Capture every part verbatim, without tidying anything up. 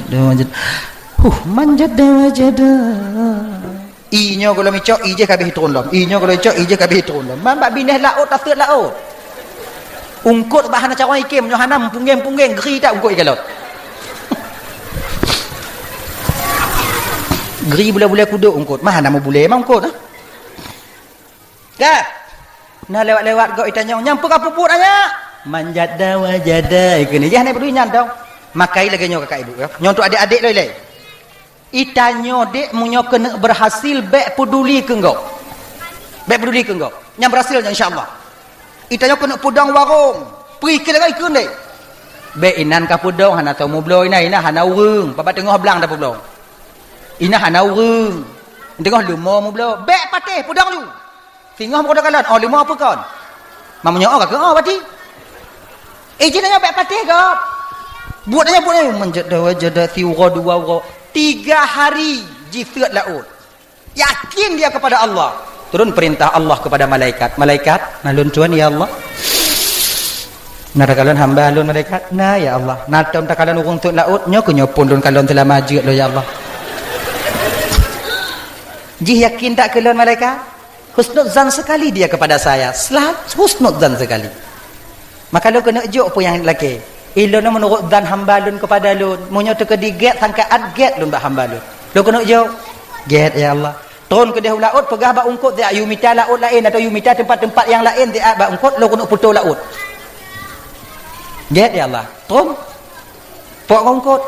Huh, manjada wajada. I nyoe gohlom icok, i jih ka abéh turun lom. I nyoe gohlom icok, i jih ka abéh turun lom. Man bak binéh laôt taseuet laôt. Eungkôt bah hana carông iké, meunyoe hana meupunggeng-punggeng gri that eungkôt ikalon. Gri bulée-bulée kudok eungkôt, mah hana meubulée mah eungkôt, ah. Ka. Nah, lewat-lewat gob itanyong, "Nyang peue ka peubuet, anyak?" "Manjada wajada," ikheun. Jah na peue nyan dong. Makai lagée nyoe kakak ibu, ya. Nyoe untuk adik-adik loi lé. Itanyoe dek meunyoe keuneuk berhasil, bék peduli keu gob. Bék peduli keu gob. Nyang berhasil nyoe insya Allah. Itanyoe keuneuk peudong warong. Peue ikheun lagée ikheun deh. Bék inan ka peudong hana tau meubloe inan, inan hana ureuëng. Pabat teungoh blang dah peubloe. Inan hana ureuëng. Teungoh leumo meubloe. Bék patéh peudong ju. Singoh meukeudeh kalon, oh leumo peue kon. Meunyoe oh ka keu oh berarti. Eh, jih nyoe bék patéh gob. Buet nyoe, buet nyoe, manjada wajada siuroe dua uroe. Tiga hari jiseuet laôt. Yakin dia kepada Allah. Turun perintah Allah kepada malaikat. "Malaikat, na lôn tuan, ya Allah." "Na takalon hamba lôn, malaikat?" "Na, ya Allah." "Na tom takalon ureuëng seuet laôt?" "Nyoe keuh nyoe phon lôn kalon seulama jeuet lôn, ya Allah." Jih yakin that keu lôn, malaikat? Husnuzan sekali dia kepada saya. Sel-, husnuzan sekali. Maka lôn keuneuk jok peue nyang lakée. Ilôn meunurot zan hamba lôn kepada lôn. Meunyoe teukeudi gét sangkaat gét lôn bak hamba lôn. Lôn keuneuk jok. Gét, ya Allah. Tron keudeh u laôt, peugah bak eungkôt, "Siat yue mita laôt laén, atawa yue mita teumpat-teumpat nyang laén siat bak eungkôt, lôn keuneuk putôh laôt." Gét, ya Allah. Tron. Pok ngon eungkôt.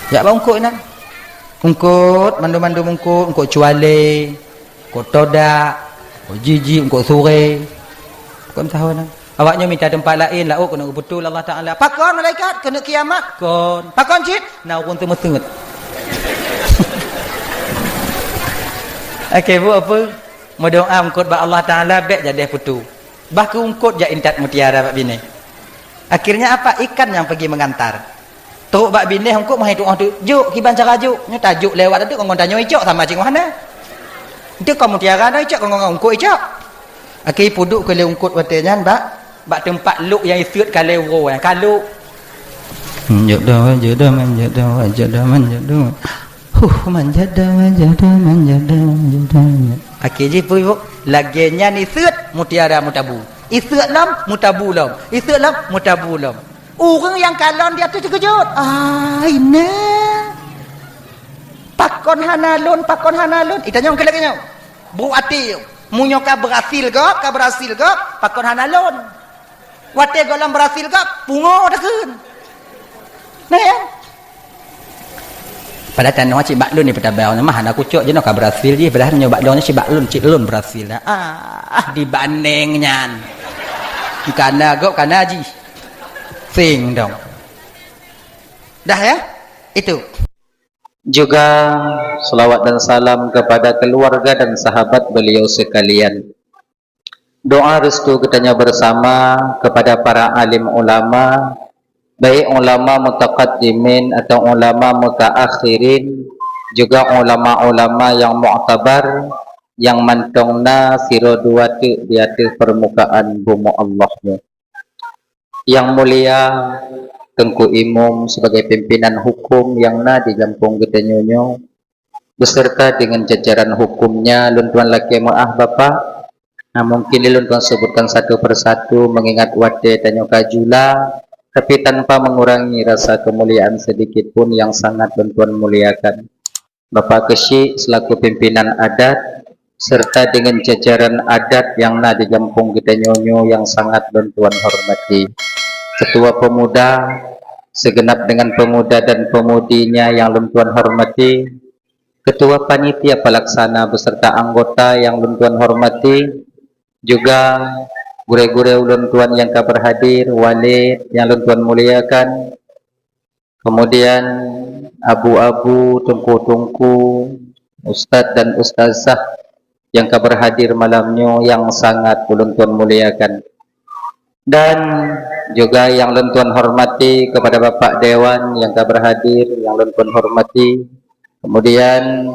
Jak bak eungkôt inan. Eungkôt, mandum-mandum eungkôt, eungkôt cualé, eungkôt todak, eungkôt jiji, eungkôt suré. Kon tahu nyan. Awak nyoe mita teumpat laén, laôt keuneuk geubeutôi Allah Taala. Pakon malaikat? Keuneuk kiamat? Kon. Pakon cit? Na ureuëng teumeuteut. Oke, buet apa? Meudoa eungkôt bak Allah Taala, bék jadeh putôh. Bah keu eungkôt jak intat mutiara bak binéh. Akhirnya apa? Ikan yang pergi mengantar. Trok bak binéh eungkôt meuhai tuoh teuk jok, kiban cara jok. Nyoe tajok lewat teuk ngon tanyoe icok sama cit ngon hana. Enteuk kon mutiara na icok ngon eungkôt icok. Akhé peuduek keu lé eungkôt watée nyan bak, bak teumpat lok nyang iseuet ka lé uroe nyang ka lok. Jodoh, jodoh, man jodoh, jodoh, man jodoh. Huh, manjada, manjada, manjada, manjada. Akhé jih peue, Bu? Lagée nyan iseuet mutiara meutabu. Iseuet lom, meutabu lom. Iseuet lom, meutabu lom. Ureuëng nyang kalon di ateueh teukeujot. Ai na. Pakon hana lôn, pakon hana lôn. Itanyong keu lagée nyoe. Brok até. Meunyoe ka berhasil gob, ka berhasil gob, pakon hana lôn. Watée gohlom berhasil gob, pungo takheun. Nah, ya. Padahai tanoh cit bak lôn ni peutabang, mah hana kucok jinoe ka berhasil jih, padahai nyoe bak lôn cit bak lôn, cit lôn berhasil dah. Ah, dibandeng nyan. Kana gob kana jih. Sing dong. Dah ya? Itu. Juga selawat dan salam kepada keluarga dan sahabat beliau sekalian. Doa restu geutanyoe bersama kepada para alim ulama, baik ulama mutaqaddimin atau ulama mutaakhirin, juga ulama-ulama yang muktabar, yang mantong na sidroe dua teuk di ateueh permukaan bumoe Allah nyoe. Yang mulia Teungku Imum sebagai pimpinan hukum yang na di gampông geutanyoe nyoe, beserta dengan jajaran hukumnya, lôn tuan lakée meu'ah Bapak. Nah, mungkin lôn tuan sebutkan satu persatu mengingat watée tanyoe ka jula, tapi tanpa mengurangi rasa kemuliaan sedikit pun yang sangat lôn tuan muliakan. Bapak Keuchik selaku pimpinan adat, serta dengan jajaran adat yang na di gampông geutanyoe nyoe yang sangat lôn tuan hormati. Ketua Pemuda, segenap dengan pemuda dan pemudinya yang lôn tuan hormati, Ketua Panitia Pelaksana beserta anggota yang lôn tuan hormati, juga gurée-gurée ulôn tuan yang ka berhadir, walid yang lôn tuan muliakan, kemudian abu-abu, teungku-teungku, ustaz dan ustazah yang ka berhadir malam nyoe yang sangat ulôn tuan muliakan. Dan juga yang lôn tuan hormati kepada Bapak Dewan yang ka berhadir, yang lôn tuan hormati. Kemudian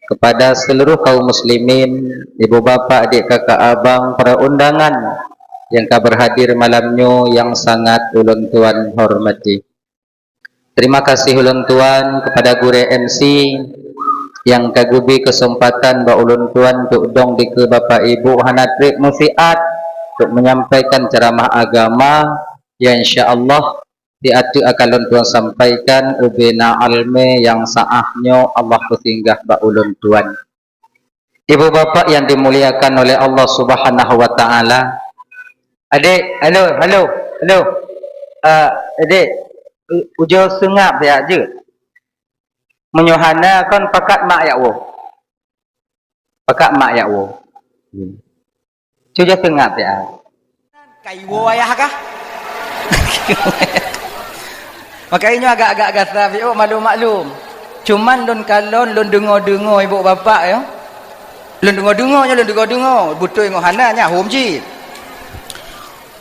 kepada seluruh kaum muslimin, ibu bapak, adik kakak abang, para undangan yang ka berhadir malam nyoe yang sangat ulôn tuan hormati. Terima kasih ulôn tuan kepada gurée M C nyang ka geubri keuseumpatan bak ulôn tuan untuk dong dikeue Bapak Ibu hana treb meusiat untuk menyampaikan ceramah agama, ya insya Allah di ateueh akan lôn tuan sampaikan ubena almé nyang saah nyoe Allah peusinggah bak ulôn tuan. Ibu bapak yang dimuliakan oleh Allah Subhanahu wa taala. Adik, halo, halo, halo. Ah, adik, u-, ujoe seungab siat jeuet. Meunyoe hana kon pakat mak jak woe. Pakat mak jak woe. Hmm. Cuba seungab siat. Kaiwo ayah kah? Makanya nyoe agak-agak gata, Biuk, maklum-maklum. Cuman lôn kalon, lôn deungoe-deungoe ibu bapak, ya. Lôn deungoe-deungoe nyoe, lôn deungoe-deungoe. Beutôi ngon hana nya, hom jih.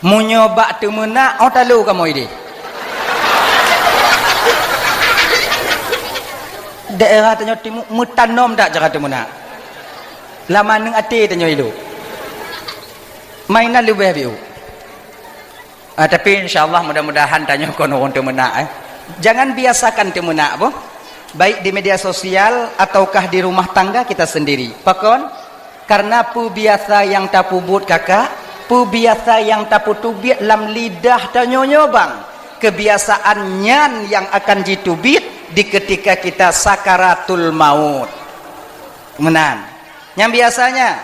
Meunyoe bak teumeunak, oh, talo kamoe ideh. Daerah tanyoe timu meutanom dak cara teumeunak. Lam aneuk até tanyoe ilok. Mainan leubeh biuk. Ah, tapi insya Allah mudah-mudahan tanyoe kon ureuëng teumeunak, eh. Jangan biasakan teumeunak, boh. Baik di media sosial ataukah di rumah tangga kita sendiri. Pakon? Karena peubiasa nyang tapeubuet kakak, peubiasa nyang tapeuteubiet lam lidah tanyoe nyoe bang. Kebiasaan nyan nyang akan jiteubiet di ketika kita sakaratul maut. Meunan. Nyang biasanya,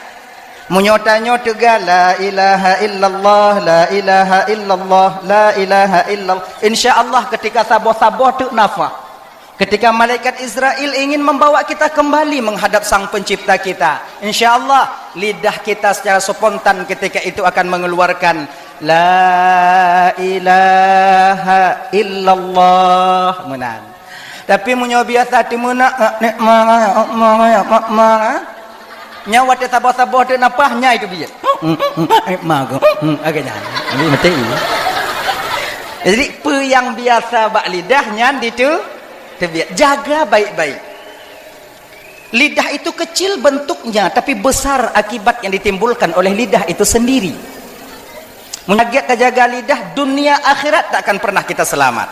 meunyoe tanyoe teuga, "La ilaha illallah, la ilaha illallah, la ilaha illallah." Insya Allah, ketika saboh-saboh teuk nafah, ketika malaikat Israel ingin membawa kita kembali menghadap Sang Pencipta kita, insya Allah, lidah kita secara spontan ketika itu akan mengeluarkan, "La ilaha illallah." Meunan. Tapi meunyoe biasa teumeunak, nek manga, manga, manga. Nyan watée saboh-saboh teuk nafah, nyan itu biet. Ma go. Agak nyan. Jadi mati. Jadi, peue nyang biasa bak lidah nyan ditu teubiet. Jaga baik-baik. Lidah itu kecil bentuknya, tapi besar akibat yang ditimbulkan oleh lidah itu sendiri. Meunyoe lagée tajaga lidah, dunia akhirat tak akan pernah kita selamat.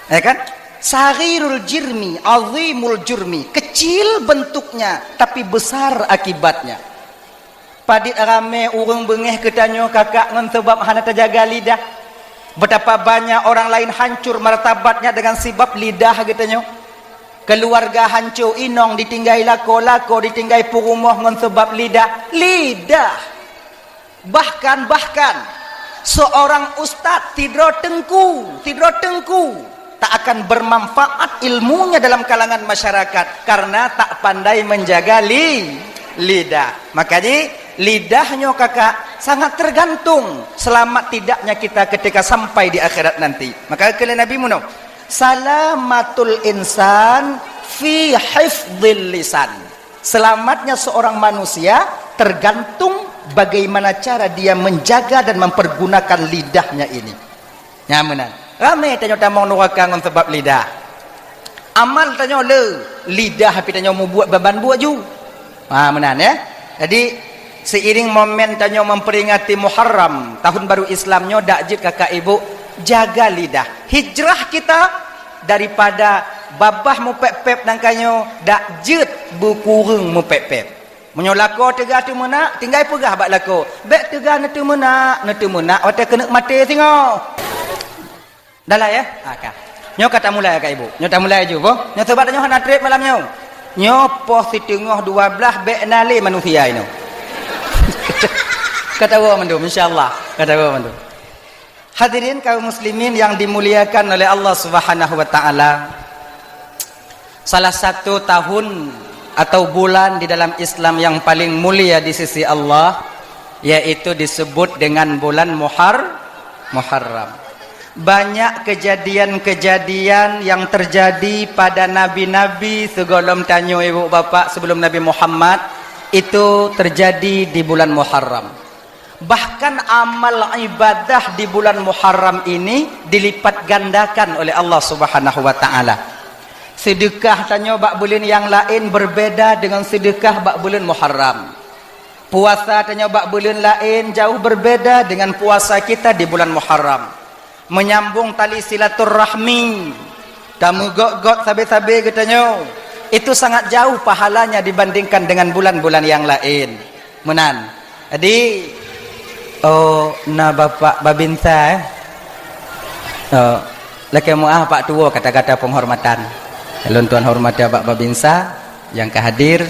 Ya kan? Saghirul jirmi, azimul jurmi. Kecil bentuknya, tapi besar akibatnya. Padit ramé ureuëng beungéh keu tanyoe kakak ngon sabab hana tajaga lidah. Betapa banyak orang lain hancur martabatnya dengan sebab lidah geutanyoe. Keluarga hancô, inong ditinggai lakoe, lakoe ditinggai peurumoh ngon sabab lidah. Lidah. Bahkan, bahkan, seorang ustaz sidroe teungku, sidroe teungku, tak akan bermanfaat ilmunya dalam kalangan masyarakat karena tak pandai menjaga li-, lidah. Maka ji, lidah nyoe kakak sangat tergantung selamat tidaknya kita ketika sampai di akhirat nanti. Maka kata Nabi meunoe, "Salamatul insan fi hifdzil lisan." Selamatnya seorang manusia tergantung bagaimana cara dia menjaga dan mempergunakan lidahnya ini. Nyan meunan. Ramé tanyoe tamong nuraka ngon sabab lidah. Amal tanyoe le, lidah pih tanyoe mubuet ban buet ju. Ha, meunan, ya. Jadi, seiring momen tanyoe memperingati Muharram, tahun baru Islam nyoe, dak jeuet kakak ibu, jaga lidah. Hijrah kita daripada babah mupép-pép nangka nyoe, dak jeuet beukureueng mupép-pép. Meunyoe lakoe teuga teumeunak, tinggai peugah bak lakoe, "Bék teuga neuteumeunak, neuteumeunak watée keuneuk maté singoh." Dah lah, ya? Ha, ka. Nyoe ka tamulai, Kak Ibu. Nyoe tamulai ju, boh. Nyoe sabab nyoe hana treb malam nyoe. Nyoe poh siteungoh dua blaih bék na lé manusia inoe. Ka tawoe mandum, insya Allah. Ka tawoe mandum. Hadirin kaum muslimin yang dimuliakan oleh Allah Subhanahu wa taala. Salah satu tahun atau bulan di dalam Islam yang paling mulia di sisi Allah, yaitu disebut dengan bulan Muhar-, Muharram. Banyak kejadian-kejadian yang terjadi pada nabi-nabi sigohlom tanyoe ibu bapak sebelum Nabi Muhammad itu terjadi di bulan Muharram. Bahkan amal ibadah di bulan Muharram ini dilipat gandakan oleh Allah Subhanahu wa taala. Sedekah tanyoe bak buleuen nyang laén berbeda dengan sedekah bak buleuen Muharram. Puasa tanyoe bak buleuen laén jauh berbeda dengan puasa kita di bulan Muharram. Menyambung tali silaturahmi Tameugok-gok sabe-sabe geutanyoe. Itu sangat jauh pahalanya dibandingkan dengan bulan-bulan yang laén. Meunan. Jadi, oh, na Bapak Babinsa, eh? Oh, lakée meuáh Pak Tuwo kata-kata penghormatan. Lôn tuan hormati Bapak Babinsa nyang ka hadir.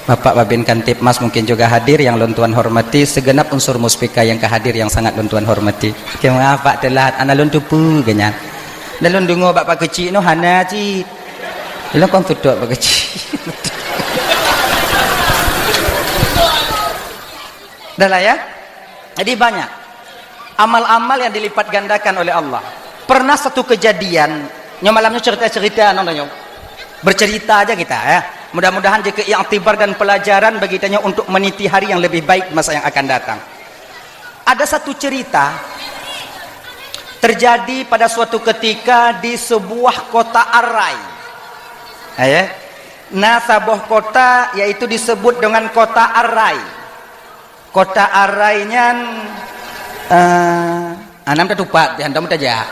Bapak Babin Kamtibmas mungkin juga hadir yang lôn tuan hormati, segenap unsur muspika yang ka hadir yang sangat lôn tuan hormati. Lakée meuáh Pak teulat, ana lôn teupeue geuh nyan. Dan lôn deungoe bak Pak Keuchik nyoe hana cit. Lôn kon tutok Pak Keuchik. Dah lah ya. Jadi banyak amal-amal yang dilipat gandakan oleh Allah. Pernah satu kejadian, nyoe malam nyoe cerita-cerita nyoe. Bercerita aja kita ya. Mudah-mudahan jadi iktibar dan pelajaran bagi kita nyoe untuk meniti hari yang lebih baik masa yang akan datang. Ada satu cerita terjadi pada suatu ketika di sebuah kota Arai. Ya. Nah, saboh kota yaitu disebut dengan kota Arai. Kota Arai nyan, eh, anam tatupat, pih hantom tajak.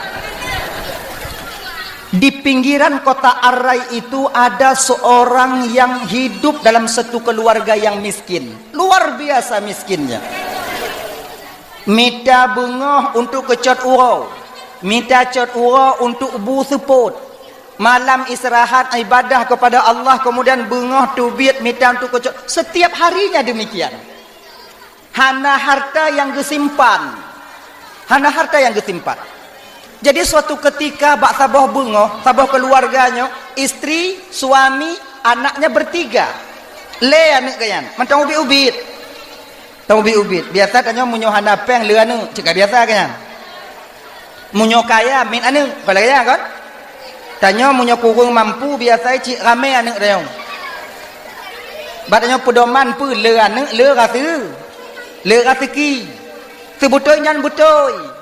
Di pinggiran kota Arai itu ada seorang yang hidup dalam satu keluarga yang miskin. Luar biasa miskinnya. Mita beungoh untuk keucot uroe, mita cot uroe untuk bu seupôt. Malam istirahat ibadah kepada Allah, kemudian beungoh teubiet mita untuk keucot. Setiap harinya demikian. Hana harta nyang geusimpan. Hana harta nyang geusimpan. Jadi suatu ketika bak saboh beungoh, saboh keluarga nyoe, istri, suami, anaknya bertiga. Lé aneuk geuh nyan, mantong ubit-ubit. Tong ubit-ubit. Biasa tanyoe meunyoe hana péng le aneuk, cit ka biasa geuh nyan. Meunyoe kaya, miet aneuk, kon lagée nyan kon? Tanyoe meunyoe kureueng mampu, biasa cit ramé aneuk tanyoe. Bak tanyoe peudoman peue le aneuk, le raseu-, le raseuki. Seubeutôi nyan beutôi.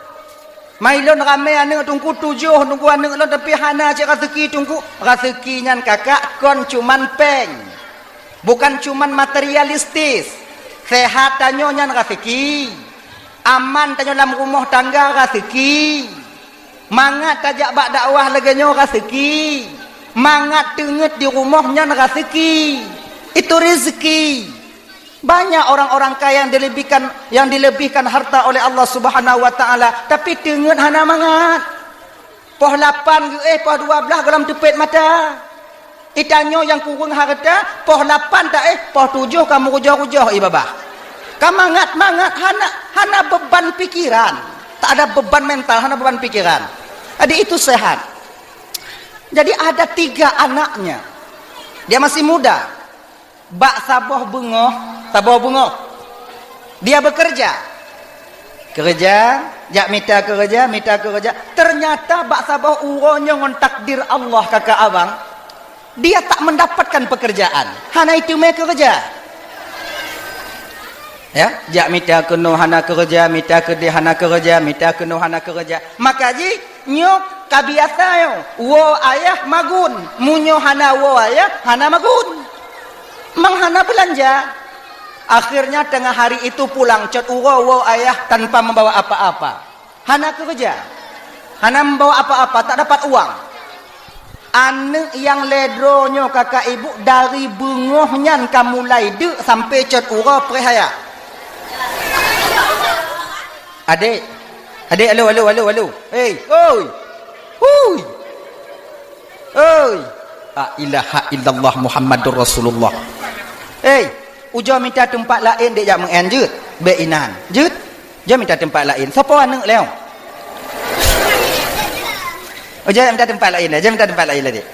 Mai lôn ramé aneuk teungku tujoh, teungku aneuk lôn, tapi hana cit raseuki teungku. Raseuki nyan kakak kon cuman péng. Bukan cuman materialistis. Sehat tanyoe nyan raseuki. Aman tanyoe lam rumoh tangga raseuki. Mangat tajak bak dakwah lagée nyoe raseuki. Mangat teungeut di rumoh nyan raseuki. Itu rezeki. Banyak orang-orang kaya yang dilebihkan, yang dilebihkan harta oleh Allah Subhanahu wa Taala, tapi teungeut hana mangat. Poh lapan geuéh, poh dua blaih gohlom teupet mata. Itanyoe nyang kureueng hareuta, poh lapan taéh, poh tujoh ka meurujoh-rujoh ié babah. Ka mangat-mangat, hana, hana beban pikiran. Tak ada beban mental, hana beban pikiran. Jadi itu sehat. Jadi ada tiga anaknya. Dia masih muda. Bak saboh beungoh, saboh beungoh. Dia bekerja. Kerja, jak mita kerja, mita kerja. Ternyata bak saboh uroe nyoe ngon takdir Allah kakak abang, dia tak mendapatkan pekerjaan. Hana iteumé kerja. Ya, jak mita keunoe hana kerja, mita keudeh hana kerja, mita keunoe hana kerja. Maka jih, nyoe ka biasa nyoe. Woe ayah magun. Meunyoe hana woe ayah, hana magun. Mang hana beulanja. Akhirnya tengah hari itu pulang cot uroe woe ayah tanpa membawa apa-apa. Hana keureuja. Hana membawa apa-apa, tak dapat uang. Aneuk nyang lhée droe nyoe kakak ibu dari beungoh nyan ka mulai deuk sampai cot uroe preh ayah. Adek, adek, alo, alo, alo, alo. Hei, oi. Hui. Oi. La ilaha illallah Muhammadur Rasulullah. Hei, ujoe mita teumpat laén dek jak meu'en jeuet. Bék inan. Jeuet. Jeuet mita teumpat laén. Sopo aneuk lé? Ujoe mita teumpat laén, jeuet mita teumpat laén lé dek.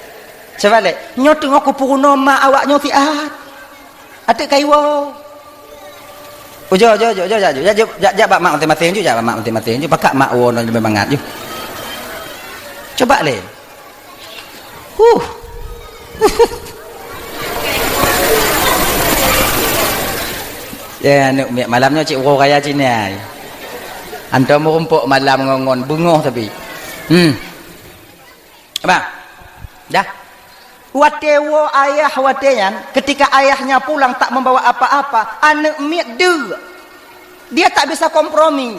Coba lé, nyoe teungoh kupeurunoe mak awak nyoe siat. Até kaiwoe. Ujoe, ujoe, ujoe, ujoe, jak, jak, jak, jak bak mak maséng-maséng ju, jak bak mak maséng-maséng ju. Pakak mak woe nyoe leubeh mangat ju. Coba lé. Huh. Ya, aneuk miet malam nyoe cit uroe raya cit nyan. Antom meurumpok malam ngon, ngon beungoh tapi. Hmm. Abang. Dah. Watée woe ayah watée nyan, ketika ayahnya pulang tak membawa apa-apa, aneuk miet deuk. Dia tak bisa kompromi.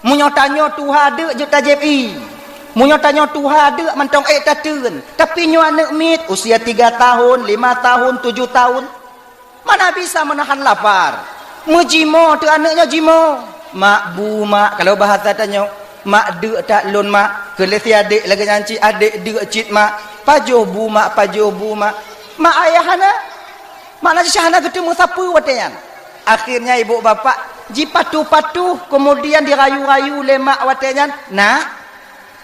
Meunyoe tanyoe tuha deuk jeuet tajieb ie. Meunyoe tanyoe tuha deuk mantong ék tateun, tapi nyoe aneuk miet usia tiga tahun, lima tahun, tujuh tahun, mana bisa menahan lapar. Meujimoe teuk aneuk nyoe jimoe. "Mak, bu, mak," kalau bahasa tanyoe, "Mak, deuk that lôn, mak." Keu lé si adék lagée nyan cit, "Adék, deuk cit, mak." "Pajoh bu, mak, pajoh bu, mak." Mak ayah hana, makna jih hana geuteumeung sapeue watée nyan. Akhirnya ibu bapak jipatuh-patuh, kemudian dirayu-rayu lé mak watée nyan, "Nak,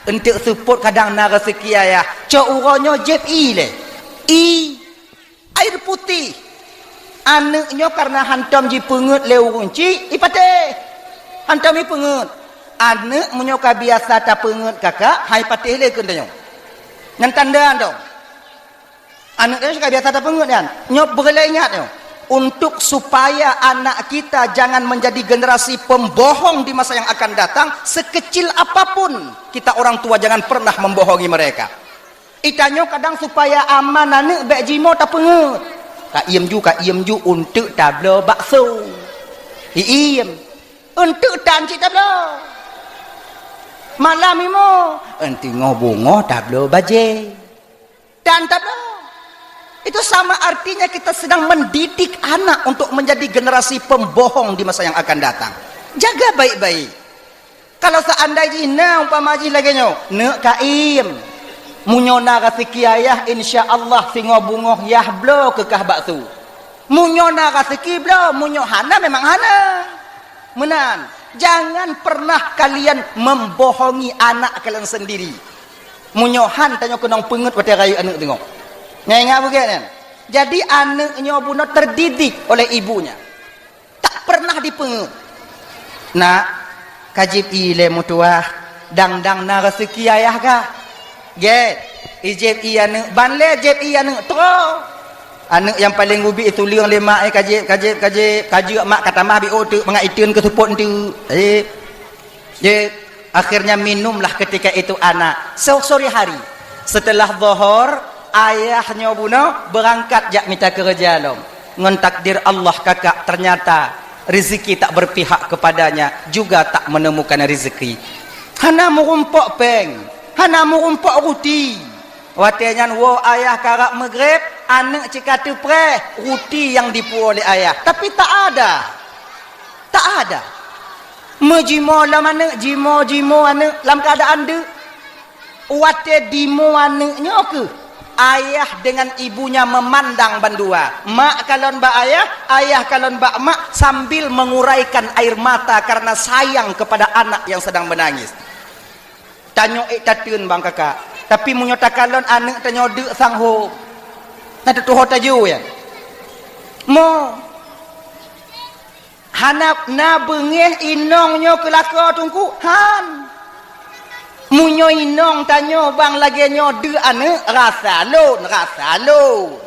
eunteuk seupôt kadang na raseuki ayah, cok uroe nyoe jieb ie lé. Ie, air putih." Aneuk nyoe kareuna hantom jipeungeut lé ureuëng chik, ipatéh. Hantom jipeungeut. Aneuk meunyoe ka biasa tapeungeut kakak, hai patéh lé keu tanyoe. Nyan tanda hantom. Aneuk nyoe ka biasa tapeungeut nyan. Nyoe peureulée ingat nyoe. Untuk supaya anak kita jangan menjadi generasi pembohong di masa yang akan datang, sekecil apapun kita orang tua jangan pernah membohongi mereka. Itanyoe kadang supaya aman aneuk bék jimoe tapeungeut. "Ka iem ju, ka iem ju, eunteuk tabloe bakso." Iem. "Eunteuk tan cit tabloe." Malam imoe, "Eunteuk ngo bungoh tabloe bajée." Dan tabloe. Itu sama artinya kita sedang mendidik anak untuk menjadi generasi pembohong di masa yang akan datang. Jaga baik-baik. Kalau seandai jih na umpama jih lagée nyoe, "Neuk ka iem. Meunyoe na raseuki ayah, insya Allah singoh bungoh yah bloe keu kah bakso. Meunyoe na raseuki bloe, meunyoe hana memang hana." Meunan, jangan pernah kalian membohongi anak kalian sendiri. Meunyoe han tanyoe keunong peungeut watée rayeuk aneuk teungoh. Nyan ingat beugét nyan. Jadi aneuk nyoe bunoe terdidik oleh ibunya. Tak pernah dipeungeut. "Nak, ka jieb ie lé meutuwah, dang-dang na raseuki ayah kah." Gét, ijieb ie aneuk, ban lé jieb ie aneuk, troh. Aneuk nyang paleng ubit ituleueng lé mak, eh, ka jieb, ka jieb, ka jieb, ka jeuet mak ka tamah biôh teuk mangat iteun keu seupôt eunteuk. Jieb. Jieb. Akhirnya minumlah ketika itu anak. So-, sore hari, setelah Zohor, ayah nyoe bunoe beurangkat jak mita keureuja lom. Ngon takdir Allah kakak, ternyata rezeki tak berpihak kepadanya, juga tak menemukan rezeki. Hana meurumpok péng, hana meurumpok ruti. Watée nyan woe ayah karab meugreb, aneuk cit ka teupreh ruti nyang dipuwoe lé ayah. Tapi tak ada. Tak ada. Meujimoe lom aneuk, jimoe-jimoe aneuk lam keuadaan deuk. Watée dimoe aneuk nyoe keuh, ayah dengan ibunya memandang bandua. Mak kalon bak ayah, ayah kalon bak mak sambil menguraikan air mata karena sayang kepada anak yang sedang menangis. Tanyoe ék tateun bang kakak, tapi meunyoe takalon aneuk tanyoe deuk sang hom, na teutuho tajôh ya. Mo, hana na beungéh inong nyoe keu lakoe teungku? Han. Meunyoe inong tanyoe bang lagée nyoe deuk aneuk, rasa lôn, rasa lôn.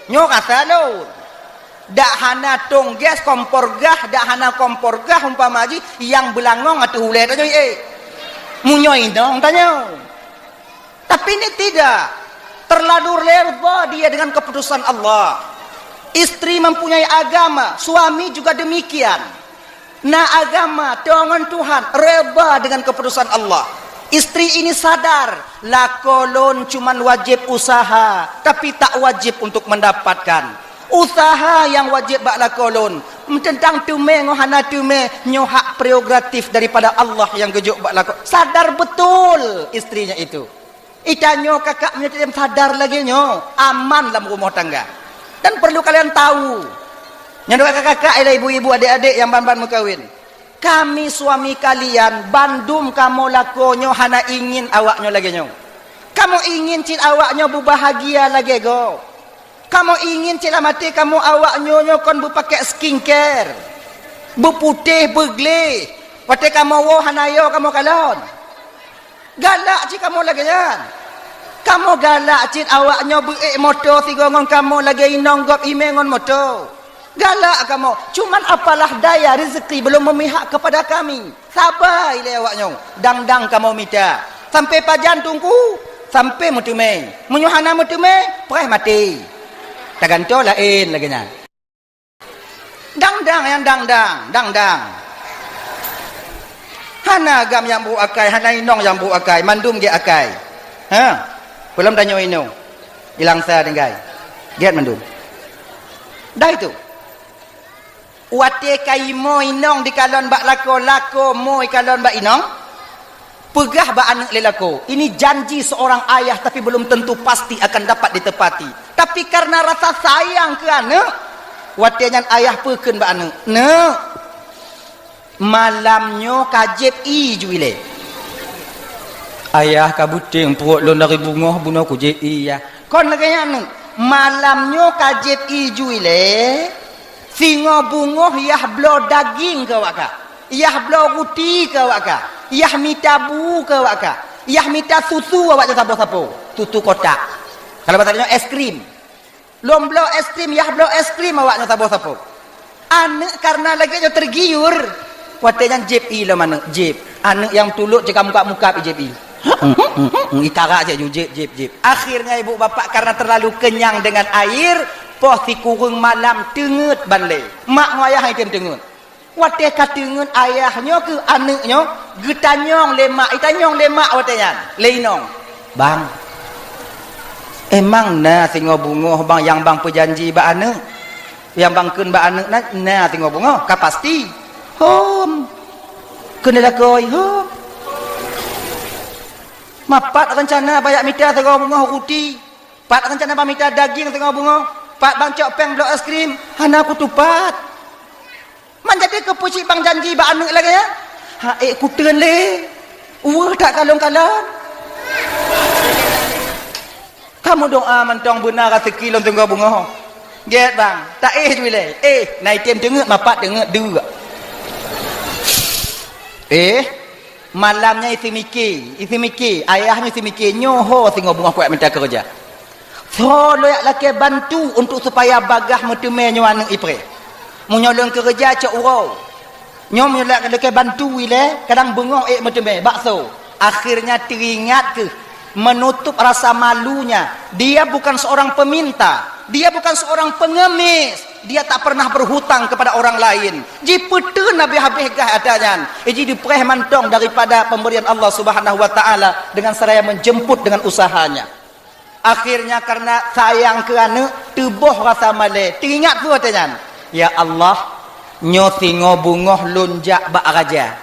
Nyoe rasa lôn. Dak hana tong gas, kompor gah, dak hana kompor gah umpama jih nyang beulangong ateueh ulée tanyoe, eh. Meunyoe inong tanyoe. Tapi ini tidak. Terlalu reda dia dengan keputusan Allah. Istri mempunyai agama, suami juga demikian. Na agama, teuh ngon Tuhan, reda dengan keputusan Allah. Istri ini sadar, lakoe lôn cuman wajéb usaha, tapi tak wajéb untuk mendapatkan. Usaha nyang wajéb bak lakoe lôn, teuntang teumé ngon hana teumé, nyoe hak prerogatif daripada Allah nyang geujok bak lakoe. Sadar betul istrinya itu. Itanyoe kakak meunyoe sadar lagée nyoe, aman lam rumoh tangga. Dan perlu kalian tahu, nyan kakak-kakak, ialah ibu-ibu, adik-adik nyang ban-ban meukawén. Kami suami kalian, bandum kamoe lakoe nyoe hana ingin awak nyoe lagée nyoe. Kamoe ingin cit awak nyoe beubahagia lagée gob. Kamoe ingin cit lam até kamoe awak nyoe nyoe kon beupakée skincare, beuputéh, beugleh. Watée kamoe woe hana yo kamoe kalon. Galak cit kamoe lagée nyan. Kamoe galak cit awak nyoe beuék moto sigoe ngon kamoe lagée inong gob imé ngon moto. Galak kamoe, cuman apalah daya rezeki belum memihak kepada kami. Sabai lé awak nyoe, dang-dang kamoe mita. Sampai pajan teungku? Sampai meuteumé. Meunyoe hana meuteumé, preh maté. Tagantoe laén lagée nyan. Dang-dang nyang dang-dang, dang-dang. Hana agam nyang brôk akai, hana inong nyang brôk akai, mandum gét akai. Ha? Peulom tanyoe inong. Ilang sa tinggai. Gét mandum. Dah itu. Watée ka imoe inong dikalon bak lakoe, lakoe moe ikalon bak inong, peugah bak aneuëk lé lakoe, ini janji seorang ayah tapi belum tentu pasti akan dapat ditepati. Tapi karena rasa sayang keu aneuëk, watée nyan ayah peukheun bak aneuëk, "Neuk, malam nyoe ka jieb ié ju ilée." "Ayah, ka beuténg pruet lôn dari beungoh bunoe kujieb ié, yah." "Kon lagée nyan, aneuëk, malam nyoe ka jieb ié ju ilée, singoh beungoh yah bloe daging keu awak kah, yah bloe ruti keu awak kah, yah mita bu keu awak kah, yah mita susu awak nyoe saboh sapo, susu kotak. Kalau bahasa nyoe es krim. Lôn bloe es krim, yah bloe es krim awak nyoe saboh sapo." Aneuëk karena lagée nyoe tergiur. Watée nyan jieb ié lom aneuëk, jieb. Aneuëk nyang tulok cit ka mukab-mukab jieb ié. Itara cit ju jieb, jieb, jieb. Akhirnya ibu bapak karena terlalu kenyang dengan air, poh sikureueng malam teungeut ban lé. Mak ngon ayah item teungeut. Watée ka teungeut ayah nyoe keu aneuëk nyoe, geutanyong lé mak, itanyong lé mak watée nyan, lé inong. "Bang, emang na singoh beungoh bang nyang bang peujanji bak aneuëk? Nyang bang kheun bak aneuëk na, na singoh beungoh, ka pasti?" "Hom." "Keuneuk lakoe, hom." "Ma pat reuncana bang jak mita singoh beungoh ruti? Pat reuncana bang mita daging singoh beungoh? Pat bang cok péng bloe es krim? Hana kutupat." "Man jadi keupeue cit bang janji bak aneuëk lagée nyan?" "Ha ék kuteun lé, weueh that kalon-kalon." "Kamoe doa mantong beuna raseuki lôn singoh beungoh." "Gét bang, taéh ju ilée." "Éh, na item teungeut, ma pat teungeut, deuk." Éh, malam nyan iseumike, iseumike, ayah nyoe iseumike, nyoe ho singoh beungoh kuat mita keureuja. Soe lôn jak lakée bantu untuk supaya bagaih meuteumé nyoe aneuëk ipreh. Meunyoe lôn keureuja cok uroe. Nyoe meunyoe lôn lakée bantu ilée, kadang beungoh ék meuteumé, bakso. Akhirnya teuingat keuh, menutup rasa malunya. Dia bukan seorang peminta, dia bukan seorang pengemis, dia tak pernah berhutang kepada orang lain. Jipeuteun habéh-habéh gaih ata nyan. Iji dipreh mantong daripada pemberian Allah Subhanahu wa Taala dengan seraya menjemput dengan usahanya. Akhirnya karena sayang keu aneuëk, teuboh rasa malée. Teuingat peue watée nyan, "Ya Allah, nyoe singoh beungoh lôn jak bak raja.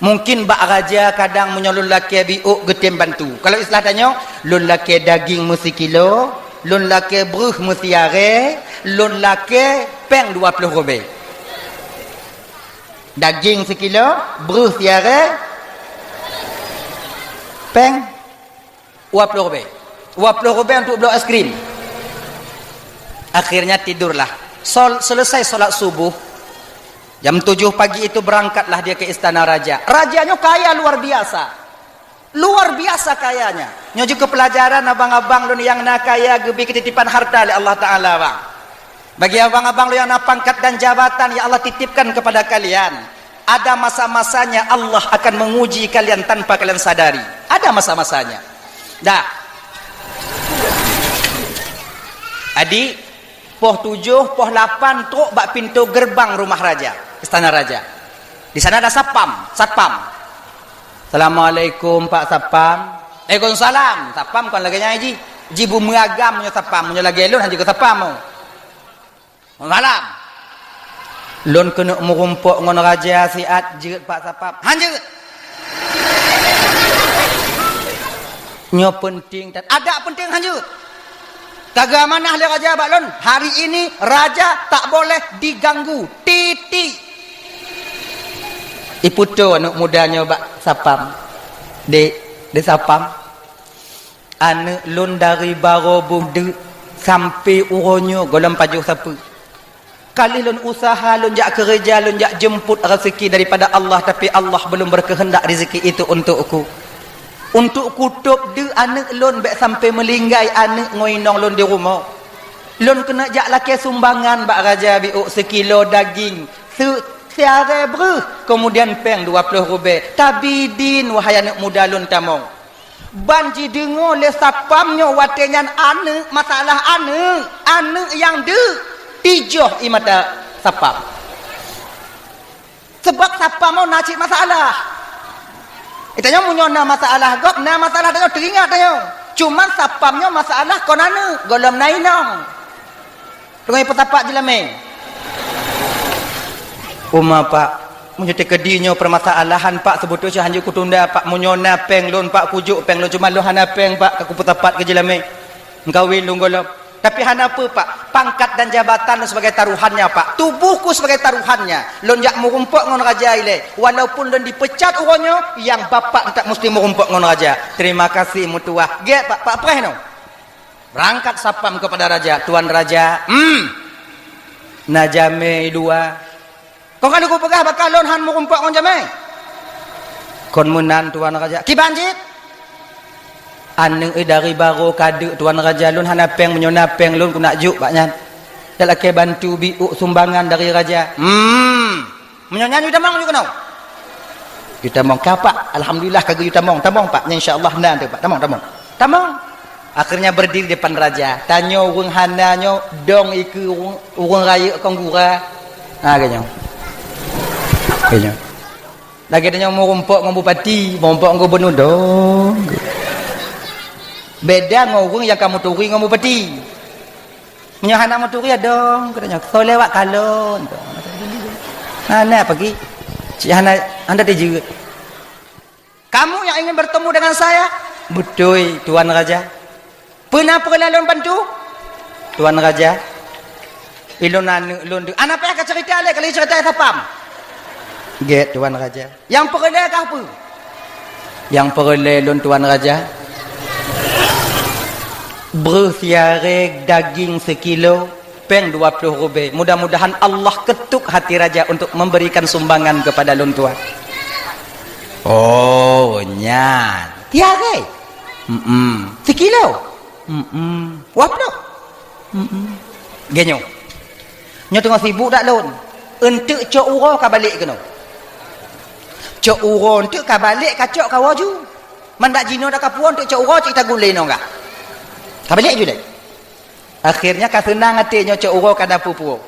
Mungkin bak raja kadang meunyoe lôn lakée biôk geutem bantu." Kalau istilah tanyoe, "Lôn lakée daging meusikilo, lôn lakée breueh meusiarée, lôn lakée péng dua ploh rubée." Daging sikilo, breueh siarée, péng dua ploh rubée. Dua ploh rubée untuk bloe es krim. Akhirnya tidurlah. Sol-, selesai sholat subuh, jam tujuh pagi itu berangkatlah dia ke istana raja. Raja nyoe kaya luar biasa. Luar biasa kayanya. Nyoe jeuet keu peulajaran abang-abang lôn nyang na kaya geubri keutitipan harta lé Allah Taala, bang. Bagi abang-abang lôn nyang na pangkat dan jabatan yang Allah titipkan kepada kalian, ada masa-masanya Allah akan menguji kalian tanpa kalian sadari. Ada masa-masanya. Dah. Adik, poh tujoh, poh lapan trok bak pintoe geureubang rumah raja, istana raja. Di sana ada satpam, satpam. "Assalamualaikum, Pak Satpam." "Waalaikumsalam." Satpam kon lagée nyan ji. Ji beumeugam meunyoe satpam, meunyoe lagée lôn hana jeuet keu satpam. "Malam." "Lôn keuneuk meurumpok ngon raja siat." "Jeuet, Pak Satpam." "Han jeuet." "Nyoe peunteng that." "Adak peunteng han jeuet. Tageuamanah lé raja bak lôn, hari ini raja tak boleh diganggu. Titik." Ipeutoe aneuëk muda nyoe bak satpam. "Dek, dek satpam, aneuëk lôn dari barô beudeuk sampoe uroe nyoe gohlom pajoh sapeue. Ka lheueh lôn useuha, lôn jak keureuja, lôn jak jeumpot raseuki daripada Allah, tapi Allah belum berkehendak rezeki itu untukku. Untuk kutôb deuk aneuëk lôn bék sampoe meulinggai aneuëk ngon inong lôn di rumoh. Lôn keuneuk jak lakée sumbangan bak raja biôk sikilo daging, se-, siarée breueh, keumudian péng dua ploh rubée. Tabi din, wahai aneuëk muda lôn tamong." Ban jideungoe lé satpam nyoe watée nyan aneuëk, masalah aneuëk, aneuëk nyang deuk, tijoh ie mata satpam. Sabab satpam nyoe na cit masalah. Tanyoe meunyoe na masalah gob, na masalah tanyoe teuingat tanyoe. Cuman satpam nyoe masalah kon aneuk, gohlom na inong. Teungoh peusapat jeulamé. Uma, Pak, meunyoe teukeudi nyoe permasalahan, Pak, seubeutôi cit hanjeuet kutunda, Pak. Meunyoe na péng lôn, Pak, kujok péng lôn, cuma lôn hana péng, Pak, ka kupeusapat keu jeulamé. Meukawen lôn gohlom. Tapi hana peue, Pak. Pangkat dan jabatan lôn sebagai taruhannya, Pak. Tubuhku sebagai taruhannya. Lôn jak meurumpok ngon raja ilée. Walaupun lôn dipecat uroe nyoe, nyang bapak teutap musti meurumpok ngon raja. Terima kasih, meutuah. Gét, Pak. Pak preh nyoe. Berangkat satpam kepada raja. Tuan raja, hmm. Na jamé i luwa. Kon ka lheueh kupeugah bak kah lôn han meurumpok ngon jamé? Kon meunan, Tuan Raja. Kiban cit? Aneuk, eh, dari barô ka deuk, Tuan Raja. Lôn hana péng, meunyoe na péng lôn keuneuk jok bak nyan. Dan lakée bantu biôk sumbangan dari raja. Hmm. Meunyoe nyan yue tamong yue keunoe. Yue tamong ka, Pak. Alhamdulillah ka geuyue tamong. Tamong, Pak. Nyan insya Allah na teuh, Pak. Tamong, tamong. Tamong. Akhirnya berdiri depan raja. Tanyoe ureuëng hana nyoe dong ikeue ureuëng, ureuëng rayeuk kon gura. Ha, lagée nyoe. Lagée nyoe. Lagée tanyoe meurumpok ngon bupati, meurumpok ngon gubernur dong. Beda ngon ureuëng nyang ka meuturi ngon bupati. Meunyoe hana meuturi ya dong, kata nyoe. Soe lewat kalon. Hana pagi. Cik hana, hana tijeuet. Kamu yang ingin bertemu dengan saya? Beutôi, Tuan Raja. Peue na peureulée lôn bantu? Tuan Raja, ilôn aneuk lôn deuek. Hana payah ka ceurita lé, ka lheueh ceurita satpam. Gét, Tuan Raja. Nyang peureulée kah peue? Nyang peureulée lôn, Tuan Raja, breueh siaré daging sikilo, péng dua ploh rubée. Mudah-mudahan Allah ketuk hati raja untuk memberikan sumbangan kepada lôn tuan. Oh, nyan. Tiaré? Mm-mm. Sikilo? Mm-mm. Waploh? Mm-mm. Geuh nyoe. Nyoe teungoh sibuk dak lôn. Eunteuk cok uroe ka balek keunoe. Cok uroe eunteuk ka balek, ka cok ka woe ju. Mandak jinoe dak ka puwoe eunteuk cok uroe cit tagulé nyoe gah. Ka balek ju lé. Akhirnya ka seunang até nyoe cok uroe ka na peue-peue.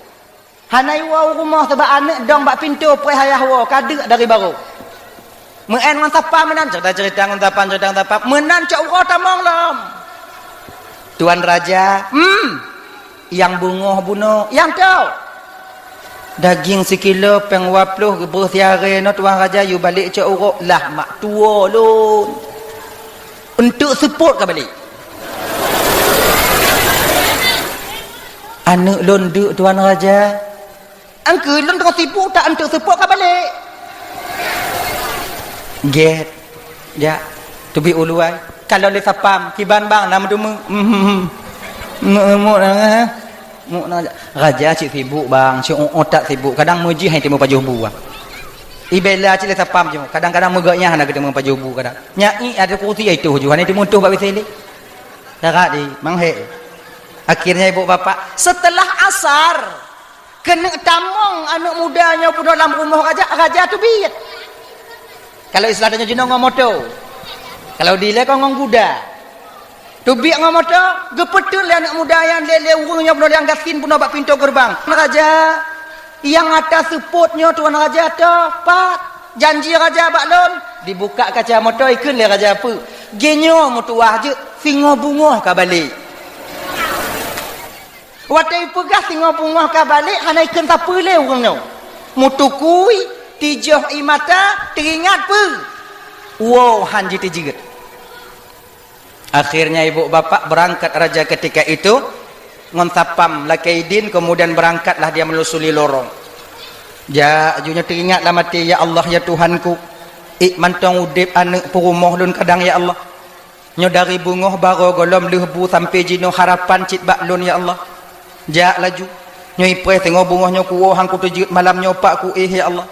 Hana iwoe u rumoh sabab aneuk dong bak pintoe preh ayah woe ka deuk dari barô. Meu'en ngon satpam meunan, cerita-cerita ngon satpam, cerita ngon satpam. Meunan cok uroe tamong lom. Tuan Raja, hmm, nyang beungoh bunoe, nyang toh. Daging sikilo péng dua ploh geubeuh siaré nyoe Tuan Raja, yue balek cok uroe lah mak tuwoe lôn. Eunteuk seupôt ka balek. Aneuk lôn deuk Tuan Raja. Angkeue lôn teungoh sibuk tak eunteuk seupôt ka balek. Gét. Jak. Teubiet u luwa. Kalon lé satpam, kiban bang, na meuteumé. Meuteumé na. Muk na raja cit sibuk bang, cit uot that sibuk. Kadang meujih hana teumé pajoh bu bang. Ibela cit lé satpam cit, kadang-kadang meugét nyan hana geuteumé pajoh bu kadang. Nyak i ada kursi ai toh ju hana teumé toh bak W C lé. Darat di manghé. Akhirnya ibu bapak setelah asar keuneuk tamong aneuk muda nyoe bunoe lam rumoh raja, raja teubiet. Kalau istilah tanyoe jinoe ngon moto. Kalau dilée kon ngon guda. Teubiet ngon moto, geupeuteun lé aneuk muda nyan lé, lé ureuëng nyang bunoe nyang gasien bunoe bak pintoe geureubang. Raja, nyang ata seupôt nyoe Tuan Raja toh, pat? Janji raja bak lôn, dibuka kaca moto ikheun lé raja peue? Geuh nyoe meutuwah jeuet, singoh beungoh ka balek. Watée ipeugah singoh beungoh ka balek hana ikheun sapeue lé ureuëng nyoe. Meutukui, tijoh ie mata, teuingat peue? Woe han jiteujeut. Akhirnya ibu bapak berangkat raja ketika itu ngon satpam lakée idin, kemudian berangkatlah dia menelusuri lorong. Jak, ju nyoe teuingat lam até, "Ya Allah, ya Tuhanku, ik mantong udeb aneuk peurumoh lôn kadang, ya Allah. Nyoe dari beungoh barô gohlom lheueh bu sampoe jinoe harapan cit bak lôn, ya Allah. Jak laju. Nyoe ipreh singoh beungoh nyoe kuwoe han kuteujeuet malam nyoe pak kuéh, ya Allah."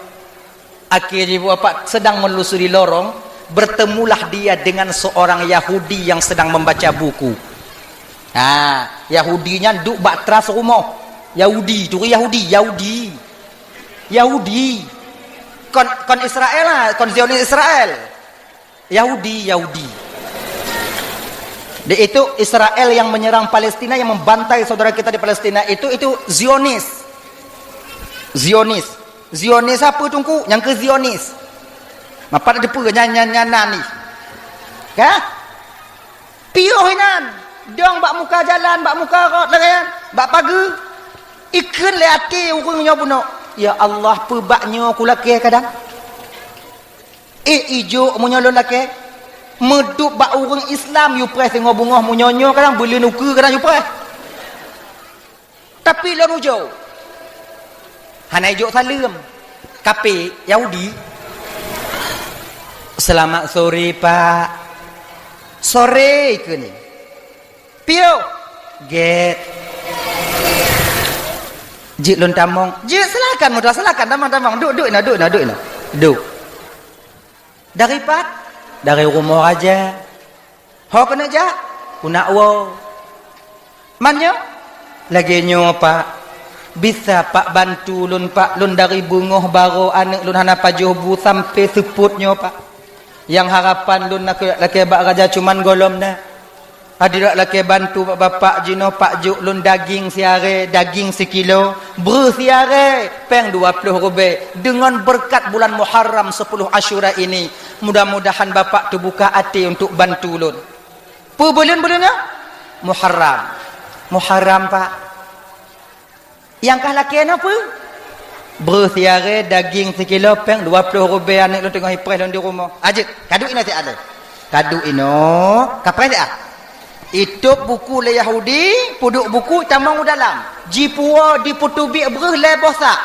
Akhé jiboh pat sedang menelusuri lorong, bertemulah dia dengan seorang Yahudi yang sedang membaca buku. Ha, Yahudi nyan duek bak teras rumoh. Yahudi, turi Yahudi, Yahudi. Yahudi. Kon, kon Israel lah, kon Zionis Israel. Yahudi, Yahudi. Di itu Israel yang menyerang Palestina, yang membantai saudara kita di Palestina itu, itu Zionis. Zionis. Zionis apa, Teungku? Nyang keu Zionis. Mapat teupeue nyan, nyan, nyan, nyan ni. Ka? Piôh inan. Dong bak muka jalan, bak muka rot lagèe nyan, bak pageue. Ikheun lé até ureueng nyoe bunoe, "Ya Allah, peue bak nyoe kulakèe kadang? Eh, ijok meunyoe lôn lakèe. Meudup bak ureueng Islam yue preh singoh beungoh, meunyoe nyoe kadang beuleuen ukeue kadang yue preh." Tapi lôn ujoe, hana ijok saleuem. Kafé, Yahudi. "Selamat sore, Pak." "Sore," ikheun. "Piôh?" "Gèt." "Jeuet lôn tamong." "Jeuet, silakan, muda, silakan, tamong, tamong. Duek, duek inoe, duek inoe, duek inoe. Duek." "Dari pat?" "Dari rumoh raja." "Ho keuneuk jak?" "Keuneuk woe." "Man nyoe?" "Lagèe nyoe, Pak. Bisa Pak bantu lôn, Pak? Lôn dari beungoh baroe aneuk lôn hana pajoh bu sampoe seupôt nyoe, Pak. Nyang harapan lôn lakèe, lakèe bak raja cuman gohlom na. Adak lakèe bantu bak Bapak jinoe, Pak, jok lôn daging siarèe, daging sikilo, breuh siarèe, pèng dua ploh rubèe. Deungon beureukat bulan Muharram, sepuluh Asyura ini, mudah-mudahan Bapak teubuka até untuk bantu lôn." "Peue buleuen-buleuen nyoe?" "Muharram." "Muharram, Pak." "Nyang kah lakèe nyoe peue?" "Breuh siarèe, daging sikilo, pèng dua ploh rubèe, aneuk lôn teungoh ipreh lôn di rumoh." "Ah, jeuet, kaduek inoe siat lé." Kaduek inoe, kapreh siat. Itôb buku lé Yahudi, peuduek buku, tamong u dalam. Jipuwoe, dipeuteubiet breuh lhèe boh sak.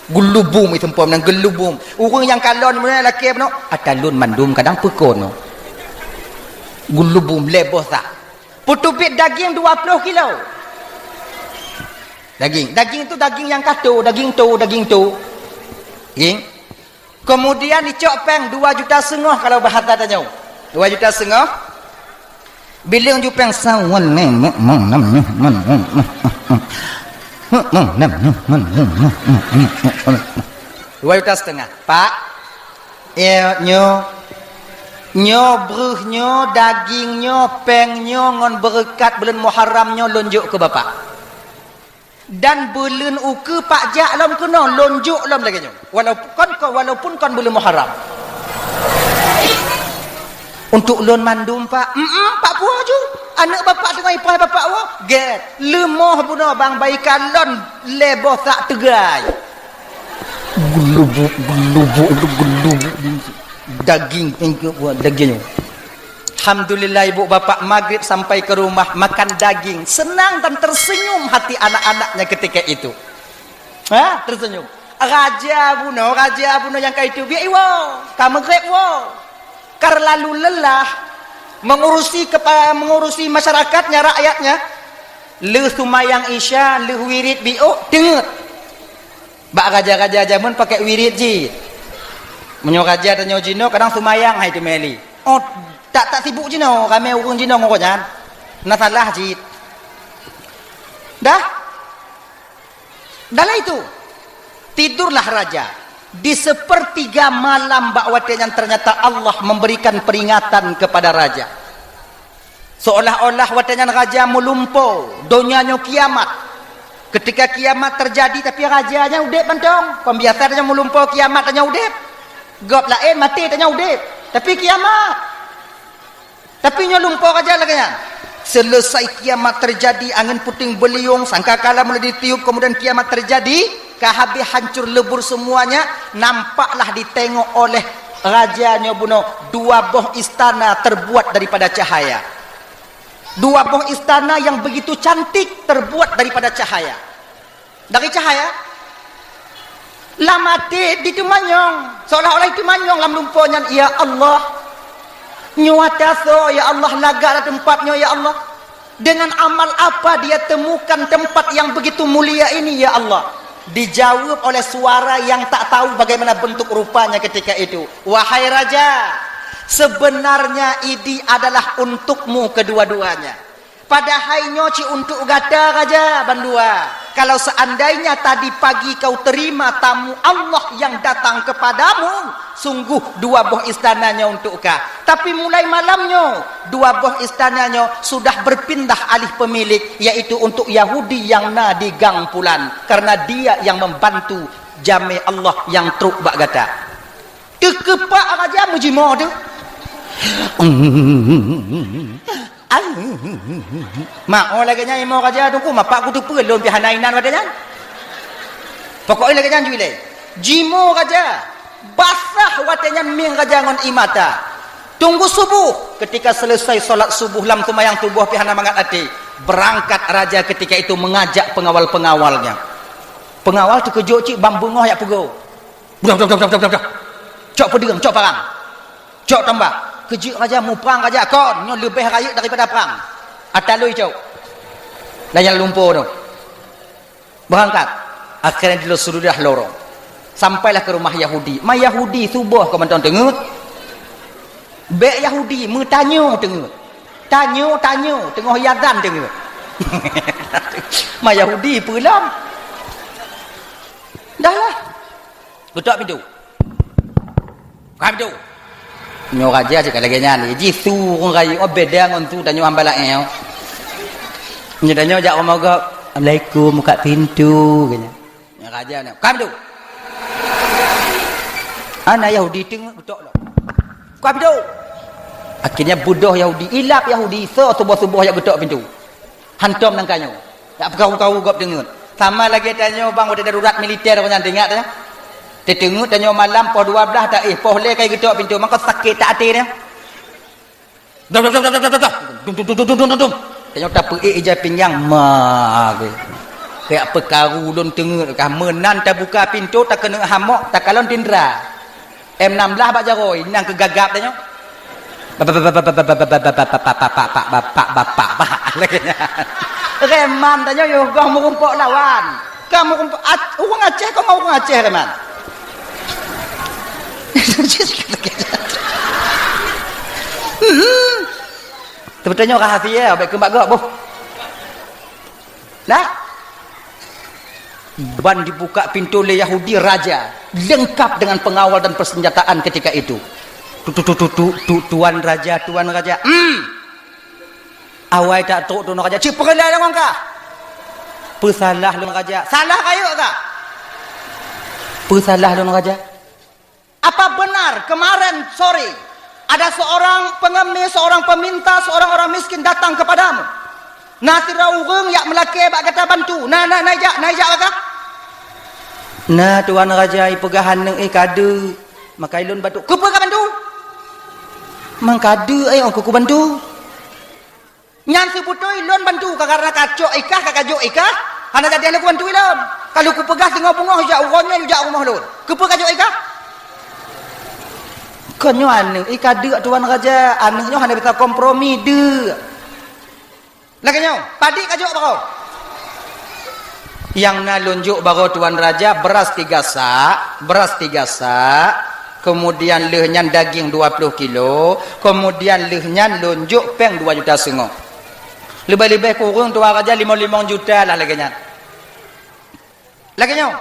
Geulubum, iseumpom nyan geulubum. Ureueng nyang kalon meunyoe lakèe bunoe, "Ata lôn mandum kadang peukon nyoe." Geulubum lhèe boh sak. Peuteubiet daging dua ploh kilo. Daging, daging tu daging nyang ka to, daging to, daging to. Daging. Kemudian icok pèng dua juta seungoh kalau bahasa tanyoe. Dua juta seungoh. Bileueng ju pèng sawan. Dua juta setengah. Pak, ya, nyoe, nyoe breuh nyoe, daging nyoe, pèng nyoe ngon beureukat buleuen Muharram nyoe lôn jok keu Bapak. Dan beuleuen ukeue Pak jak lom keunoe, lôn jok lom lagèe nyoe. Walaupun kon, kon, walaupun kon buleuen Muharram. Untuk lôn mandum, Pak. Em-em, Pak puwoe ju. Aneuk Bapak teungoh ipreh Bapak woe. Gèt. Leumoh bunoe bang bayi kalon lhèe boh sak teugai. Geulubuk, geulubuk, geulubuk. Daging, daging nyoe. Alhamdulillah, ibu bapak maghrib sampai ke rumah makan daging. Senang dan tersenyum hati anak-anaknya ketika itu. Ha, tersenyum. Raja bunoe, raja bunoe nyang ka iteubiet iwoe, ka maghrib woe. Ka lalu lelah mengurusi kepa-, mengurusi masyarakatnya, rakyatnya. Lheueh seumayang Isya, lheueh wirid biôk, teungeut. Bak raja-raja jameun pakai wirid jih. Meunyoe raja tanyoe jinoe kadang seumayang hai teumeli. Oh, tak, tak sibuk jinoe, ramé ureueng jinoe ngon gobnyan. Na salah jih. Dah? Dalam itu, tidurlah raja di sepertiga malam bak watèe nyan ternyata Allah memberikan peringatan kepada raja. Seolah-olah watèe nyan raja meulumpo, donya nyoe kiamat. Ketika kiamat terjadi, tapi raja nyan udép mantong. Kon biasa tanyoe meulumpo kiamat tanyoe udép. Gob laén maté tanyoe udép. Tapi kiamat. Tapi nyoe lumpo raja lagèe nyan. Selesai kiamat terjadi, angin puting beliung, sangkakala mulai ditiup, kemudian kiamat terjadi, ka habéh hancur lebur semuanya, nampaklah ditengok oleh raja nyoe bunoe dua boh istana terbuat daripada cahaya. Dua boh istana yang begitu cantik terbuat daripada cahaya. Dari cahaya. Lam até diteumanyong, seolah-olah diteumanyong lam lumpo nyan, "Ya Allah, nyoe ata soe, ya Allah, lagak lam teumpat nyoe, ya Allah. Dengan amal apa dia temukan tempat yang begitu mulia ini, ya Allah?" Dijawab oleh suara yang tak tahu bagaimana bentuk rupanya ketika itu, "Wahai raja, sebenarnya idi adalah untukmu kedua-duanya." Padahai nyoe cit untuk gata raja bandua. Kalau seandainya tadi pagi kau terima tamu Allah yang datang kepadamu, sungguh dua boh istana nyoe untuk kah. Tapi mulai malam nyoe, dua boh istana nyoe sudah berpindah alih pemilik, yaitu untuk Yahudi yang na di gang pulan, karena dia yang membantu jamé Allah yang trok bak gata. Teukeupak raja meujimoe teuh. Ai. Mak, oh lagèe nyan imoe raja teungku, mapak kuteupeue lôn pih hana inan watèe nyan. Pokoknya lagèe nyan jui lé. Jimoe raja, basah watèe nyan mieng raja ngon ie mata. Tunggu subuh, ketika selesai salat subuh lam seumayang subuh pih hana mangat até, berangkat raja ketika itu mengajak pengawal-pengawalnya. Pengawal teukeujot cit ban beungoh jak peugo. Udah, udah, udah, udah, udah, udah. Cok peudeueng, cok parang. Cok tombak. Keujeuet raja, muprang raja kon, nyoe leubeh rayeuk daripada prang. Ata lui cok. Lam lumpo tu. Berangkat. Akhirnya di sudah lorong. Sampailah ke rumah Yahudi. Ma Yahudi suboh keu mantong teungeut. Bèk Yahudi meutanyoe teungeut. Tanyoe, tanyoe, teungoh azan teungeut. Ma Yahudi peue lom. Dah lah. Geutok pintoe. Buka pintoe. Nyoe raja cit ka lagèe nyan, jih su ureueng rayeuk, oh, beda ngon su tanyoe hamba laén, oh. Nyoe tanyoe jak rumoh gob, "Assalamualaikum, buka pintoe," kheun nyan. Nyoe raja nyan, "Buka pintoe." Hana Yahudi teungeut geutok lom. "Buka pintoe." Akhirnya beudôh Yahudi, ilap Yahudi, soe suboh-suboh jak geutok pintoe. Hantom nangka nyoe. Jak peukaru-karu gob teungeut. Sama lagèe tanyoe bang watèe darurat militer nyan teuingat ya. Teuteungeut tanyoe malam poh dua blah taéh, poh lhèe kai geutok pintoe, maka sakét that até nyan. Dum, dum, dum. Tanyoe tapeuék ija pinggang, ma, ge. Kayak peukaru lôn teungeut kah, meunan tabuka pintoe takeuneuk hamok, takalon tindra. M enam belas bak jaroe, nyan keu gagap tanyoe. Bapak, bapak, bapak, bapak. Lagèe nyan. Reman tanyoe yoh goh meurumpok lawan. Ka meurumpok Ac-, ureueng Aceh, ka ngon ureueng Aceh reman. Hmm. Seubeutoe nyoe rahasia, bèk keu bak gob boh. Nah. Ban dibuka pintoe lé Yahudi raja, lengkap dengan pengawal dan persenjataan ketika itu. Tu, tu, tu, tu, tu, tu, tuan raja, tuan raja. Hmm. Awai tak trok tuan raja. Cit peureulèe deungon kah. Peusalah lôn raja. Salah rayeuk kah. Peusalah lôn raja. Apa benar kemarin sore ada seorang pengemis, seorang peminta, seorang orang miskin datang kepadamu? Na sidroe ureueng jak meulakèe bak gata bantu. Na, na, na ijak, na ijak bak kah? Na, tuan raja, ipeugah aneuk, eh, ka deuek. Maka ilôn bantu. Keupeue kabantu? Mang ka deuek, eh, ôn keuku bantu. Nyan seubeutôi lôn bantu ka, karena kacok ikah, ka kajok ikah, hana jadi lôn kubantu ilôn. Ka lôn kupeugah singoh beungoh jak uroe nyoe jak rumoh lôn. Keupeue kajok ikah? Kon nyoe aneuk, i ka deuek tuan raja, aneuk nyoe hana bisa kompromi deuek. Lagèe nyoe, padit kajok baroe. Nyang na lôn jok baroe tuan raja, beras tiga sak, beras tiga sak, kemudian lheueh nyan daging dua ploh kilo, kemudian lheueh nyan lôn jok péng dua juta seungoh. Leubeh-leubeh kureueng tuan raja limong-limong juta lah lagèe nyan. Lagèe nyoe,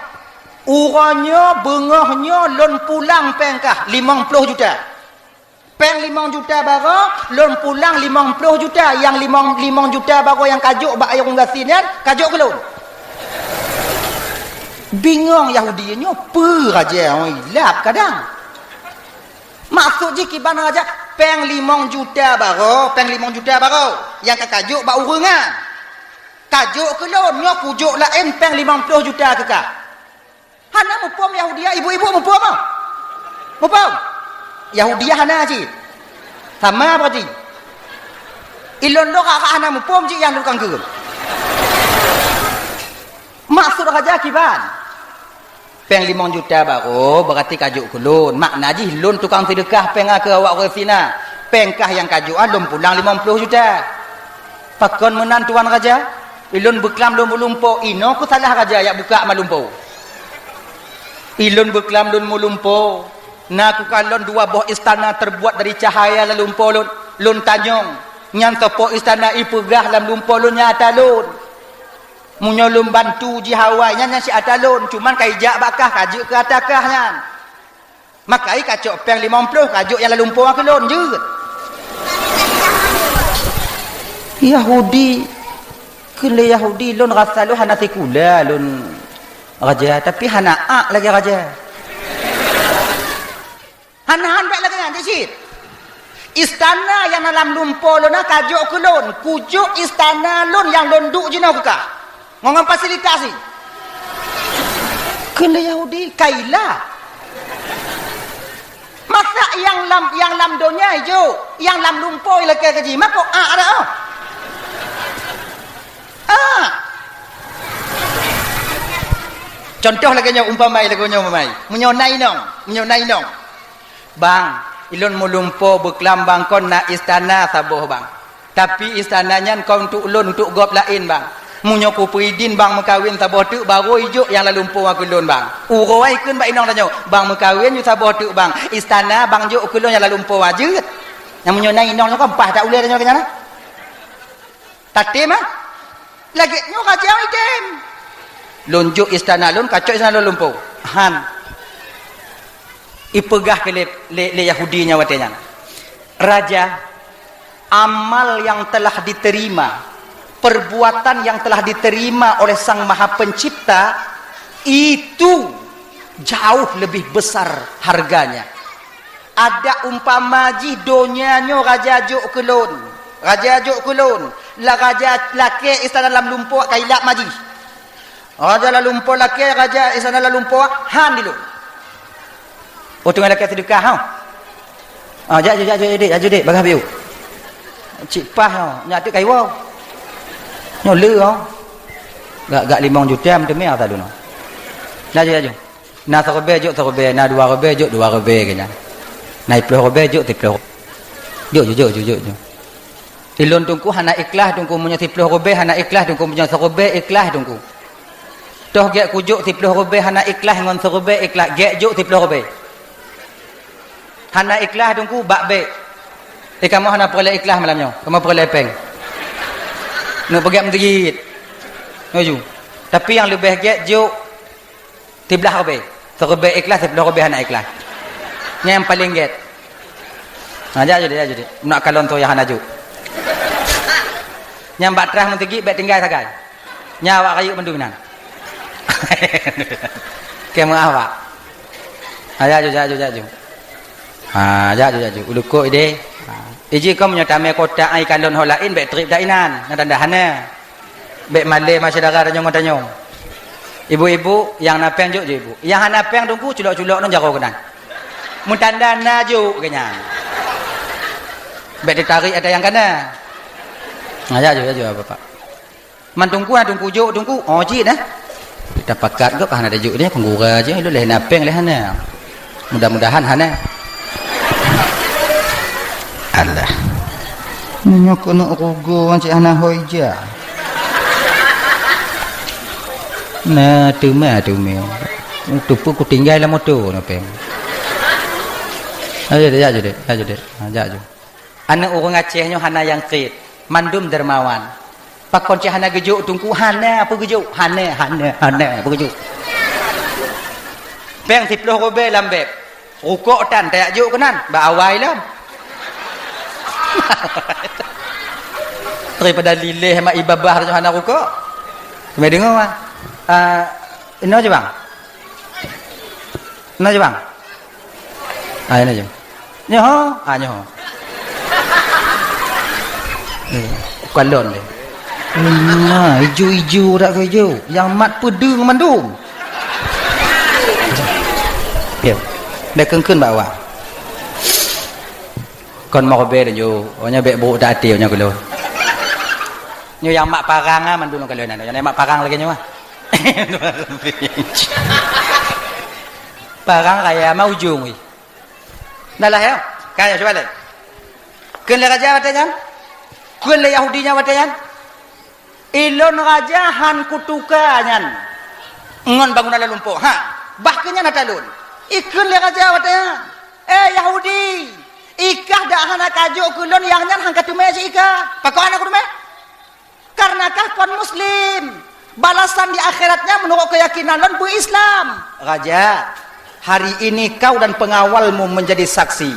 uroe nyoe beungoh nyoe lôn pulang péng kah limong ploh juta. Péng limong juta baroe, lôn pulang limong ploh juta, nyang limong, limong juta baroe nyang kajok bak ureueng gasien nyan, kajok keu lôn. Bingong Yahudi nyoe, peue raja, oi, lap kadang. Maksud jih kiban raja, péng limong juta baroe, péng limong juta baroe, nyang ka kajok bak ureueng nyan. Kajok keu lôn, nyoe kujok laén péng limong ploh juta keu kah. Hana muphom Yahudi, ibu-ibu muphom ah? Muphom? Yahudi hana cit. Sama berarti. Ilôn lôn kakak hana muphom cit nyang tukang keu. Maksud raja kiban? Péng limong juta baroe berarti kajok keu lôn. Makna jih lôn tukang seudeukah péng keu awak ureueng gasien. Péng kah nyang kajok ah lôn pulang limong ploh juta. Pakon meunan tuan raja? Ilôn beuklam lôn meulumpo, inoe keusalah raja jak buka ma lumpo. Ilôn beuklam lôn meulumpo, na kukalon dua boh istana terbuat dari cahaya lam lumpo lôn. Lôn tanyong, nyan soe po istana ipeugah lam lumpo lôn nyang ata lôn. Meunyoe lôn bantu jih awai nyan, nyan si ata lôn, cuman ka ijak bak kah, ka jeuet keu ata kah nyan. Maka i kacok péng limong ploh, kajok nyang lam lumpo keu lôn jeuet. Yahudi, keu lé Yahudi lôn rasa lôn hana sikula lôn raja, tapi hana ak lagèe raja. Hana, han bèk lagèe nyan, cit. Istana nyang na lam lumpoe lôn na ka jok keu lôn, kujok istana lôn nyang lôn duek jinoe keu kah. Ngon, ngon fasilitas jih. Kheun lé Yahudi, "Kaila." Masa nyang lam, nyang lam donya jok, nyang lam lumpoe lakèe keu jih, mako a ada. Ah. Contoh lagèe nyoe, umpama lagèe nyoe, umpama. Meunyoe na inong, meunyoe na inong. "Bang, ilôn meulumpoe beuklam bang, kon na istana saboh bang. Tapi istana nyan kon untuk lôn, untuk gob laén bang. Meunyoe kupeuidin bang meukawen saboh teuk, barô ijok nyang lam lumpoe keu lôn bang." Uroe kheun bak inong tanyoe, "Bang meukawen ju saboh teuk bang, istana bang jok keu lôn nyang lam lumpoe jeuet." Nyang meunyoe na inong nyoe kan paih that ulèe tanyoe keu nyan na. Tatem, ah? Lagèe nyoe raja idem. "Lôn jok istana lôn, kacok istana lôn lumpoe." Han. Ipeugah keu lé, lé, lé Yahudi nyan watèe nyan, "Raja, amal yang telah diterima, perbuatan yang telah diterima oleh Sang Maha Pencipta, itu jauh lebih besar harganya." Ada umpama jih donya nyoe raja jok keu lôn. Raja jok keu lôn. La raja lakèe istana lam lumpoe ka ilap ma jih. Raja lam lumpoe lakèe, raja istana lam lumpoe han di lôn. Oh, teungoh lakèe seudeukah, ha? Ah, jak, jak, jak, jak, dek, jak, dek, bagah biu. Cit paih, ha, nyak teuk kaiwoe. Nyoe le, ha. Gak, gak limong juta meuteumé ata lôn. Laju, laju. Na siribèe jok siribèe, na dua ribèe jok dua ribèe keu nyan. Na siploh ribèe jok siploh. Jok, jok, jok, jok, jok, jok. Ilôn teungku hana ikhlas teungku, meunyoe siploh ribèe hana ikhlas teungku, meunyoe siribèe ikhlas teungku. Toh gèt kujok siploh ribèe hana ikhlas ngon siribèe ikhlas, gèt jok siploh ribèe. Hana ikhlas teungku, bak bèk. Eh, kamoe hana peureulèe ikhlas malam nyoe. Kamoe peureulèe pèng. Neuk peugèt meuseujid. Laju. Tapi nyang leubèh gèt jok siblaih ribèe. Siribèe ikhlas, siploh ribèe hana ikhlas. Nyan nyang paleng gèt. Ha, jak judek, jak judek. Nak kalon tu nyang hana jok. Nyang bak trah meuseujid bèk tinggai sagai. Nyan awak rayeuk mandum inan. Keu meu'ah, Pak. Ha, jak ju, jak ju, jak ju. Ha, jak ju, jak ju. Ulukok ideh. Ha. Iji kong meunyoe tamè kotak ai kalon ho laén bèk trép dak inan. Na tanda hana. Bèk malèe ma syedara tanyong ngon tanyong. Ibu-ibu, nyang na pèng jok, jok ibu. Nyang hana pèng teungku, culok-culok ngon jaroe keunan. Meutanda na jok keu nyan. Bèk teutarek ata nyang kana. Ha, jak ju, jak ju, Bapak. Man teungku, na teungku jok, teungku. Oh, cit, eh. Tapakat gop hana tajok nyoe, peugura jih, lôn lé na pèng lé hana. Mudah-mudahan hana. Alah. Nyoe keuneuk rugoe cit hana hôi ija. Na teuma, teuma. Teupeu kutinggai lam moto na pèng. Ayo, jak ju deh, jak ju deh. Ha, jak ju. Aneuk ureueng Aceh nyoe hana nyang kriet, mandum dermawan. Pakon cit hana geujok teungku? Hana peue geujok. Hana, hana, hana peue geujok. Pèng siploh ribèe lam bèb. Rukok tan, tajak jok keunan, bak awai lom. Daripada lileh mak ibabah tu hana rukok. Kami deungoe, ah. Ah, inoe je, Bang. Na je, Bang. Ah, inoe je. Nyoe, ah, nyoe. Eh, bukan lon deh. Nah, ijo-ijo dak keu ijo. Yang mat peudeueng mandum. Ya. Dah keun-keun bak awak. Kon mau beda jo. Oh, nyoe bèk buruk dak até nyoe keu lôn. Nyoe yang mak parang ah mandum keu lôn. Yang mak parang lagèe nyoe ah. Parang raya ma ujong weh. Nah lah ya. Kaya cuba lé. Kheun lé raja watèe nyan. Kheun lé Yahudi nyan watèe nyan. Ilôn raja han kutuka nyan ngon bangunan lam lumpoe. Ha, bah keu nyan ata lôn. Ikheun lé raja watèe nyan, "Eh Yahudi, ikah dak hana kajok keu lôn nyang nyan han kateumé cit ikah." Pakon hana kuteumé? Karena kah kon muslim. Balasan di akhiratnya menurut keyakinan lôn beu-Islam. Raja, hari ini kau dan pengawalmu menjadi saksi.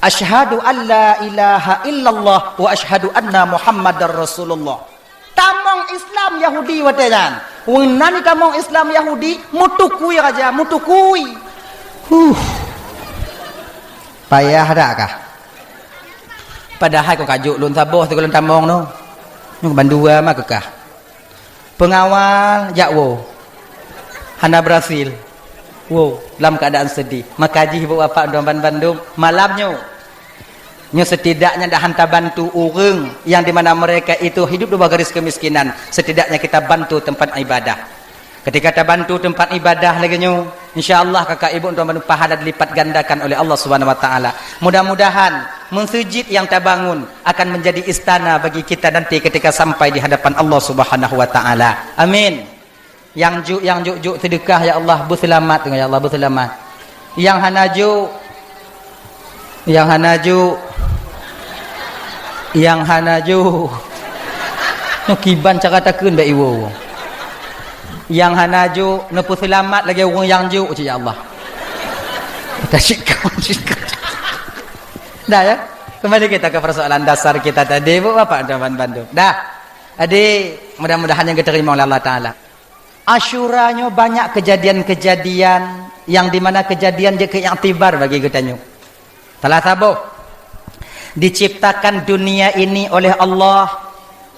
Asyhadu an la ilaha illallah wa asyhadu anna Muhammadar Rasulullah. Tamong Islam Yahudi watèe nyan. Meunan tamong Islam Yahudi, meutukui raja, meutukui. Huh. Payah dak kah? Padahai kon ka jok lôn saboh sigohlom tamong nyoe. Nyoe bandua mah keu kah. Peungawal jak woe. Hana berhasil. Woe, lam keuadaan sedih. Maka jih ibu bapak dan bandum, malam nyoe. Nyoe setidaknya dah hana tabantu ureuëng yang di mana mereka itu hidup di bawah garis kemiskinan. Setidaknya kita bantu tempat ibadah. Ketika tabantu tempat ibadah lagée nyoe, insya Allah kakak ibu tuan bandum pahala dilipat gandakan oleh Allah Subhanahu wa taala. Mudah-mudahan mesjid yang tabangun akan menjadi istana bagi kita nanti ketika sampai di hadapan Allah Subhanahu wa taala. Amin. Nyang juk, nyang juk, juk sedekah, ya Allah, beuseulamat, ya Allah, beuseulamat. Nyang hana juk, nyang hana juk, nyang hana juk. Nyoe kiban cara takheun bak iwoe. Nyang hana juk, neupeuseulamat lagée ureuëng nyang juk, cit ya Allah. Tasyik kawan, syik kawan. Dah ya? Kembali kita ke persoalan dasar kita tadi, bu, bapak dan bandum. Dah. Jadi, mudah-mudahan nyang diterima oleh Allah Taala. Asyura nyoe banyak kejadian-kejadian yang di mana kejadian jeuet keu iktibar bagi geutanyoe. Salah saboh, diciptakan dunia ini oleh Allah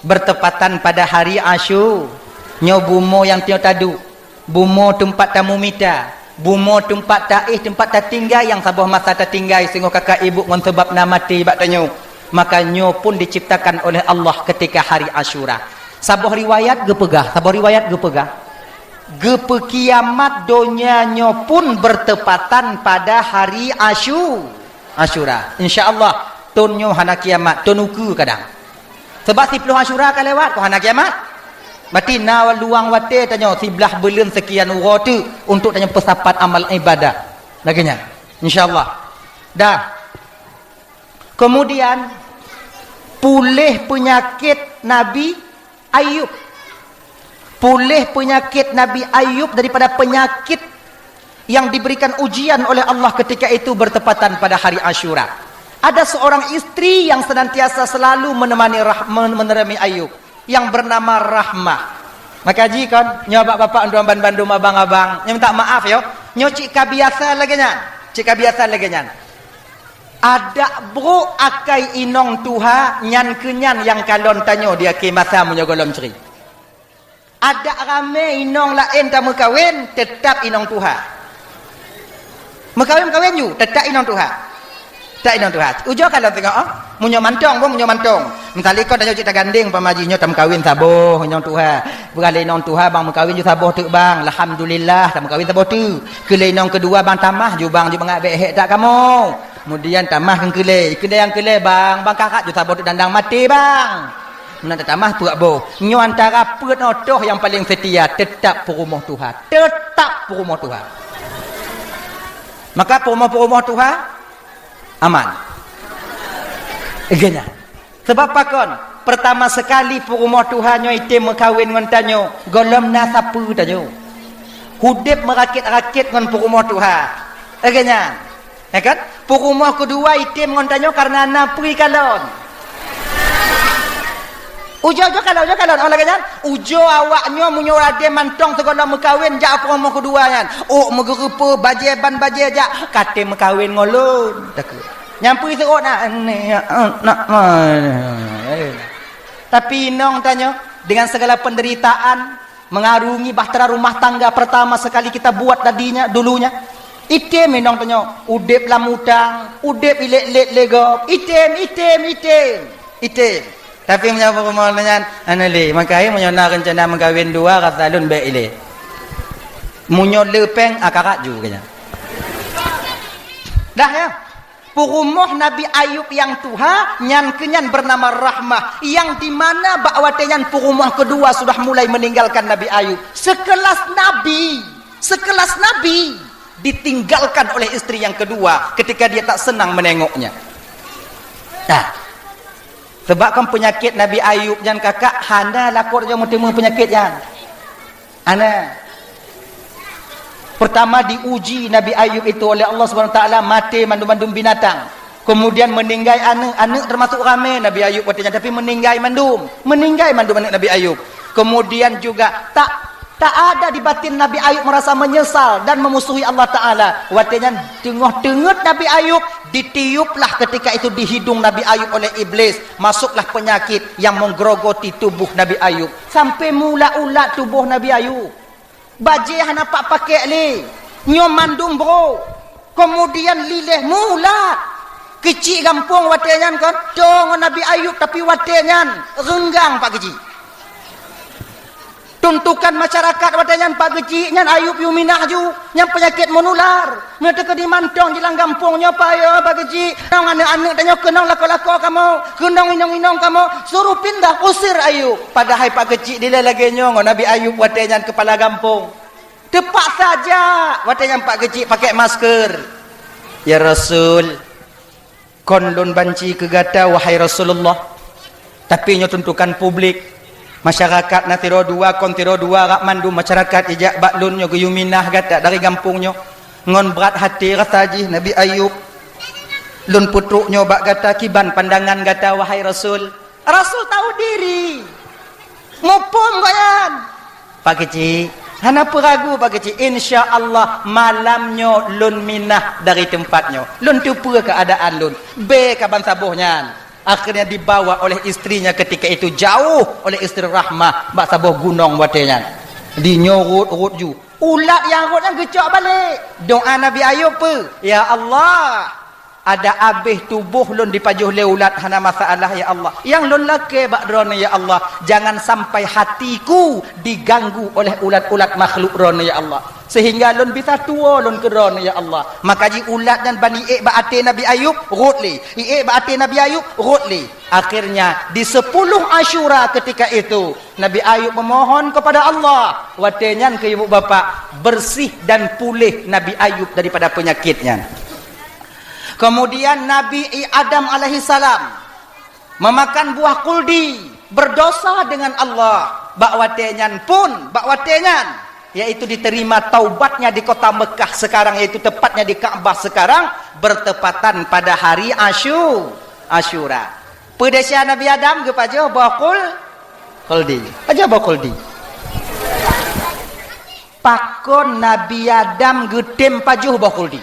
bertepatan pada hari Asyu. Nyoe bumoe nyang tanyoe taduek, bumoe teumpat tamumita, bumoe teumpat taéh, teumpat tatinggai nyang saboh masa tatinggai singoh kakak ibu ngon sabab na maté bak tanyoe. Maka nyoe pun diciptakan oleh Allah ketika hari Asyura. Saboh riwayat geupeugah, saboh riwayat geupeugah, geupeukiamat donya nyoe pun bertepatan pada hari Asyu-, Asyura. Insya Allah, thon nyoe hana kiamat, thon ukeue kadang. Sebab siploh Asyura ka lewat, kon hana kiamat. Berarti na luang watée tanyoe siblaih buleuen sekian uroe teuk untuk tanyoe peusapat amal ibadah. Lagée nyan. Insya Allah. Dah. Kemudian, puléh peunyakét Nabi Ayub. Puléh peunyakét Nabi Ayub daripada penyakit yang diberikan ujian oleh Allah ketika itu bertepatan pada hari Asyura. Ada seorang istri yang senantiasa selalu menemani rah-, men-, menemani Ayub yang bernama Rahmah. Maka jih kon, nyoe bak bapak, tuan bandum, abang-abang, nyoe minta maaf yo. Nyoe cit ka biasa lagée nyan. Cit ka biasa lagée nyan. Adak brok akai inong tuha nyan keu nyan nyang kalon tanyoe di akhé masa meunyoe gohlom cre. Adak ramé inong laén tameukawen, teutap inong tuha. Meukawen-meukawen ju, teutap inong tuha. Teutap inong tuha. Ujoe kalon teungoh, oh. Meunyoe mantong, boh, meunyoe mantong. Misali kon tanyoe cit tagandeng, pama jih nyoe tameukawen saboh inong tuha. Peugah lé inong tuha, bang meukawen ju saboh teuk, bang. Alhamdulillah, tameukawen saboh teuk. Keu lé inong keudua, bang, tamah ju, bang, ju bangat bék hék that kamoe. Kemudian tamah keu keulé. Keulé nyang keulé, bang, bang karat ju saboh teuk dandang maté, bang. Meunan tatamah peuet boh. Nyoe antara peuet nyoe toh nyang paleng seutia, teutap peurumoh tuha. Teutap peurumoh tuha. Maka peurumoh-peurumoh tuha aman. Geuh nyan. Sebab pakon? Pertama sekali peurumoh tuha nyoe item meukawen ngon tanyoe, gohlom na sapeue tanyoe. Udeb meurakét-rakét ngon peurumoh tuha. Lagée nyan. Ya kan? Peurumoh keudua item ngon tanyoe kareuna na peue kalon. Ujoe-ujoe kalon, ujoe kalon. Oh, lagée nyan, ujoe awak nyoe meunyoe ade mantong sigohlom meukawen jak peurumoh keudua nyan. Ôk meugeureupeue, bajée ban bajée jak, ka tem meukawen ngon lôn. Takheun. Nyang peue seuôt na, ni, nak, nak. Tapi inong tanyoe dengan segala penderitaan, mengarungi bahtera rumah tangga pertama sekali kita buat tadinya, dulunya. Item inong tanyoe, udeb lam utang, udeb ilét-lét lé gob, item, item, item, item. Tapi meunyoe peurumoh nyan, hana lé, maka meunyoe na reuncana meukawen dua, rasa lôn bék ilé. Meunyoe le péng, akarat ju keu nyan. Dah ya. Peurumoh Nabi Ayub nyang tuha, nyan keu nyan bernama Rahmah, yang di mana bak watée nyan peurumoh keudua sudah mulai meninggalkan Nabi Ayub. Sekelas nabi, sekelas nabi ditinggalkan oleh istri yang kedua ketika dia tak senang menengoknya. Nah, sebab kan penyakit Nabi Ayub nyan kakak hana lakoe nyang meuteumé penyakit nyan. Ana. Pertama diuji Nabi Ayub itu oleh Allah Subhanahu Wa Taala, maté mandum-mandum binatang. Kemudian meninggai aneuk, aneuk termasuk ramé Nabi Ayub watée nyan, tapi meninggai mandum. Meninggai mandum aneuk Nabi Ayub. Kemudian juga tak, tak ada di batin Nabi Ayub merasa menyesal dan memusuhi Allah Taala. Watée nyan teungoh teungeut Nabi Ayub, Ditiuplah ketika itu di hidung Nabi Ayub oleh iblis, masuklah penyakit yang menggerogoti tubuh Nabi Ayub. Sampai meuulat-ulat tuboh Nabi Ayub. Bajée hana pat pakék lé. Nyoe mandum brok. Kemudian liléh meuulat. Keuchik gampông watée nyan kon, toe ngon Nabi Ayub, tapi watée nyan reunggang pat keuchik. Tuntukan masyarakat watée nyan pat keuchik nyan Ayub yue minah ju, nyan peunyakét meunular. Meunyoe teukeudi mantong jilang gampông nyoe payoe pat keuchik, nong aneuëk-aneuëk tanyoe keunong lakoe-lakoe kamoe, keunong inong-inong kamoe, suruh pindah, usir Ayub. Padahai pat keuchik dilée lagée nyoe ngon Nabi Ayub watée nyan keupala gampông. Teupaksa jak watée nyan pat keuchik pakék masker. Ya Rasul, kon lôn banci keu gata, wahai Rasulullah. Tapi nyoe tuntukan publik. Masyarakat na sidroe dua, kon sidroe dua, rak mandum masyarakat ijak bak lôn nyoe geuyue minah gata dari gampông nyoe. Ngon brat haté rasa jih Nabi Ayub. Lôn peutrok nyoe bak gata, kiban pandangan gata, wahai Rasul. Rasul tahu diri. Muphom gobnyan. Pak Keuchik, hana peuragu Pak Keuchik. Insya Allah malam nyoe lôn minah dari teumpat nyoe. Lôn teupeue keuadaan lôn. Bé ka ban saboh nyan. Akhirnya dibawa oleh istrinya ketika itu jauh oleh istri Rahmah bak saboh gunong watée nyan. Di nyoe rot-rot ju. Ulat nyang rot nyan geucok balek. Doa Nabi Ayub peue? Ya Allah, ada abéh tuboh lôn dipajoh lé ulat hana masalah, ya Allah. Nyang lôn lakée bak Droeneuh, ya Allah, jangan sampai hatiku diganggu oleh ulat-ulat makhluk Droeneuh, ya Allah. Sehingga lôn bisa tuwoe lôn keu Droeneuh, ya Allah. Maka jiulat nyan ban iék bak até Nabi Ayub, rot lé. Iék bak até Nabi Ayub, rot lé. Akhirnya, di sepuluh Asyura ketika itu, Nabi Ayub memohon kepada Allah. Watée nyan keu ibu bapak, bersih dan pulih Nabi Ayub daripada penyakit nyan. Kemudian Nabi Adam alaihissalam memakan buah khuldi, berdosa dengan Allah. Bak watée nyan pun, bak watée nyan, yaitu diterima taubatnya di kota Mekah sekarang, yaitu tepatnya di Ka'bah sekarang, bertepatan pada hari Asyu-, Asyura. Peue desya Nabi Adam geupajoh boh khul-, khuldi. Pajoh boh khuldi. Pakon Nabi Adam geutem pajoh boh khuldi?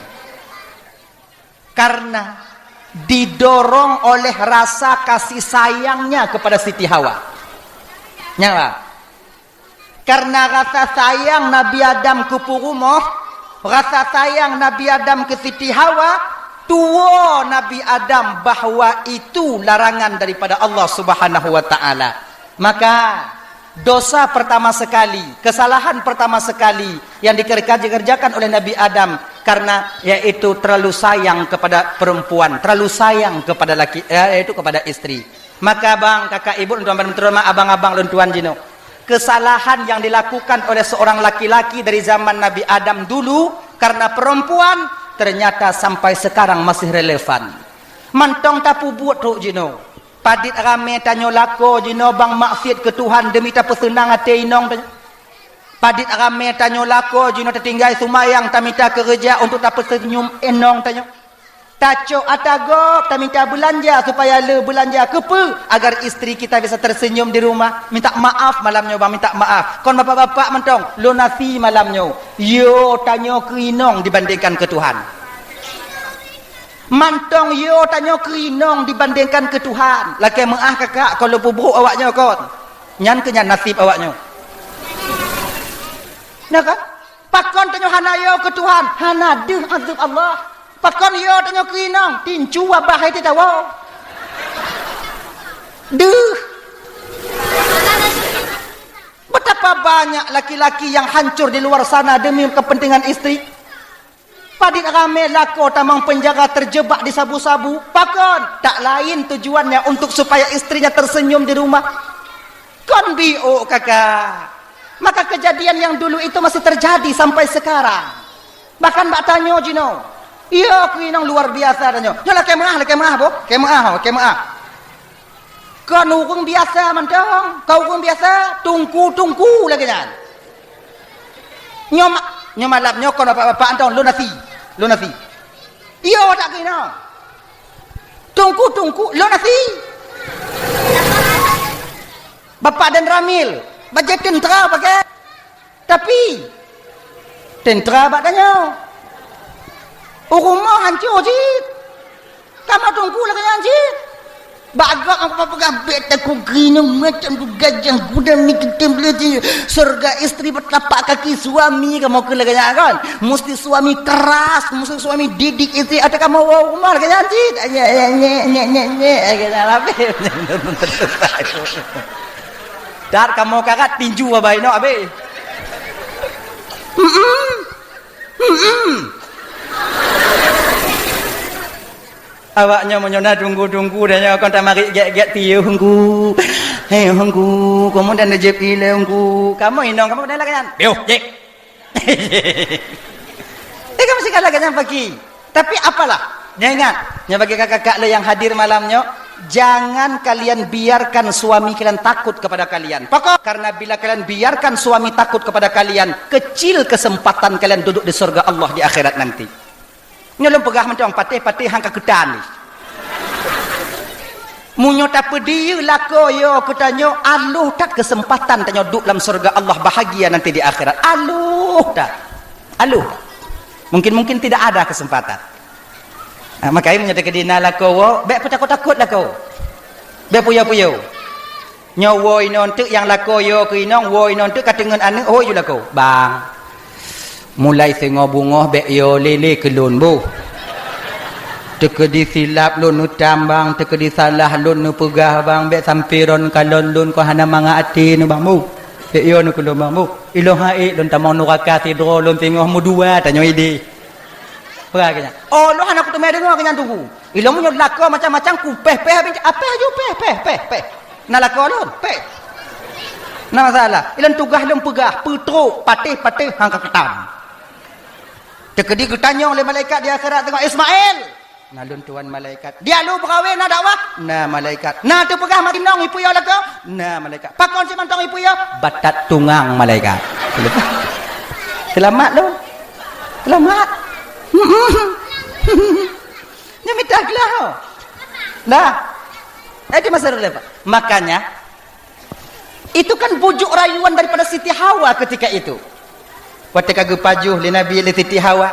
Karena didorong oleh rasa kasih sayangnya kepada Siti Hawa. Nyan lah. Karena rasa sayang Nabi Adam keu peurumoh, rasa sayang Nabi Adam keu Siti Hawa, tuwoe Nabi Adam bahwa itu larangan daripada Allah Subhanahu wa Ta'ala. Maka, dosa pertama sekali, kesalahan pertama sekali yang dikerja-, dikerjakan oleh Nabi Adam karena yaitu terlalu sayang kepada perempuan, terlalu sayang kepada laki, eh, yaitu kepada istri. Maka bang, kakak, ibu, tuan, tuan, abang-abang lôn tuan jinoe, kesalahan yang dilakukan oleh seorang laki-laki dari zaman Nabi Adam dulu karena perempuan, ternyata sampai sekarang masih relevan. Mantong tapeubuet trok jinoe. Padit ramé tanyoe lakoe jinoe bang maksiet keu Tuhan demi tapeuseunang até inong tanyoe. Padit ramé tanyoe lakoe jinoe tatinggai seumayang tamita keureuja untuk tapeuseunyum inong tanyoe. Tacok ata gob tamita beulanja supaya le beulanja keupeue agar istri kita bisa tersenyum di rumah. Minta maaf malam nyoe bang, minta maaf. Kon bapak-bapak mantong, lôn asie malam nyoe. Yo tanyoe keu inong dibandingkan keu Tuhan. Mantong yo tanyoe keu inong dibandingkan keu Tuhan. Lakée meuáh kakak, kon lôn peubrok awak nyoe kon. Nyan keuh nyan naseb awak nyoe. Nah kan? Pakon tanyoe hana yo keu Tuhan, hana deuh azeueb Allah. Pakon yo tanyoe keu inong, tincu abah hai titawoe. Deuh. Betapa banyak laki-laki yang hancur di luar sana demi kepentingan istri. Padit ramé lakoe tamong penjara terjebak di sabu-sabu. Pakon? Tak lain tujuannya untuk supaya istrinya tersenyum di rumah. Kon biôk kakak. Maka kejadian yang dulu itu masih terjadi sampai sekarang. Bahkan bak tanyoe jinoe. Iya, keu inong luar biasa tanyoe. Nyoe lakée meuáh, lakée meuáh boh. Lakée meuáh, lakée meuáh. Kon ureuëng biasa mantong, kon ureuëng biasa, tungku-tungku lagée nyan. Nyoe ma-, nyoe malam nyoe kon bapak-bapak mantong, lôn asie, lôn asie. Iyo tak keu inong. Tungku-tungku, lôn asie. Bapak dan Ramil, bajée teuntera pakai. Tapi, teuntera bak tanyoe. Ureuëng rumoh hancô cit. Kamoe teungku lagèe nyan cit. Bak gob aku peugah bèk takot keunoe macam tu gajah guna mi keutem beuleuje. Surga istri bertelapak kaki suami kamoe keu lagèe nyan kan. Mesti suami keras, mesti suami didik istri atau kamoe woe rumah lagèe nyan cit. Nyek, nyek, nyek, nyek, nyek, nyek. Lagèe nyan habéh. Dar kamoe karat tinju abai nok habéh. Mm-mm. Mm-mm. Awak nyoe meunyoe na tunggu-tunggu dan nyoe kon tamarit gèt-gèt piôh hungku. Hei hungku, kamoe dan jép ilée hungku. Kamoe inong kamoe dan lagèe nyan. Piôh, jép. Eh, kamoe sikalah lagèe nyan pagi. Tapi apalah, nyoe ingat, nyoe bagi kakak-kakak le yang hadir malam nyoe, jangan kalian biarkan suami kalian takut kepada kalian. Pakon? Karena bila kalian biarkan suami takut kepada kalian, kecil kesempatan kalian duduk di surga Allah di akhirat nanti. Nyoe lôn peugah mantong patéh-patéh hang ka keutan. Meunyoe tapeudiyeu lakoe yo keu tanyoe, aloh that kesempatan tanyoe duek lam syeuruga Allah bahagia nanti di akhirat. Aloh that. Aloh that. Mungkin-mungkin tidak ada kesempatan. Ah, makajih meunyoe teukeudi na lakoe wo, bèk peutakot-takot lakoe. Bèk puyo-puyo. Nyoe woe inoe teuk nyang lakoe yo keu inong, woe inoe teuk ka teungeut aneuk, hôi ju lakoe. Bang, mulai singoh beungoh bèk yo lé-lé keu lôn boh. Teukeudi silap lôn neutam bang, teukeudi salah lôn neupeugah bang, bèk sampoe droen kalon lôn kon hana mangat até nyoe bang boh. Bèk yo nyoe keu lôn bang boh. Ilôn han ék lôn tamong nuraka sidroe lôn singoh meudua tanyoe idéh. Peugah keu nyan. Oh, lôn hana kuteumé deungoe keu nyan teungku. Ilôn meunyoe lakoe macam-macam kupéh-péh abéh, apéh aju péh, péh, péh, péh. Na lakoe lôn, péh. Na masalah. Ilôn tugaih lôn peugah, peutrok, patéh-patéh hang ka keutam. Teukeudi geutanyong lé malaikat di akhirat teungoh, "Ismail!" "Na lôn tuan malaikat." "Dialu beurawe na dakwah?" "Na malaikat." "Na teupeugah mat inong ipuyo lakoe?" "Na malaikat." "Pakon si mantong ipuyo?" "Batat tungang malaikat." Seulamat lôn. Seulamat. Nyan mita glah. Nah. Eh, di masa depan. Makanya, itu kan bujuk rayuan daripada Siti Hawa ketika itu. Watèe ka geupajoh lé Nabi lé Siti Hawa,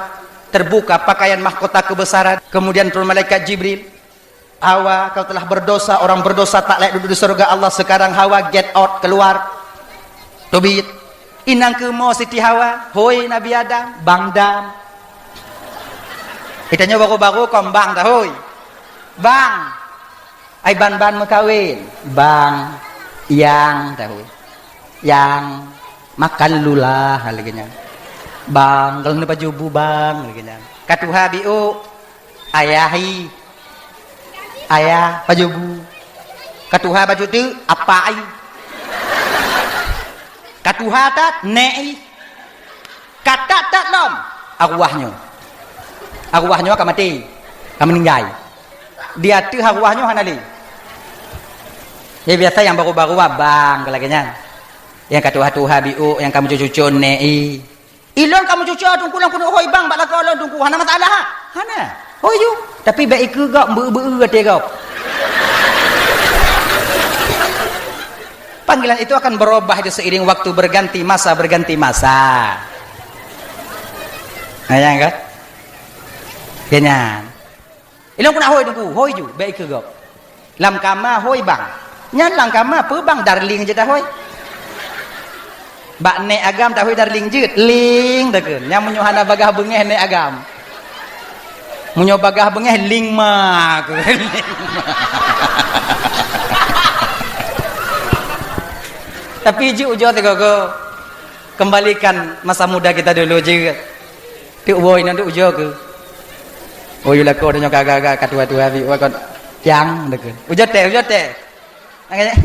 terbuka pakaian mahkota kebesaran, kemudian turun malaikat Jibril. "Hawa, kau telah berdosa, orang berdosa tak layak duduk di surga Allah, sekarang Hawa get out, keluar." Teubiet. Inong keumoe Siti Hawa, "Hôi Nabi Adam, bang dam." Geutanyoe baru-baru kon bang dah, hôi. Bang. Ai ban-ban meukawen. Bang, yang, dah, hôi. Yang, makan dulu lah, lagèe nyan. Bang, kalau na pajoh bu bang, lagèe nyan. Ka tuha biôk, ayah i. Ayah, pajoh bu. Ka tuha bacut teuk, apak i. Ka tuha that, nèk i. Ka that-that lom, arwah nyoe. Arwah nyoe ka maté, ka meuninggai. Di ateueh arwah nyoe hana lé. Jadi biasa nyang baru-baru abang ka lagèe nyan. Nyang ka tuha-tuha biôk, nyang ka meucucô-cucô nèk i. Ilôn ka meucucô teungku lôn keuneuk hôi bang bak lakoe lôn teungku, hana masalah ha? Hana. Hôi ju. Tapi bèk ikeue gob, beu-beu até gob. Panggilan itu akan berubah itu seiring waktu berganti masa, berganti masa. Nah, nyang kan? Keu nyan. Ilôn keuneuk hôi teungku, hôi ju, bèk ikeue gob. Lam kama hôi bang. Nyan lam kama peue bang, darling jeuet tahôi. Bak nèk agam tahôi darling jeuet, ling takheun. Nyan meunyoe hana bagaih beungèh nèk agam. Meunyoe bagaih beungèh ling ma kheun. Tapi jeuet ujoe sigoe-goe. Kembalikan masa muda kita dulu jeuet. Teuk woe nyan teuk ujoe keu. Oh, yue lakoe tanyoe ka agak-agak ka tuha-tuha bi, wah kon tiang deukeu. Ujoe tes, ujoe tes. Agaknya,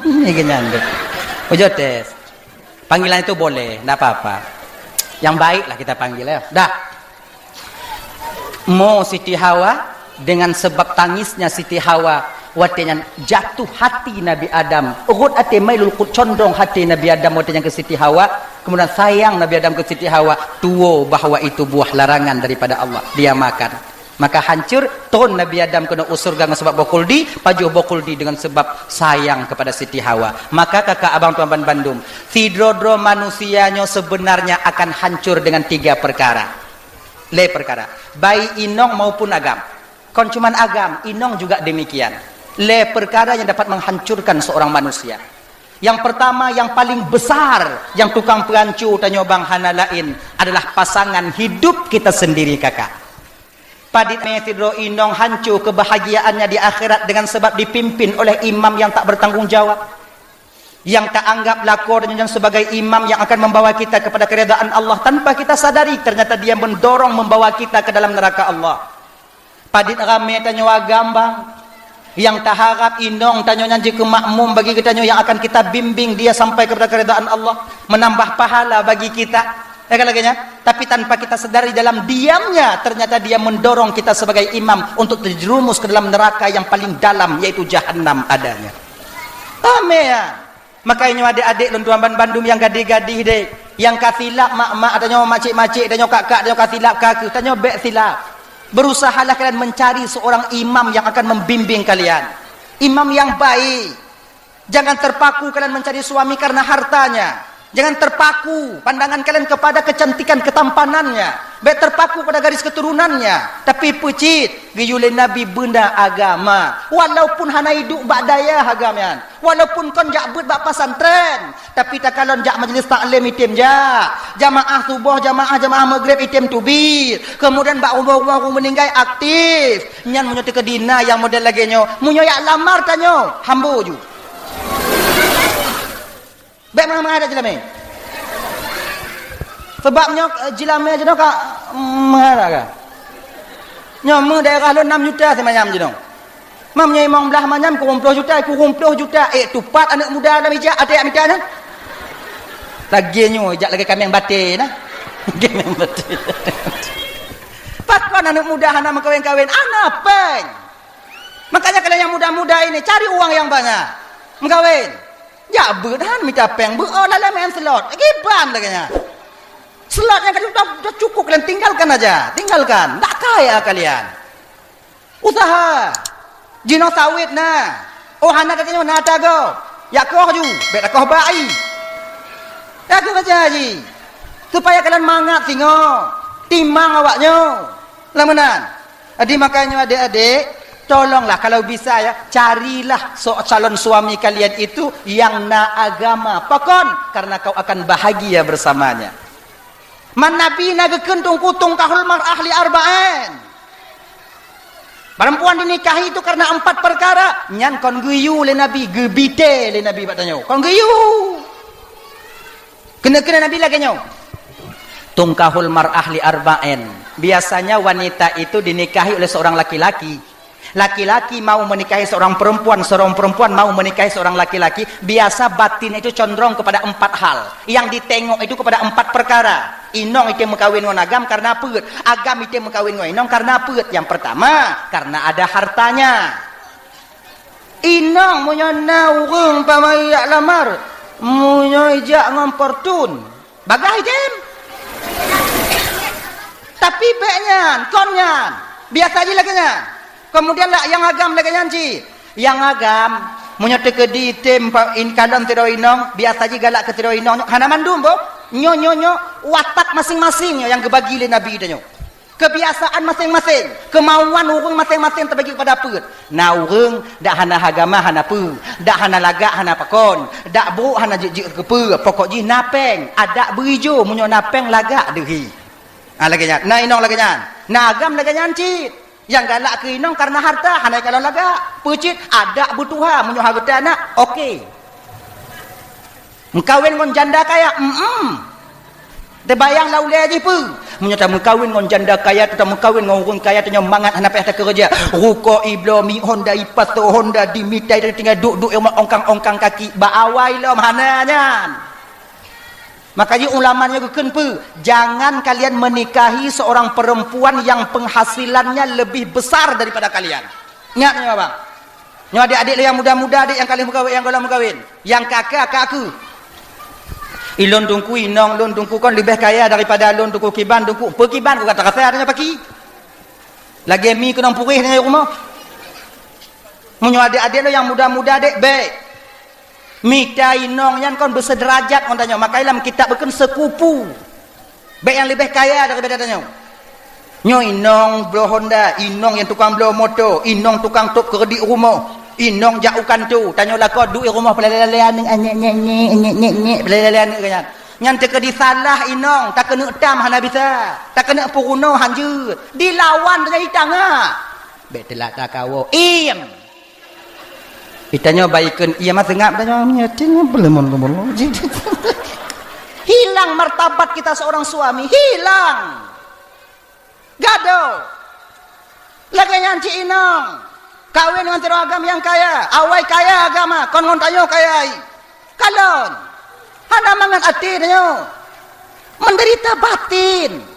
ni kenyan tu. Ujoe tes. Panggilan itu boleh, ndak apa-apa. Yang baiklah kita panggil ya. Dah. Mo Siti Hawa, dengan sebab tangisnya Siti Hawa, watèe nyan jatuh hati Nabi Adam. Rhot até mailul qut condong hati Nabi Adam watèe nyan keu Siti Hawa. Kemudian sayang Nabi Adam keu Siti Hawa, tuwo bahwa itu buah larangan daripada Allah. Dia makan. Maka hancur, tron Nabi Adam keunoe u syeuruga ngon sabab boh khuldi, pajoh boh khuldi dengan sebab sayang kepada Siti Hawa. Maka kakak abang tuan ban bandum, sidroe-droe manusia nyoe sebenarnya akan hancur dengan tiga perkara. Lé perkara. Baik inong maupun agam. Kon cuman agam, inong juga demikian. Lé perkara yang dapat menghancurkan seorang manusia. Yang pertama, yang paling besar, yang tukang peuhanco tanyoe bang hana laén adalah pasangan hidup kita sendiri, kakak. Padit mé sidroe inong hanco kebahagiaannya di akhirat dengan sebab dipimpin oleh imam yang tak bertanggung jawab. Yang tak anggap lakoe dan sebagai imam yang akan membawa kita kepada keridaan Allah tanpa kita sadari, ternyata dia mendorong membawa kita ke dalam neraka Allah. Padit ramé tanyoe agam bang, yang taharap inong tanyoe nyan jeuet keu makmum bagi geutanyoe yang akan kita bimbing dia sampai kepada keridaan Allah, menambah pahala bagi kita. Ya kan lagèe nyan? Tapi tanpa kita sadari, dalam diamnya ternyata dia mendorong kita sebagai imam untuk terjerumus ke dalam neraka yang paling dalam, yaitu jahannam adanya. Ramé ya. Makanya nyoe adék-adék lôn tuan ban bandum nyang gadih-gadih deh, nyang ka silap mak-mak tanyoe, macik-macik tanyoe, kak-kak tanyoe ka silap, ka keuh tanyoe bèk silap. Berusahalah kalian mencari seorang imam yang akan membimbing kalian. Imam yang baik. Jangan terpaku kalian mencari suami karena hartanya. Jangan terpaku pandangan kalian kepada kecantikan ketampanannya. Bèk terpaku pada garis keturunannya. Tapi peucit, geuyue lé Nabi beuna agama. Walaupun hana iduek bak dayah agam nyan. Walaupun kon jak beuet bak pesantren, tapi takalon jak majlis taklim item jak. Jamaah suboh, jamaah, jamaah maghrib item teubiet. Kemudian bak rumoh-rumoh ureueng meuninggai aktif. Nyan meunyoe teukeudi na nyang model lagèe nyoe, meunyoe jak lamar tanyoe, hambo ju. Bèk mangat-mangat jak jilamé. Sebab nyoe, eh, jilamé jinoe ka, mm, mangat ka. Nyoe meu daerah lôn nam juta simanyam jinoe. Mam nyoe limong blah manyam kureueng ploh juta, kureueng ploh juta. Eh, tupat aneuk muda lam ijak, até jak mita nyan. Lagèe nyoe, jak lagèe kaméng batèe nah. Kaméng batèe. Pakon aneuk muda hana meukawen-kawen? Hana péng. Makanya kalian yang muda-muda ini, cari uang yang banyak. Meukawen. Jak beuet han mita péng, beuet oh lalai main slot. Kiban lagèe nyan. Slot nyang ka cukup, cukup kalian tinggalkan aja. Tinggalkan. Ndak kaya kalian. Usaha. Jinoe sawét na. Oh, hana gata nyoe na tagoe. Jak koh ju, bèk takoh bak ie. Takoh baca ji. Supaya kalian mangat singoh. Timang awak nyoe. Lam meunan. Jadi makanya adék-adék, tolonglah kalau bisa ya, carilah so-, calon suami kalian itu yang na agama. Pakon? Karena kau akan bahagia bersamanya. Man Nabi na geukheun teungku, tungkahul mar'ah li arba'in. Perempuan dinikahi itu karena empat perkara. Nyan kon geuyue lé Nabi, geubitée lé Nabi bak tanyoe. Kon geuyue. Keuneuk-keuneuk Nabi lagée nyoe. Tungkahul mar'ah li arba'in. Biasanya wanita itu dinikahi oleh seorang laki-laki. Laki-laki mau menikahi seorang perempuan, seorang perempuan mau menikahi seorang laki-laki, biasa batin itu condrong kepada empat hal. Yang ditengok itu kepada empat perkara. Inong item meukawen ngon agam karena peuet. Agam item meukawen ngon inong karena peuet. Yang pertama, karena ada hartanya. Inong meunyoe na ureuëng pamai jak lamar, meunyoe jak ngon Fortuner, bagah item. Tapi bék nyan, kon nyan. Biasa jih lagée nyan. Kemudian lah nyang agam lagée nyan cit. Nyang agam, meunyoe teukeudi item pa-, in-, kalon sidroe inong, biasa jih galak keu sidroe inong nyoe, hana mandum boh. Nyoe, nyoe, nyoe, watak masing-masing nyoe nyang geubagi lé Nabi tanyoe. Kebiasaan masing-masing, kemauan ureuëng masing-masing teubagi kepada peuet. Na ureuëng dak hana agama hana peue, dak hana lagak hana pakon, dak brok hana jeuet-jeuet keu peue, pokok jih na péng, adak beuijo meunyoe na péng lagak deuhi. Ha, lagée nyan. Na inong lagée nyan. Na agam lagée nyan cit. Nyang galak keu inong karena harta, hana kalon lagak. Peucit, adak beutuha, meunyoe hareuta na, oke. Meukawen ngon janda kaya, em. Teubayang lam ulée jih peue? Meunyoe tameukawen ngon janda kaya, tameukawen ngon ureuëng kaya, tanyoe mangat hana payah takeureuja. Ruko ibloe mi Honda ipasoe Honda dimita, tinggai duek-duek ongkang-ongkang kaki, bak awai lom hana nyan. Makanya ulama nyoe geukheun peue? Jangan kalian menikahi seorang perempuan yang penghasilannya lebih besar daripada kalian. Ingat nyoe, abang. Nyoe adik-adik lé nyang muda-muda, adik nyang ka lheueh meukawen, nyang gohlom meukawen. Nyang ka keu, ka keu. Ilôn teungku, inong lôn teungku kon leubeh kaya daripada lôn teungku, kiban teungku. Peu kiban ku ka tarasa nyoe paki. Lagée mi keunong puréh nyoe rumoh. Meunyoe adik-adik lôn nyang muda-muda, dek, bék. Mita inong nyan kon beuseuderajat ngon tanyoe, makanya lam kitab geukheun seukupu. Bék nyang leubeh kaya daripada tanyoe. Nyoe inong bloe honda, inong nyang tukang bloe moto, inong tukang tôb keureudit rumoh, inong jak u kantô, tanyoe lakoe duek i rumoh, peulale-lale aneuk, nyek, nyek, nyek, nyek, nyek, nyek, peulale-lale aneuk nyan. Nyan teukeudi salah inong, takeuneuk tam hana bisa, takeuneuk peurunoe han jeuet, dilawan tanyoe itangah. Bék teulat takawoe, iem! Itanyoe baikon iem, seungab tanyoe nyeting, belemon-lemon. Hilang martabat kita seorang suami, hilang. Gadoh. Lagée nyan cit inong, kawén ngon sidroe agam nyang kaya, awai kaya agama, kon ngon tanyoe kaya. Kalon. Hana mangat até tanyoe. Menderita batin.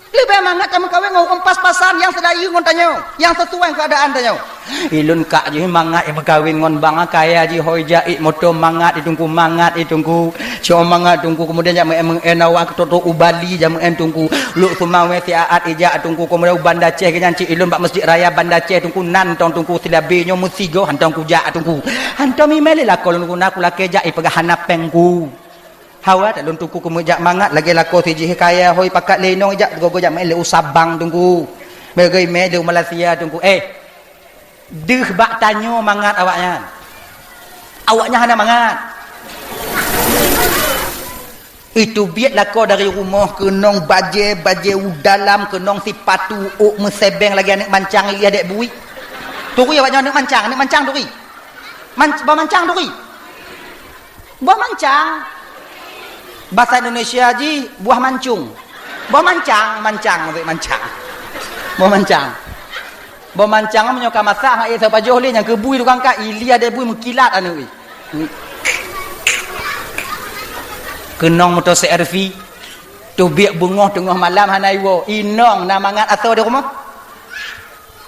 Leubeh mangat tameukawen ngon ureuëng pas-pasan nyang seudayeueng ngon tanyoe, nyang sesuai keadaan tanyoe. Ilôn kak jih mangat imeukawen ngon bang kaya jih, hôi jak, ié moto mangat i teungku, mangat i teungku. Cok mangat teungku, keumudian jak meu'en-meu'en awak keutok-tok u Bali jak meu'en teungku. Luk seumawé siat ijak teungku, keumudian u Banda Aceh geuh nyan cit ilôn bak Meuseujid Raya Banda Aceh teungku, nan tong teungku silabe nyoe meusigoe hantom kujak teungku. Hantom imé lé lakoe lôn guna kulakée jak ipeugah hana péng ku. Hawa that lôn teungku keumeujak mangat lagée lakoe sijih kaya hôi pakat lé inong ijak gogo jak meu'en lé u Sabang teungku. Beugoi mé lé u Malaysia teungku. Eh, deuh bak tanyoe mangat awaknyan. Awaknyan hana mangat. Itu biet lakoe dari rumoh keunong bajée, bajée u dalam keunong sipatu ôk meusebeng lagée aneuk mancang iliah dek bui. Turi awaknyan aneuk mancang, aneuk mancang turi. Man-, bah mancang turi. Boh mancang. Basa Indonesia jih buah mancung. Boh mancang, mancang, mancang. Boh mancang. Boh mancang meunyoe ka masak hak ié sapajoh lé nyang keubui tukang ka ilia debui meukilat aneuk. Keunong moto C R V. Tubiek beungoh teungoh malam hana iwoe. Inong na mangat asoe di rumoh.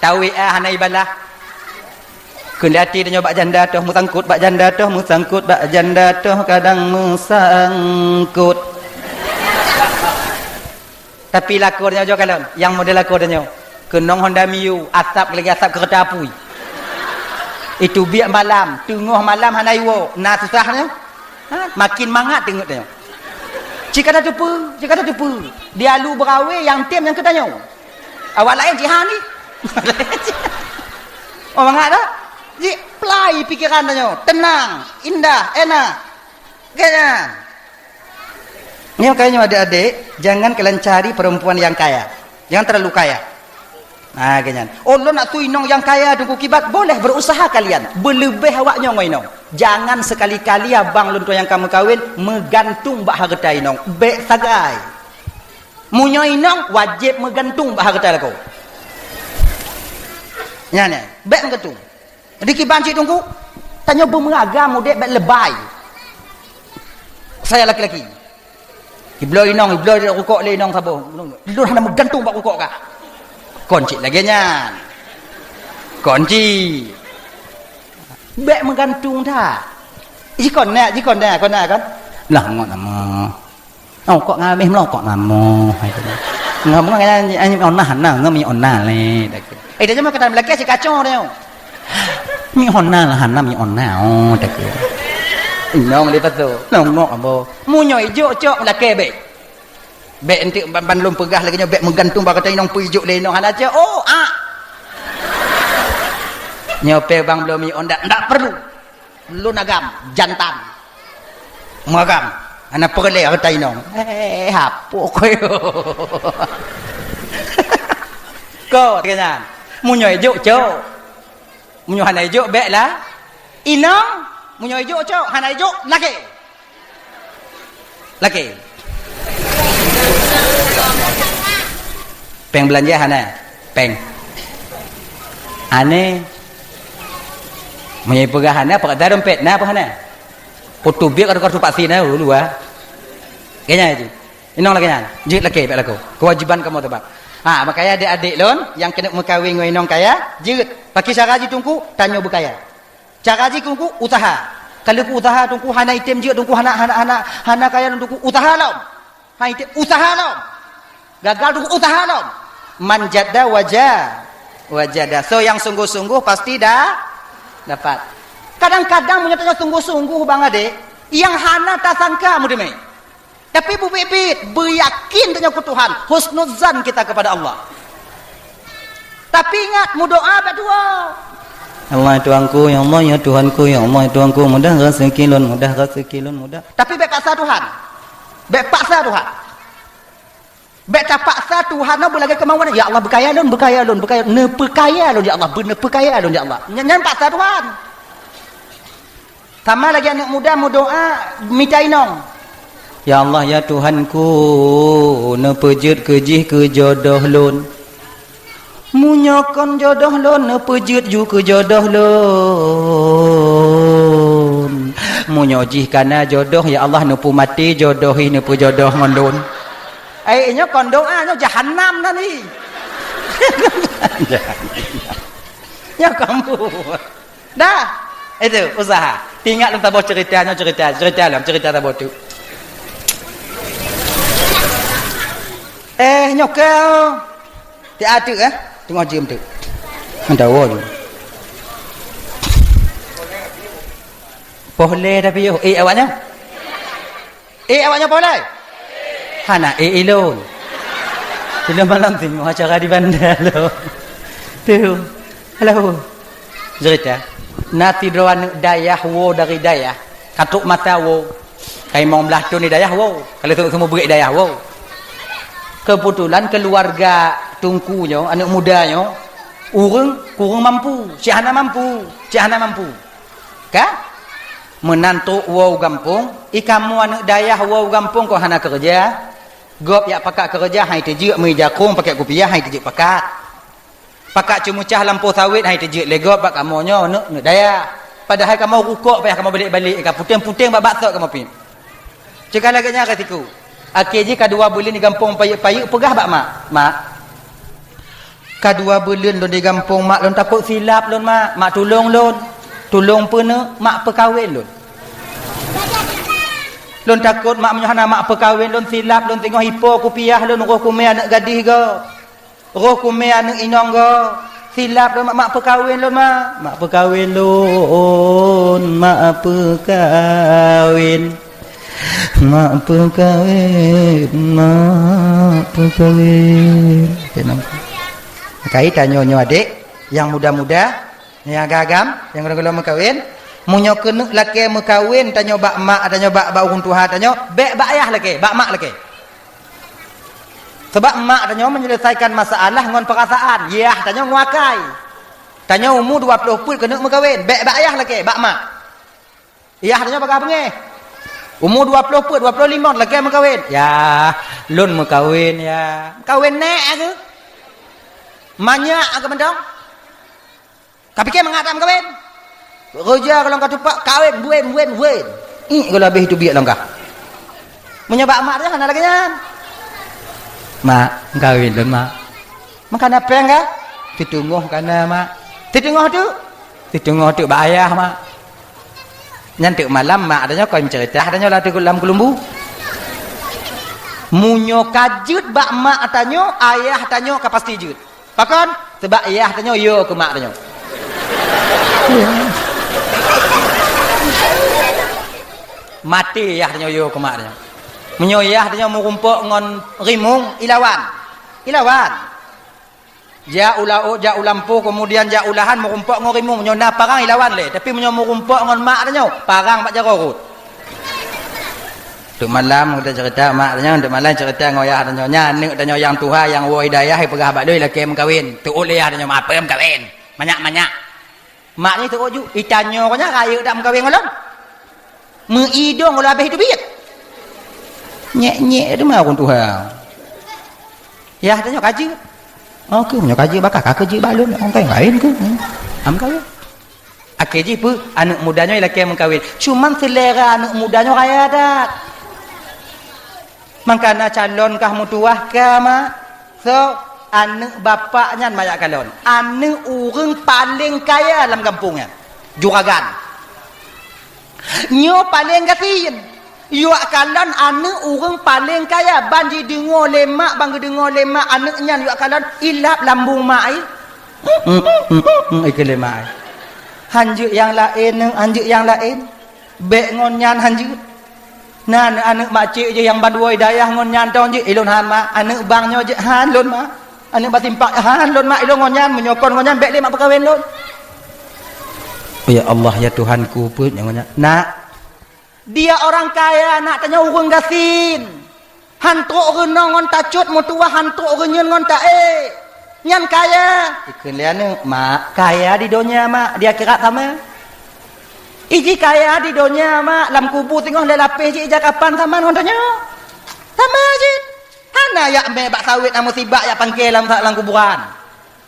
Tawé ah hana ibalah. Keuneuk até tanyoe bak janda toh meusangkot bak janda toh meusangkot bak janda toh kadang meusangkot. Tapi lakoe tanyoe jo kalon, nyang model lakoe tanyoe. Keunong Honda Mio, asap lagi asap keureuta apui. Itu biek malam, teungoh malam hana iwoe, na susah nyoe. Ha? Makin mangat teungeut tanyoe. Cik kata teupeu, cik kata teupeu. Di alu beurawe nyang tem nyang keu tanyoe. Awak laén jihan ni. Oh, mangat tak? Ji plai pikiran tanyoe, tenang, indah, enak. Kan? Nyoe kayaknya adik-adik, jangan kalian cari perempuan yang kaya. Jangan terlalu kaya. Nah, ganyan. Oh, lôn nak tui inong nyang kaya teungku kibat, boleh berusaha kalian. Beuleubeh awak nyoe ngon inong. Jangan sekali-kali abang lôn tuan nyang ka meukawen meugantung bak hareuta inong. Bék sagai. Meunyoe inong wajéb meugantung bak hareuta lakoe. Nyan, nyan. Bék meugantung. Di kiban cit teungku, tanyoe beumeuragam udeb bék lebai. Saya laki-laki. Ibloe inong, ibloe rukok lé inong saboh. Lôn hana meugantung bak rukok kah. Kon cit lagée nyan. Kon cit. Bék meugantung that. Jikon nyak, jikon nyak, kon nyak kan. Lah ngon nama. Oh, kok ngameh meulokok namoh, hai tu. Ngomong nyan, nyan, nyan, onah, nah, ngom, nyan, onah, lé, dak. Eh, dah jaman kata lelaki asyik kacau dia. Mi onah lah, hana mi onah, oh, dak. Inong dia tu. Longok abo. Munyo ijuk cok lelaki bek. Bek entik ban, ban lom peugah lagi nyo bek meugantung bak kata inong peuijuk lé inong hana cok. Oh, ah. Nyoe pe bang belum mi ondak, ndak perlu. Lôn agam, jantan. Meuagam. Hana peureulée reuta inong. Eh, hapok koyo. Ko, keu nyan. Meunyoe ijok, cok. Meunyoe hana ijok, bék lah. Inong, meunyoe ijok, cok. Hana ijok, lakée. Lakée. Péng beulanja hana? Péng. Aneh. Meunyoe peugah hana, peugah dompet na apa hana? Foto biek atau kartu vaksin na dulu ah. Kayaknya itu. Inong lagée nyan. Jeuet lakée bék lakoe. Kewajiban kamoe teuba. Ha, makanya adik-adik lôn nyang keuneuk meukawen ngon inong kaya, jeuet. Pakri cara jih teungku, tanyoe beukaya. Cara jih teungku, usaha. Kalau ku usaha teungku hana item jeuet teungku hana hana hana hana kaya teungku usaha lom. Hai, usaha lom. Gagal tu usaha lom. Man jadda waja-, wajada. So yang sungguh-sungguh pasti dah dapat. Kadang-kadang meunyoe tanyoe sungguh-sungguh bang adek, yang hana tasangka meudeungoe. Tapi bubit-bit, beuyakin tanyoe keu Tuhan, husnuzan kita kepada Allah. Tapi ingat, meudoa bak dua. "Allah Tuhanku, ya Allah ya Tuhanku, ya Allah ya Tuhanku, mudah rezeki lôn, mudah rezeki lôn, mudah." Tapi bèk paksa Tuhan. Bèk paksa Tuhan. Bèk tapaksa Tuhan nyoe beulagèe keumauan. "Ya Allah, beukaya lôn, beukaya lôn, beukaya, neupeukaya lôn, ya Allah, beu-, neupeukaya lôn, ya Allah." Nyan, nyan paksa Tuhan. Sama lagèe aneuk muda meudoa mita inong. "Ya Allah, ya Tuhanku, neupeujeuet keu jih keu jodoh lôn. Meunyoe kon jodoh lôn, neupeujeuet ju keu jodoh lôn. Meunyoe jih kana jodoh, ya Allah, neupeumaté jodoh jih neupeujodoh ngon lôn." Eh, nyoe kon doa, nyoe jahanam nan ni. Nyoe kon buet. Dah. Itu, usaha. Ingat lôn saboh cerita, nyoe cerita, cerita lom, cerita saboh tu. Eh, nyoe keu. Tiep ateuh, eh. Teungoh jeuem tu. Hantawa ju. Poh lé tapi yo. Eh, awaknyan. Eh, awaknyan poh lé? Hana, eh, ilôn. Ilôn malam singoh acara di Banda lôn. Tu. Halo. Cerita. Na sidroe aneuk dayah woe dari dayah. Ka trok masa woe. Ka limong blaih thon di dayah woe. Ka lheueh seumeubeuet dayah woe. Keubeutulan keuluwarga teungku nyoe, aneuk muda nyoe, ureueng kureueng mampu, cit hana mampu, cit hana mampu. Ka? Meunan trok woe u gampông, i kamoe aneuk dayah woe u gampông kon hana keureuja. Gob jak pakat keureuja, han teujeuet meuija krueng pakèt kupiah, han teujeuet pakat. Pakat ceumeucah lampôh sawét, han teujeuet lé gob bak kamoe nyoe aneuk, aneuk dayah. Padahai kamoe rukok payah kamoe balek-balek, ka puténg-puténg bak baksot kamoe piep. Cit ka lagèe nyan ka siku. Akhé jih ka dua buleuen di gampông payeuk-payeuk peugah bak mak, "Mak, ka dua buleuen lôn di gampông, mak, lôn takot silap lôn, mak. Mak, tulông lôn. Tulông peue neuk? Mak, peukawen lôn. Lôn takot, mak, meunyoe hana mak peukawen lôn, silap lôn, singoh ipo kupiah lôn, roh kumè aneuk gadih gob. Roh kumè aneuk inong gob. Silap lôn, mak, mak peukawen lôn, mak. Mak peukawen lôn, mak peukawen. Mak peukawen, mak peukawen." Tenang. Kai tanyoe nyoe adék, nyang muda-muda, nyang agam-agam, nyang gohlom-gohlom meukawen, meunyoe keuneuk lakèe meukawen tanyoe bak mak tanyoe, bak, bak ureueng tuha tanyoe, bèk bak ayah lakèe, bak mak lakèe. Sabab mak tanyoe menyelesaikan masalah ngon peurasaan, yah tanyoe ngon akai. Tanyoe umu dua ploh peuet keuneuk meukawen, bèk bak ayah lakèe, bak mak. Yah tanyoe bagah beungèh. Umu dua ploh peuet, dua ploh limong lakèe meukawen. "Yah, lôn meukawen, yah." Meukawen nèk keuh? Manyak keuh mantong? Ka piké mangat that meukawen? Roja gohlom ka tupak, kawen, buen, buen, buen. Ih, gohlom habéh teubiet lôn kah. Meunyoe bak mak tanyoe hana lagèe nyan. "Mak, meukawen lôn, mak." Meukawen péng kah? Siteungoh kana, mak. Siteungoh teuk? Siteungoh teuk bak ayah, mak. Nyan teuk malam mak tanyoe kon meuceurita tanyoe lam teuk lam keulumbu. Meunyoe ka jeuet bak mak tanyoe, ayah tanyoe ka pasti jeuet. Pakon? Sabab yah tanyoe yo keu mak tanyoe. Maté yah tanyoe yo keu mak tanyoe. Meunyoe yah tanyoe meurumpok ngon rimueng, ilawan. Ilawan. Jak u laôt, jak u lampôh, keumudian jak u lahan meurumpok ngon rimueng. Meunyoe na parang ilawan lé, tapi meunyoe meurumpok ngon mak tanyoe, parang bak jaroe rhot. Teuk malam geutanyoe ceurita mak tanyoe, teuk malam ceurita ngon yah tanyoe. Nyan aneuk tanyoe nyang tuha nyang woe di dayah, ipeugah bak lôn lakèe meukawen. Teuôt lé yah tanyoe, "Mak, peue meukawen? Manyak-manyak." Mak nyan teuôt ju, "Itanyoe nyan rayeuk that meukawen ngon lôn? Meuidong gohlom habéh teubiet." Nyèk-nyèk teuma ureueng tuha. Yah tanyoe ka jeuet. Oh, keuh meunyoe ka jeuet bak kah, ka keuh jeuet bak lôn, oh, ka laén keuh. Hmm. Am ka lôn. Akhé jih peue? Aneuk muda nyoe ilakèe meukawen. Cuman seulera aneuk muda nyoe raya that. Mangkana calon kah meutuwah ka, mak. So, aneuk bapak nyan manyak kalon. Aneuk ureueng paleng kaya lam gampông nyan. Juragan. Nyoe paleng gasien. Yuak kalon aneuk ureueng paleng kaya, ban jideungoe lé mak, ban geudeungoe lé mak aneuk nyan yuak kalon, ilap lambung mak ai. Ikeu lé mak ai. Han jeuet nyang laén, han jeuet nyang laén. Bèk ngon nyan han jeuet. Na aneuk-aneuk makcik jih nyang bandua dayah ngon nyan tong jeuet, ilôn han mak, aneuk bang nyoe jeuet han lôn mak. Aneuk bak simpang, "Han lôn mak, ilôn ngon nyan, meunyoe kon ngon nyan, bèk lé mak peukawen lôn." "Ya Allah, ya Tuhanku, peue nyan ngon nyan?" "Nak, dia orang kaya, nak, tanyoe ureueng gasien. Han trok reunong ngon tacut, meutuwah han trok reunyeun ngon taék. Nyan kaya." Ikheun lé aneuk, "Mak, kaya di donya, Mak, di akhirat sama." "Iji kaya di donya, Mak, lam kubu singoh lé lapéh jih ija kapan sama ngon tanyoe. Sama jih. Hana jak mè bak sawét na musibah jak pangké lam, lam kuburan.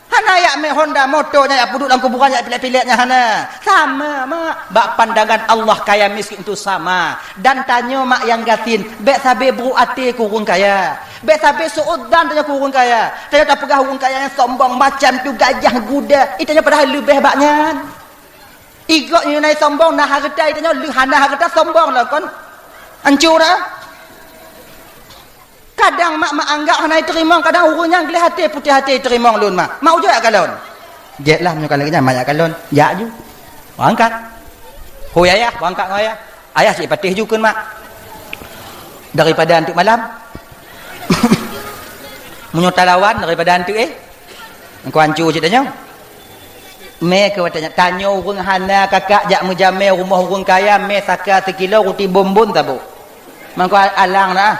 Hana jak mè honda, moto nyan jak peuduek lam kuburan jak pilek-pilek nyan hana. Sama, Mak. Bak pandangan Allah kaya miskin itu sama. Dan tanyoe, Mak, nyang gasien, bèk sabé buruk até keu ureueng kaya. Bèk sabé su'udzan tanyoe keu ureueng kaya. Tanyoe tapeugah ureueng kaya nyang sombong, macam tu gajah guda. Ih, tanyoe padahai leubeh bak nyan." Igok nyoe na sombong, na hareuta, tanyoe lheueh hana hareuta sombong lom kon. Ancu dah. Kadang mak, mak anggap hana teurimong, kadang ureueng nyang gleh até, putéh até teurimong lôn, Mak. Mak ujoe jak kalon. Jeuet lah, meunyoe ka lagèe nyan, mak jak kalon. Jak ju. Bak angkat. Hôi ayah, bak angkat ngon ayah. Ayah cit patéh ju kheun, Mak. Daripada anteuk malam. Meunyoe talawan daripada anteuk, eh. Engkau ancu cit tanyoe. Mè keu watèe nyan, tanyoe ureueng hana kakak jak meujamè rumoh ureueng kaya, mè saka sikilo, ruti bonbon saboh. Mangko alang na.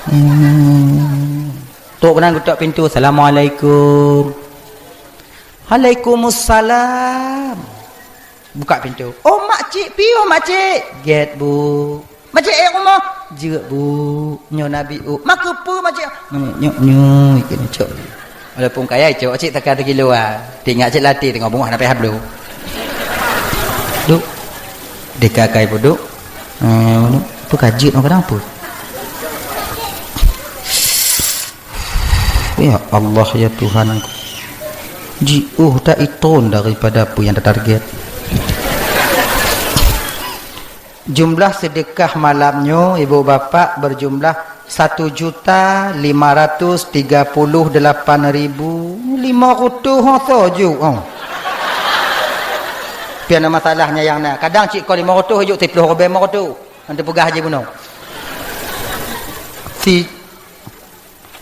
Hmm. Trok keunan geutok pintoe, "Assalamualaikum." "Waalaikumsalam." Buka pintoe. "Oh, makcik, piôh makcik." "Gèt, Bu." "Makcik, eh, rumoh?" "Jeuet, Bu. Nyoe na bi u." "Makeupeue makcik?" "Nyoe, nyoe, nyoe, ikeu nyoe cok." Walaupun kaya cok, cit saka sikilo ah. Teuingat cit latih teungoh beungoh na payah bloe. Duek. Deka kai peuduek. Eh, peuduek. Peue ka jeuet nyoe kadang peue? Ya Allah, ya Tuhan. Jiôh ta itron daripada peue nyang tatarget. Jumlah sedekah malam nyoe, ibu bapak, berjumlah satu juta lima ratus tiga puluh delapan ribu lima ratus, ho, soe jok, oh. Pian masalahnya nyang na. Kadang cit kon lima ratus, jok siplôh ribèe lima ratus. Nanti peugah haji bunoe. Si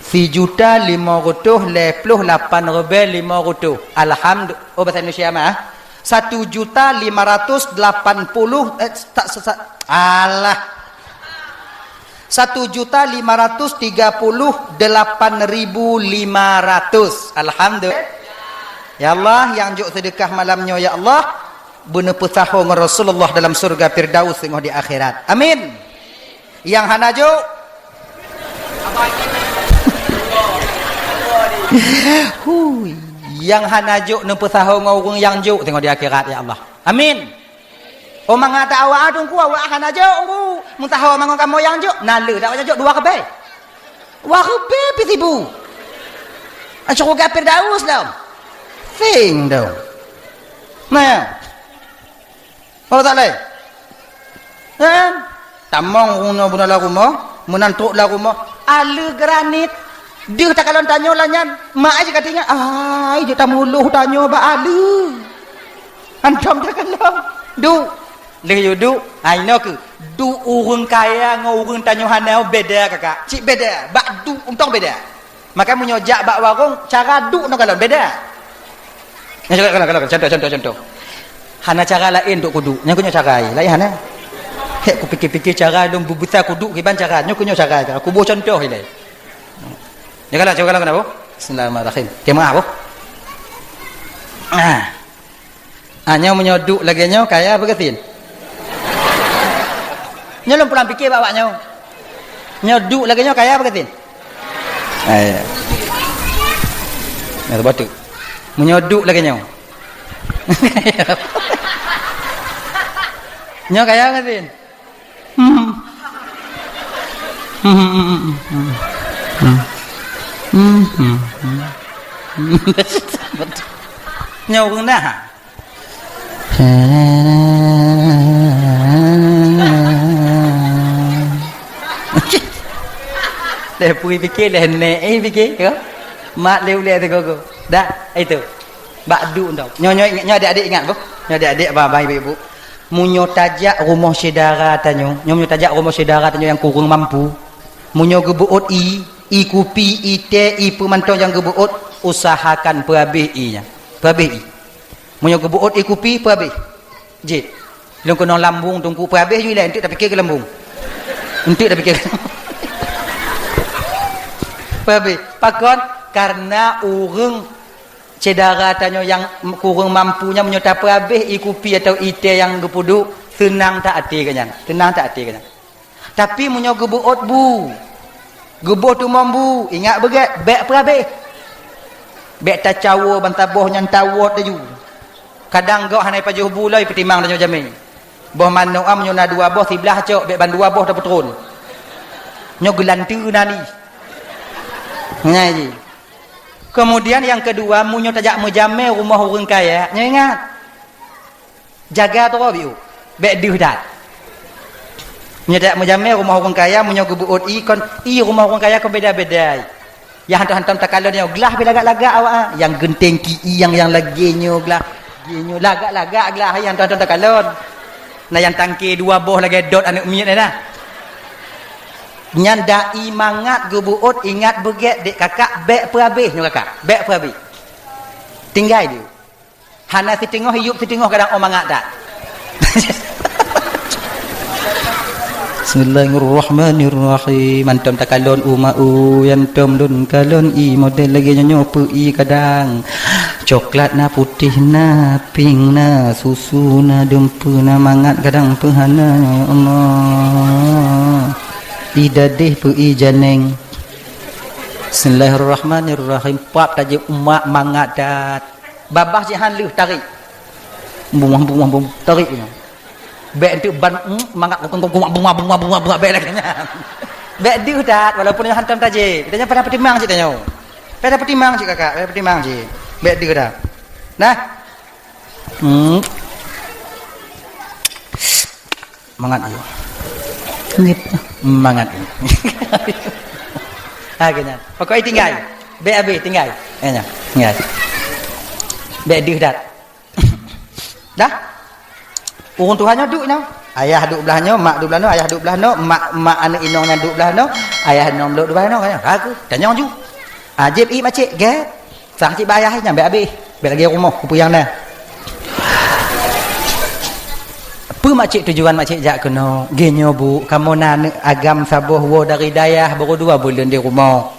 Sijuta limong reutôh lhèe plôh lapan ribèe limong reutôh. Alhamdu-, oh, bahasa Indonesia mah, ah. Satu juta lima ratus delapan puluh, eh, tak, sa-, sa-, alah. Satu juta lima ratus tiga puluh delapan ribu lima ratus. Alhamdulillah. Ya Allah, nyang jok seudeukah malam nyoe, ya Allah, beuneupeusaho ngon Rasulullah dalam syurga Firdaus teungoh di akhirat. Amin. Nyang hana jok? Hui, nyang hana jok neupeusaho ngon ureueng nyang jok teungoh di akhirat, ya Allah. Amin. Oh, mangat awak teungku, awak hana jok, teungku. Meusaho mangat kamoe nyang jok, na le dak nyang jok dua ribèe. Dua ribèe pih sibu. Syurga Firdaus lom. Sing dong. Nah. Oh, tak lé? Kan? Tamong ureueng nyoe bunoe lam rumoh, meunan trok lam rumoh, ale granit. Deuh takalon tanyoe lom nyan, mak ai ka teuingat, ai, jeuet tamulôh tanyoe bak ale. Hantom takalon. Duek. Lheueh yue duek, ai, inoe keuh. Duek ureueng kaya ngon ureueng tanyoe hana beda, kakak. Cit beda. Bak duek untông beda. Maka meunyoe jak bak warong, cara duek nyoe kalon beda. Nyoe kalon, kalon, kalon. Contoh, contoh, contoh. Hana cara laén untuk kuduek. Nyoe keuh nyoe cara laén hana. Hek kupikir-pikir cara lôn beubisa kuduek kiban cara. Nyoe keuh nyoe cara. Kuboh contoh ilèe. Nyoe kalon, cuba kalon keunan, Bu. Bismillahirrahmanirrahim. Okey, maaf, Bu. Ah. Ah, nyoe meunyoe duek lagèe nyoe, kaya apa gasien? Nyoe lôn pulang pike bak awak nyoe. Nyoe duek lagèe nyoe, kaya apa gasien? Ah, ya. Nyoe batuk. Meunyoe duek lagèe nyoe. Nyoe kaya apa gasien? Hmm. Hmm, hmm, hmm, hmm, hmm. Hmm, hmm, hmm. Nyoe ureueng dah. Lé pui pike, lé nek, eh, pike, ya. Mak lé ulèe sigogo. Dah, itu. Bak duek nyoe. Nyoe, nyoe, nyoe adik-adik ingat, Bu. Nyoe adik-adik, abang-abang, ibu-ibu. Meunyoe tajak rumoh syedara tanyoe, nyoe meunyoe tajak rumoh syedara tanyoe nyang kureueng mampu, meunyoe geubeuôt ie, Ie kupi, ie teh, ie peue mantong nyang geubeuôt, usahakan peuhabéh ie nyan. Peuhabéh ie. Meunyoe geubeuôt ie kupi, peuhabéh. Jeuet. Lôn keunong lambung teungku, peuhabéh ju ilée, eunteuk tapike keu lambung. Eunteuk tapike keu lambung. Peuhabéh. Pakon? Kareuna ureuëng syedara tanyoe nyang kureueng mampu nyan, meunyoe tapeuhabéh ie kupi atawa ie teh nyang geupeuduek, seunang that até geuh nyan. Seunang that até geuh nyan. Tapi meunyoe geubeuôt bu, geuboh tumong bu, ingat beugét, bék peuhabéh. Bék tacawoe bansaboh nyan tawot laju. Kadang gob hana ipajoh bu lom, ipeutimang tanyoe jamé. Boh manok, a, meunyoe na dua boh, siblah cok, bék ban dua boh tapeutron. Nyoe geulanteue na ni. Nyan jih. Keumudian nyang keudua, meunyoe tajak meujamé rumoh ureuëng kaya, nyoe ingat. Jaga droe biôh, bék deuh that. Meunyoe tajak meujamé rumoh ureuëng kaya, meunyoe geubeuôt ie kon, ie rumoh ureuëng kaya kon beda-beda. Nyang hantom-hantom takalon nyoe, glah pih lagak-lagak awak, ah. Nyang geunteng ki ie nyang, nyang lagée nyoe glah, lagée nyoe lagak-lagak glah, nyang hantom-hantom takalon. Na nyang tangke dua boh lagée dot aneuëk miet nyan na. Nyan dai mangat geubeuôt, ingat beugét, dék kakak, bék peuhabéh nyoe kakak, bék peuhabéh. Tinggai deuh. Hana siteungoh iyup, siteungoh kadang ôn mangat that. Bismillahirrahmanirrahim. Hantom takalon u ma u, hantom lôn kalon ie model lagée nyoe, nyoe peue ie kadang. Coklat na, putéh na, pink na, susu na, dumpeue na, mangat kadang peue hana, ya Allah. Ie dadeh peue ie janeng. Bismillahirrahmanirrahim. Pap tajak u ma mangat that. Babah cit han lheueh, tarék. Bungah, bungah, bungah, tarék nyan. Bék eunteuk ban, mm, mangat, bungah, bungah, bungah, bungah, bék lagée nyan. Bék deuh that, walaupun nyoe hantom tajak. Tanyoe payah peutimang cit tanyoe. Payah peutimang cit kakak, payah peutimang cit. Bék deuh that. Nah. Hmm. Mangat yue. Nggih. Mangat yue. Ha, keu nyan. Pokok jih tinggai. Bék habéh tinggai. Eh, nyan. Tinggai. Bék deuh that. Dah? Ureuëng tuha nyoe duek nyoe. Ayah duek blah nyoe, mak duek blah nyoe, ayah duek blah nyoe, mak, mak aneuëk inong nyan duek blah nyoe, ayah inong duek blah nyoe. Ha, keu tanyong ju. Ah, jieb ie makcik, gét. Sang cit bak ayah nyan bék habéh, bék lagée rumoh kupeue nyang na. Peue makcik tujuan makcik jak keunoe? Geuh nyoe bu, kamoe na aneuëk agam saboh woe dari dayah, baru dua buleuen di rumoh.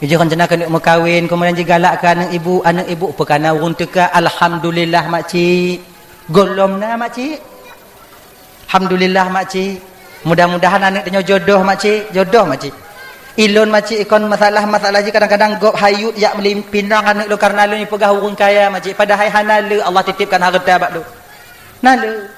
Jih rencana keuneuk meukawen, keumudian jigalak keu aneuëk ibu, aneuëk ibu peukana ureuëng teuka, alhamdulillah makcik. Gohlom na makcik. Alhamdulillah makcik. Mudah-mudahan aneuëk tanyoe jodoh makcik, jodoh makcik. Ilôn makcik ikon masalah-masalah jih kadang-kadang gob hayut jak meulimpinang aneuëk lôn kareuna lôn jipeugah ureuëng kaya makcik, padahai hana le Allah titipkan hareuta bak lôn. Na le.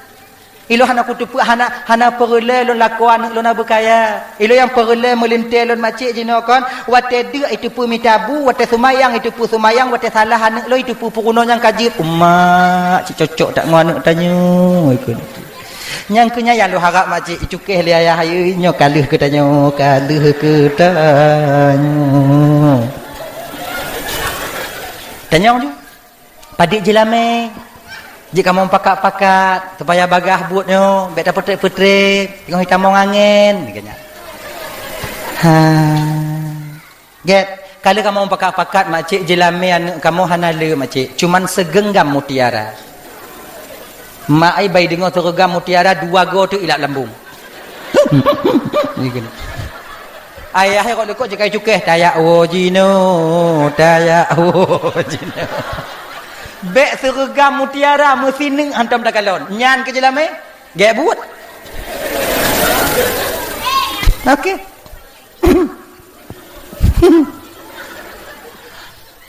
Ilôn hana kuteupeu, hana, hana peureulée lôn lakoe aneuëk lôn na beukaya. Ilôn nyang peureulée meulintée lôn makcik jinoe kon, watée deuk jiteupeue mita bu, watée seumayang jiteupeue seumayang, watée salah aneuëk lôn jiteupeue peurunoe nyang ka jeuet. Umak, cit cocok that ngon aneuëk tanyoe ikon. Nyang keu nyan nyang lôn harab makcik, icukéh lé ayah, ayeue nyoe ka lheueh keu tanyoe, ka lheueh keu tanyoe. Tanyong ju. Padit jeulamé. Jeuet kamoe pakat-pakat, supaya bagaih buet nyoe, bék tapeutreb-peutreb, teungoh jitamong angén, geuh nyan. Ha. Gét, ka lheueh kamoe pakat-pakat, makcik, jeulamé aneuëk kamoe hana le, makcik. Cuman sigeunggam mutiara. Mak ai bai deungoe sigeunggam mutiara, dua goe teuk ilap lambung. Ayah ai rot leukot jikai cukéh, tajak woe jinoe, tajak woe jinoe. Bék sigeunggam mutiara meusineuk hantom takalon. Nyan keu jeulamé, gét buet. Oke.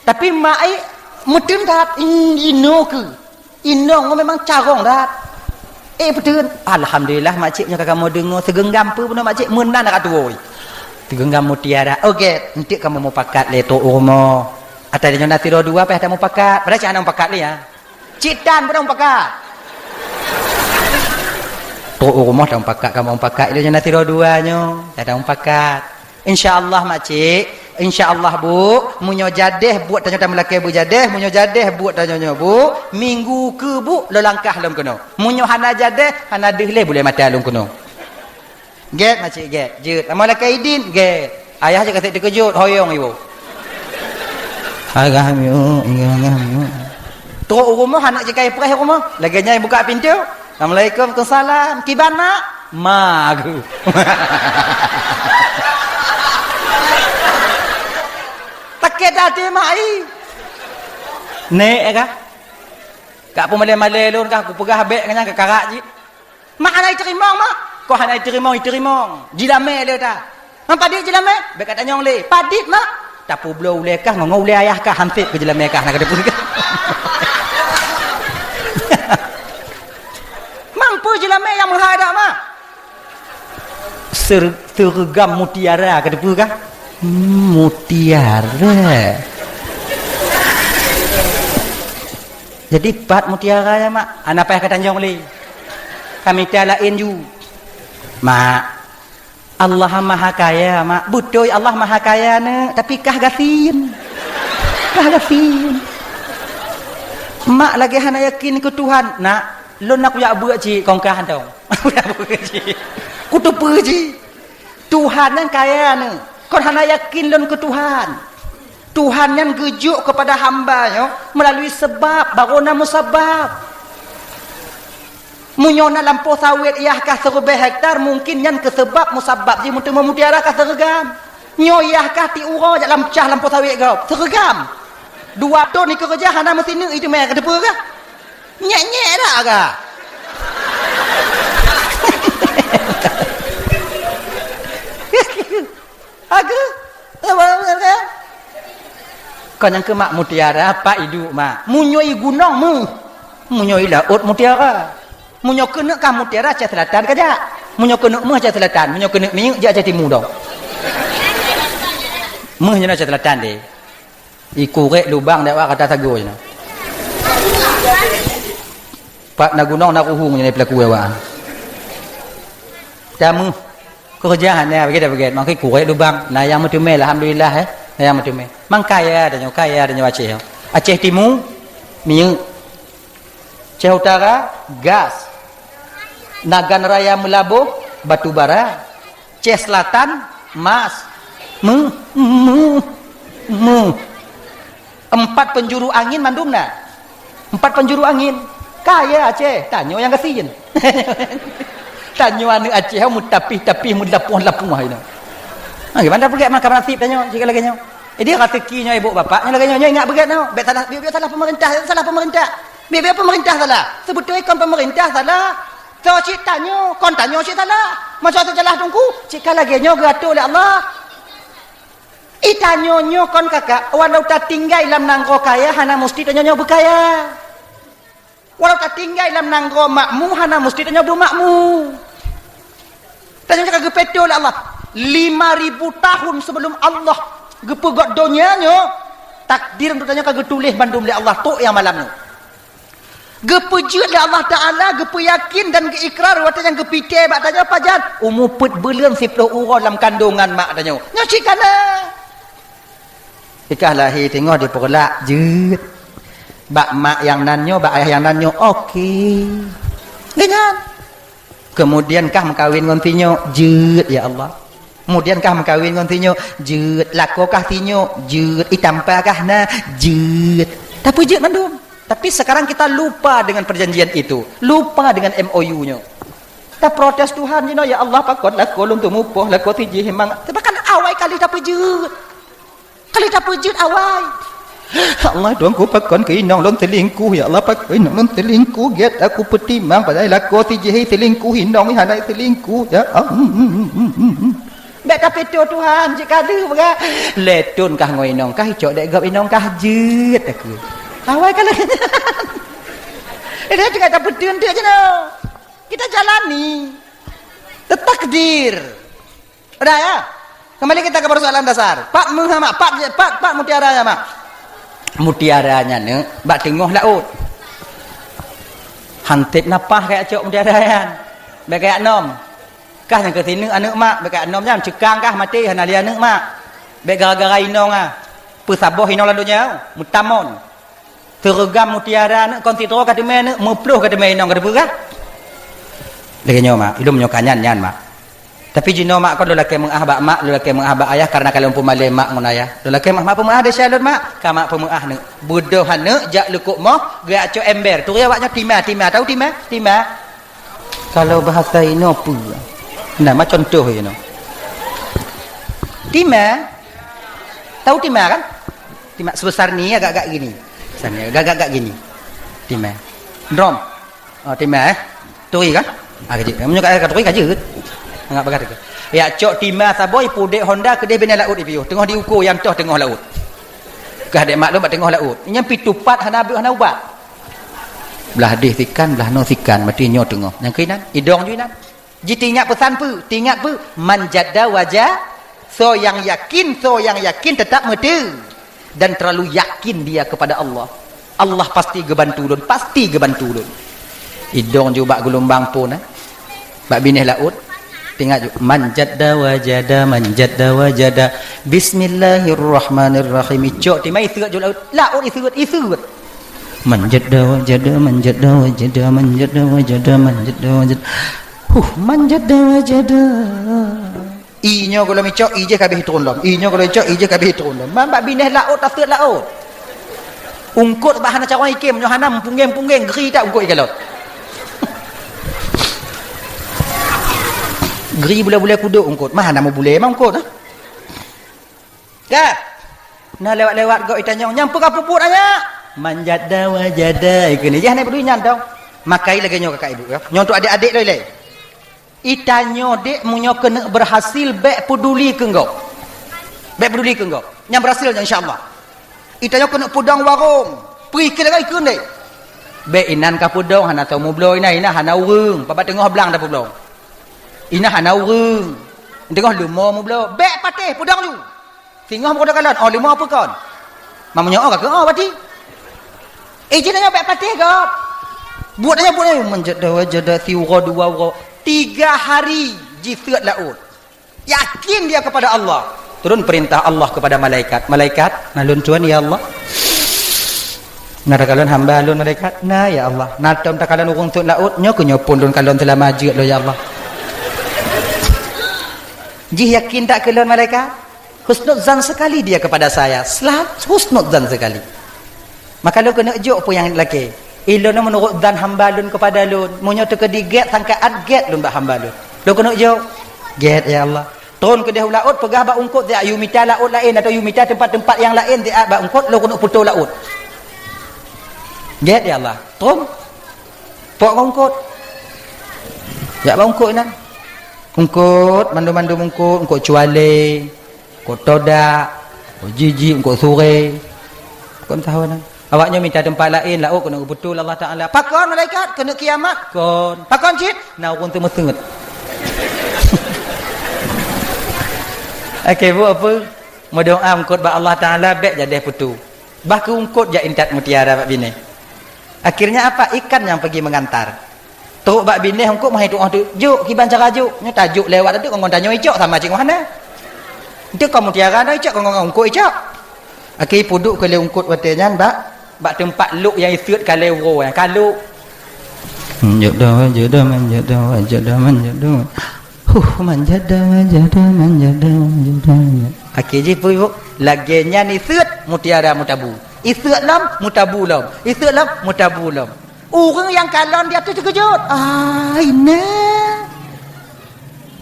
Tapi mak ai meuteun that, inoe keu. Inong memang carông that. Eh, peuteun. Alhamdulillah, makcik nyoe ka kamoe deungoe, sigeunggam peue bunoe makcik, meunan ka tuwoe. Sigeunggam mutiara. Oke, eunteuk kamoe mupakat lé trok u rumoh. Ata nyoe na sidroe dua payah tamupakat. Padahai cit hana mupakat lé, ya. Cit tan bunoe mupakat. Trok u rumoh tamupakat, kamoe mupakat. Ilôn nyoe na sidroe dua nyoe, payah tamupakat. Insya Allah, makcik. Insya Allah, bu. Meunyoe jadeh buet tanyoe tameulakée beujadeh, meunyoe jadeh buet tanyoe nyoe, bu, minggu keu, bu, lôn langkah lom keunoe. Meunyoe hana jadeh, hana deuh lé buleuen mata lôn keunoe. Gét, makcik, gét. Jeuet. Lamong lakée idin, gét. Ayah jih ka sép teukeujot, hoyong ibu. Agah miu, agah miu. Trok u rumoh, aneuk jih ka ipreh u rumoh. Lagèe nyan ibuka pintoe. "Assalamualaikum." "Salam." "Kiban, Mak?" "Ma geuh." Sakét até mak i. Nèk kah? Ka peumalèe-malèe lôn kah, kupeugah bèk ngon nyan keu karak jih. "Mak hana iteurimong, Mak." "Kon hana iteurimong, iteurimong. Jilamèe lé ta." "Ngon padit jilamèe?" "Bèk katanyong lé." "Padit, Mak." Tapeubloe ulèe kah ngon, ngon ulèe ayah kah, han sép keu jilamèe kah, na ka teupeue kah. Mampeue jilamèe nyang meuhai dak, Mak? Ser-, seureugam mutiara, ka teupeue kah? Hmm, mutiara. Jadi pat mutiara nyan, Mak? Hana payah katanyong lé. Kamita laén ju. Mak, Allah Maha Kaya, Mak. Beutôi Allah Maha Kaya, Neuk, tapi kah gasien. Kah gasien. Mak lagèe hana yakin keu Tuhan. Nak, lôn na kujak beuet cit, kon kah hantom. Kujak beuet cit. Kuteupeue cit. Tuhan nyan kaya, Neuk. Kon hana yakin lôn keu Tuhan. Tuhan nyan geujok keupada hamba nyoe meulalui seubab, barô na musabab. Meunyoe na lampôh sawét yah kah siribèe hektar, mungken nyan keu seubab musabab jih meuteumé mutiara kah seureugam. Nyoe yah kah tiep uroe jak lam cah lampôh sawét gob, seureugam. Dua thon ikeureuja hana meusineuk, iteumé ka teupeue kah? Nyèk-nyèk dak kah? Ageuh. Kon nyang keu mak mutiara, pat iduek mak. Meunyoe i gunong meuh. Meunyoe i laôt mutiara. Meunyoe keuneuk kah mutiara, Aceh Selatan kajak. Meunyoe keuneuk meuh, Aceh Selatan. Meunyoe keuneuk minyeuk, jak Aceh Timu dong. Meuh nyoe Aceh Selatan deh. Ikurek lubang dak wak kata sagoe nyoe. Pat na gunong na ruhueng nyoe peulaku awak. Tameuh. Keureuja hana baget-baget, maka kurek lubang. Na nyang meuteumé, alhamdulillah, eh. Na nyang meuteumé. Mang kaya tanyoe, kaya tanyoe Aceh. Aceh Timu, minyeuk. Aceh Utara, gas. Nagan Raya Meulaboh, batu bara. Aceh Selatan, mas. Meuh, meuh, meuh. Empat penjuru angin mandum na. Empat penjuru angin. Kaya Aceh, tanyoe nyang gasien. Tanyoe aneuk Aceh, meutapih-tapih, meulapoh-lapoh hai nyoe. Ha, gimana peugét maka nasib tanyoe, jika lagèe nyoe. Jadi, raseuki nyoe ibu bapak, nyoe lagèe nyoe, nyoe ingat beugét nyoe. Bèk salah, bèk-bèk salah pemerintah, salah pemerintah. Bèk-bèk pemerintah salah. Seubeutôi kon pemerintah salah. Soe cit tanyoe, kon tanyoe cit salah. Masa teujalah teungku, cit ka lagèe nyoe geuatô lé Allah. I tanyoe nyoe kon kakak, walau tatinggai lam nanggroe kaya, hana musti tanyoe nyoe beukaya. Walau tatinggai lam nanggroe makmu, hana musti tanyoe beumakmu. Tanyoe ka geupeutô lé Allah. Lima ribu tahun sebelum Allah geupeugöt donya nyoe, takdir untuk tanyoe ka geutuléh bandum lé Allah, trok nyang malam nyoe. Geupeujeuet lé Allah Taala, geupeuyakin dan geuikrar watèe nyang geupitè bak tanyoe pajan? Umu peuet buleuen siploh uroe lam kandongan mak tanyoe. Nyoe cit ka na. Ikah lahé teungoh dipeureulat, jeuet. Bak mak nyang nan nyoe, bak ayah nyang nan nyoe, oke. Geuh nyan. Keumudian kah meukawen ngon si nyoe, jeuet, ya Allah. Keumudian kah meukawen ngon si nyoe, jeuet. Lakoe kah si nyoe, jeuet. Itampa kah na, jeuet. Tapeujeuet mandum. Tapi sekarang kita lupa dengan perjanjian itu. Lupa dengan M O U nyoe. Taprotes Tuhan jinoe, "Ya Allah, pakon lakoe lôn teumupoh, lakoe si jih memang." Bahkan awai ka lheueh tapeujeuet. Ka lheueh tapeujeuet awai. "Ya Allah, Tuhanku, pakon keu inong lôn selingkuh? Ya Allah, pakon inong lôn selingkuh? Gèt aku peutimang, padahai lakoe si jih selingkuh, inong hana selingkuh. Ya Allah." Bèk tapeutô Tuhan, cit ka lheueh peugah. Lhèe thon kah ngon inong kah, icok dèk gob inong kah, jeuet aku. Awai ka lheueh nyan. Dia juga tapeuteun teuk jinoe. Kita jalani. Takdir. Udah ya? Kembali kita ke persoalan dasar. Pat meuh, Mak, pat, pat, pat mutiara nyan, Mak. Mutiara nyan, Neuk, bak teungoh laôt. Han sép na paih kajak cok mutiara nyan. Bèk kajak nom. Kah nyang keu sineuk aneuk mak, bèk kajak nom nyan. Ceukang kah maté, hana lé aneuk mak. Bèk gara-gara inong ah. Peusaboh inong lam donya, meutamong. Seureugam mutiara, Neuk, kon sidroe ka teumé, Neuk, meuploh ka teumé inong, ka teupeue kah? Lagèe nyoe, Mak, ilôn nyoe ka nyan, nyan, Mak. Tapi jinoe mak kon lôn lakée meu'ah bak mak, lôn lakée meu'ah bak ayah, karena ka lôn peumalée mak ngon ayah. Lôn lakée meu'ah, "Mak, peumeu'ah desya lôn, Mak." Ka mak peumeu'ah neuk. Beudôh aneuk jak leukok moh, geujak cok ember. Turi awak nyoe tima, tima. Tahu tima? Tima. Kalau bahasa inoe peue? Nah, ma contoh inoe. Tima. Tahu tima kan? Tima sebesar ni, agak-agak gini. Besar ni, agak-agak gini. Tima. Drum. Oh, tima, eh. Turi kan? Ah, kajeuet. Meunyoe ka, ka turi, kajeuet. Angat bagah teuka. Ya, cok tima saboh, ipudek honda, keudeh binéh laôt ipiôh. Teungoh diuko, nyang toh teungoh laôt. Kah dek maklum bak teungoh laôt. Nyang pih tupat hana abeuet, hana ubat. Blah deh sikan, blah noe sikan, mati nyoe teungoh. Nyang keuinan, idong ju inan. Ji teuingat peusan peue? Teuingat peue? Man jadda waja-, soe nyang yakin, soe nyang yakin teutap meuteue. Dan terlalu yakin dia kepada Allah. Allah pasti geubantu lôn, pasti geubantu lôn. Idong ju bak geulumbang phon, eh. Bak binéh laôt. Teuingat ju, man jadda wajada, man jadda wajada. Bismillahirrahmanirrahim. Icok tima iseuet ju laôt. Laôt iseuet, iseuet. Man jadda wajada, man jadda wajada, man jadda wajada, man jadda wajada. Huh, man jadda wajada. I nyoe gohlom icok, i jih ka abéh itron lom. I nyoe gohlom icok, i jih ka abéh itron lom. Man bak binéh laôt, taseuet laôt. Eungkôt bah hana carông ikém, nyoe hana meupunggeng-punggeng, gri that eungkôt ikalon. Gri bulée-bulée kudok eungkôt, mah hana meubulée mah eungkôt, eh. Ka. Nah, lewat-lewat gob itanyong, "Nyan peue ka peubuet, anyak?" "Man jadda wajada," ikheun. Yah, na peuduli nyan tong. Makai lagée nyoe kakak ibu, ya. Nyoe untuk adék-adék loi lé. Itanyoe dek, meunyoe keuneuk berhasil, bék peuduli keu gob. Bék peuduli keu gob. Nyan berhasil nyan, insya Allah. Itanyoe keuneuk peudong warong. Peue ikheun lagée ikheun dek. Bék inan ka peudong, hana tau meubloe inan, inan hana ureuëng. Pabat teungoh blang tapeubloe. Inan hana ureuëng. Teungoh leumo meubloe. Bék patéh, peudong ju. Singoh meukeudeh kalon, oh, leumo peue kon? Meunyoe oh, ka keu oh, berarti. Eh, jih nyoe bék patéh gob. Buet nyoe, buet nyoe, man jadda wajada, siuroe dua uroe. Tiga hari jiseuet laôt. Yakin dia kepada Allah. Turun perintah Allah kepada malaikat. "Malaikat, na lôn tuan, ya Allah." "Na takalon hamba lôn, malaikat?" "Na, ya Allah." "Na tom takalon ureuëng seuet laôt?" "Nyoe keuh nyoe phon lôn kalon seulama jeuet lôn, ya Allah." Jih yakin that keu lôn, malaikat? Husnuzan sekali dia kepada saya. Selam-, husnuzan sekali. Maka lôn keuneuk jok peue nyang lakée. Ilôn meunurot zan hamba lôn kepada lôn. Meunyoe teukeudi gét sangkaat gét lôn bak hamba lôn. Lôn keuneuk jok. Gét, ya Allah. Tron keudeh u laôt, peugah bak eungkôt, "Siat yue mita laôt laén atau yue mita teumpat-teumpat nyang laén siat bak eungkôt, lôn keuneuk putôh laôt." Gét, ya Allah. Tron. Pok ngon eungkôt. Jak bak eungkôt inan. Eungkôt, mandum-mandum eungkôt, eungkôt cualé, eungkôt todak, eungkôt jijik, eungkôt suré. Kon tahu nyan. Awak nyoe mita teumpat laén, laôt keuneuk geuputôh Allah Taala. Pakon malaikat? Keuneuk kiamat? Kon. Pakon cit? Na ureuëng teumeuseut. Oke, bu apa? Meudoa eungkôt bak Allah Taala bék jadeh putôh. Bah keu eungkôt jak intat mutiara bak binéh. Akhirnya apa? Ikan yang pergi mengantar. Trok bak binéh eungkôt meuhai tuoh teuk. Jok, kiban cara jok. Nyoe tajok lewat teuk ngon tanyoe icok sama cit ngon hana. Ente kon mutiara na icok kon ngon eungkôt icok. Akhé peuduek keu lé eungkôt watée nyan bak, bak teumpat lok nyang iseuet kalée uroe nyan. Ka lok. Jok dah, jok dah, man jok dah, jok dah, man jok dah. Huh, man jok dah, man jok dah, man jok dah, man jok dah. Akhé jih peue, Bu? Lagée nyan iseuet mutiara meutabu. Iseuet lom, meutabu lom. Iseuet lom, meutabu lom. Ureuëng nyang kalon di ateueh teukeujot. "Ai, na!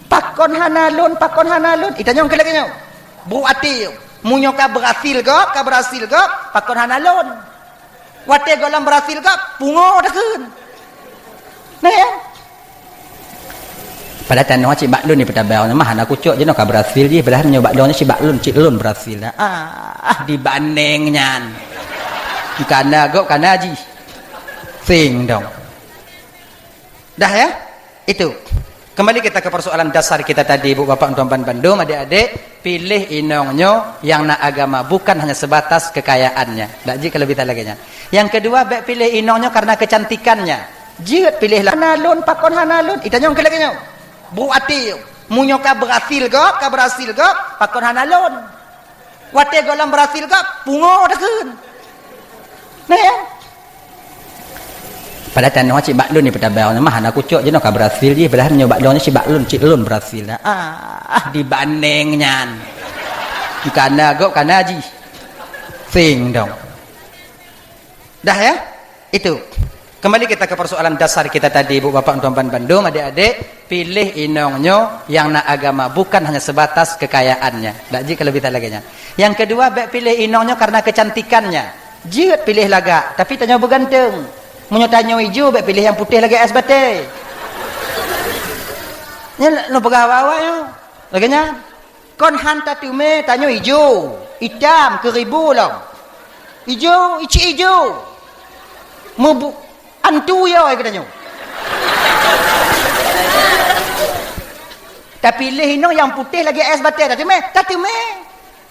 Pakon hana lôn, pakon hana lôn?" Itanyong keu lagée nyoe. Brok até, meunyoe ka beurhasil gob, ka beurhasil gob, pakon hana lôn? Watée gohlom beurhasil gob, pungo takheun. Nah, ya? Padahai tanoh cit bak lôn ni peutabang, mah hana kucok jinoe ka beurhasil jih, padahai nyoe bak lôn, cit bak lôn, cit lôn beurhasil. Ah, dibandeng nyan. Kana gob, kana jih. Sing dong. Dah ya? Itu. Kembali kita ke persoalan dasar kita tadi, Bu, Bapak, Tuan, Ban, bandum, adik-adik, pilih inong nyoe yang na agama, bukan hanya sebatas kekayaannya. Dak jih kalau bisa lagée nyan. Yang kedua, bék pilih inong nyoe karena kecantikannya. Jeuet pilih lah. Hana lôn, pakon hana lôn? Itanyong keu lagée nyoe. Brok até, meunyoe ka beurhasil gob, ka beurhasil gob, pakon hana lôn? Watée gohlom beurhasil gob, pungo takheun. Nah, ya? Padahai tanoh cit bak lôn ni peutabang, mah hana kucok jinoe ka berhasil jih, padahai meunyoe bak lôn ni cit bak lôn, cit lôn berhasil. Ah, ah, dibandeng nyan. Kana gop kana jih. Sing dong. Dah ya? Itu. Kembali kita ke persoalan dasar kita tadi, Ibu Bapak, Tuan Ban bandum, adik-adik, pilih inong nyoe yang na agama, bukan hanya sebatas kekayaannya. Dak jih kalau bisa lagèe nyan. Yang kedua, bèk pilih inong nyoe karena kecantikannya. Jeuet pilih lagak, tapi tanyoe beuganteng. Meunyoe tanyoe ijo, bèk pilih nyang putéh lagèe ès batèe. Nyan lôn peugah awak-awak nyoe. Lagèe nyan. Kon han tateumé tanyoe ijo, itam, keuribu lom. Ijo, icik ijo. Meubu-, antu yo ai geutanyoe. Tapiléh inong nyang putéh lagèe ès batèe, tateumé, tateumé.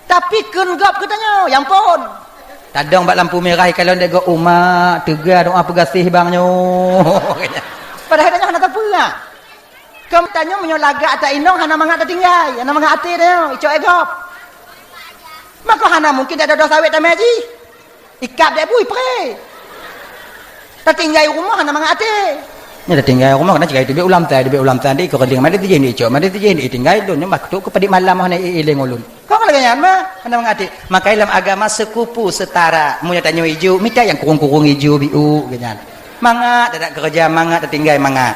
Tapi kheun gob geutanyoe, ya ampôn. Tadong bak lampu mirah, ikalon dèk gob umak, teuga doa peugaséh bang nyoe. Padahai tanyoe hana tapeugah. Keu tanyoe meunyoe lagak ata inong hana mangat tatinggai, hana mangat até tanyoe, icok éh gob. Maka hana mungken dak dodoh sawét tamé jih. Ikab dek bui pré. Tatinggai rumoh hana mangat até. Nyan tatinggai rumoh keunan cit ka teubiet ulam tai, teubiet ulam tai, dek ikeu keuling, madé tijih, dek icok, madé tijih, dek itinggai lôn, nyoe bah keutuk keu padit malam hana i-, ileng ulôn. Kon lagèe nyan mah, hana mangat até. Makai lam agama sekupu setara. Meunyoe tanyoe ijo, mita nyang kurung-kurung ijo biuk, geuh nyan. Mangat, tadak keureuja mangat, tatinggai mangat.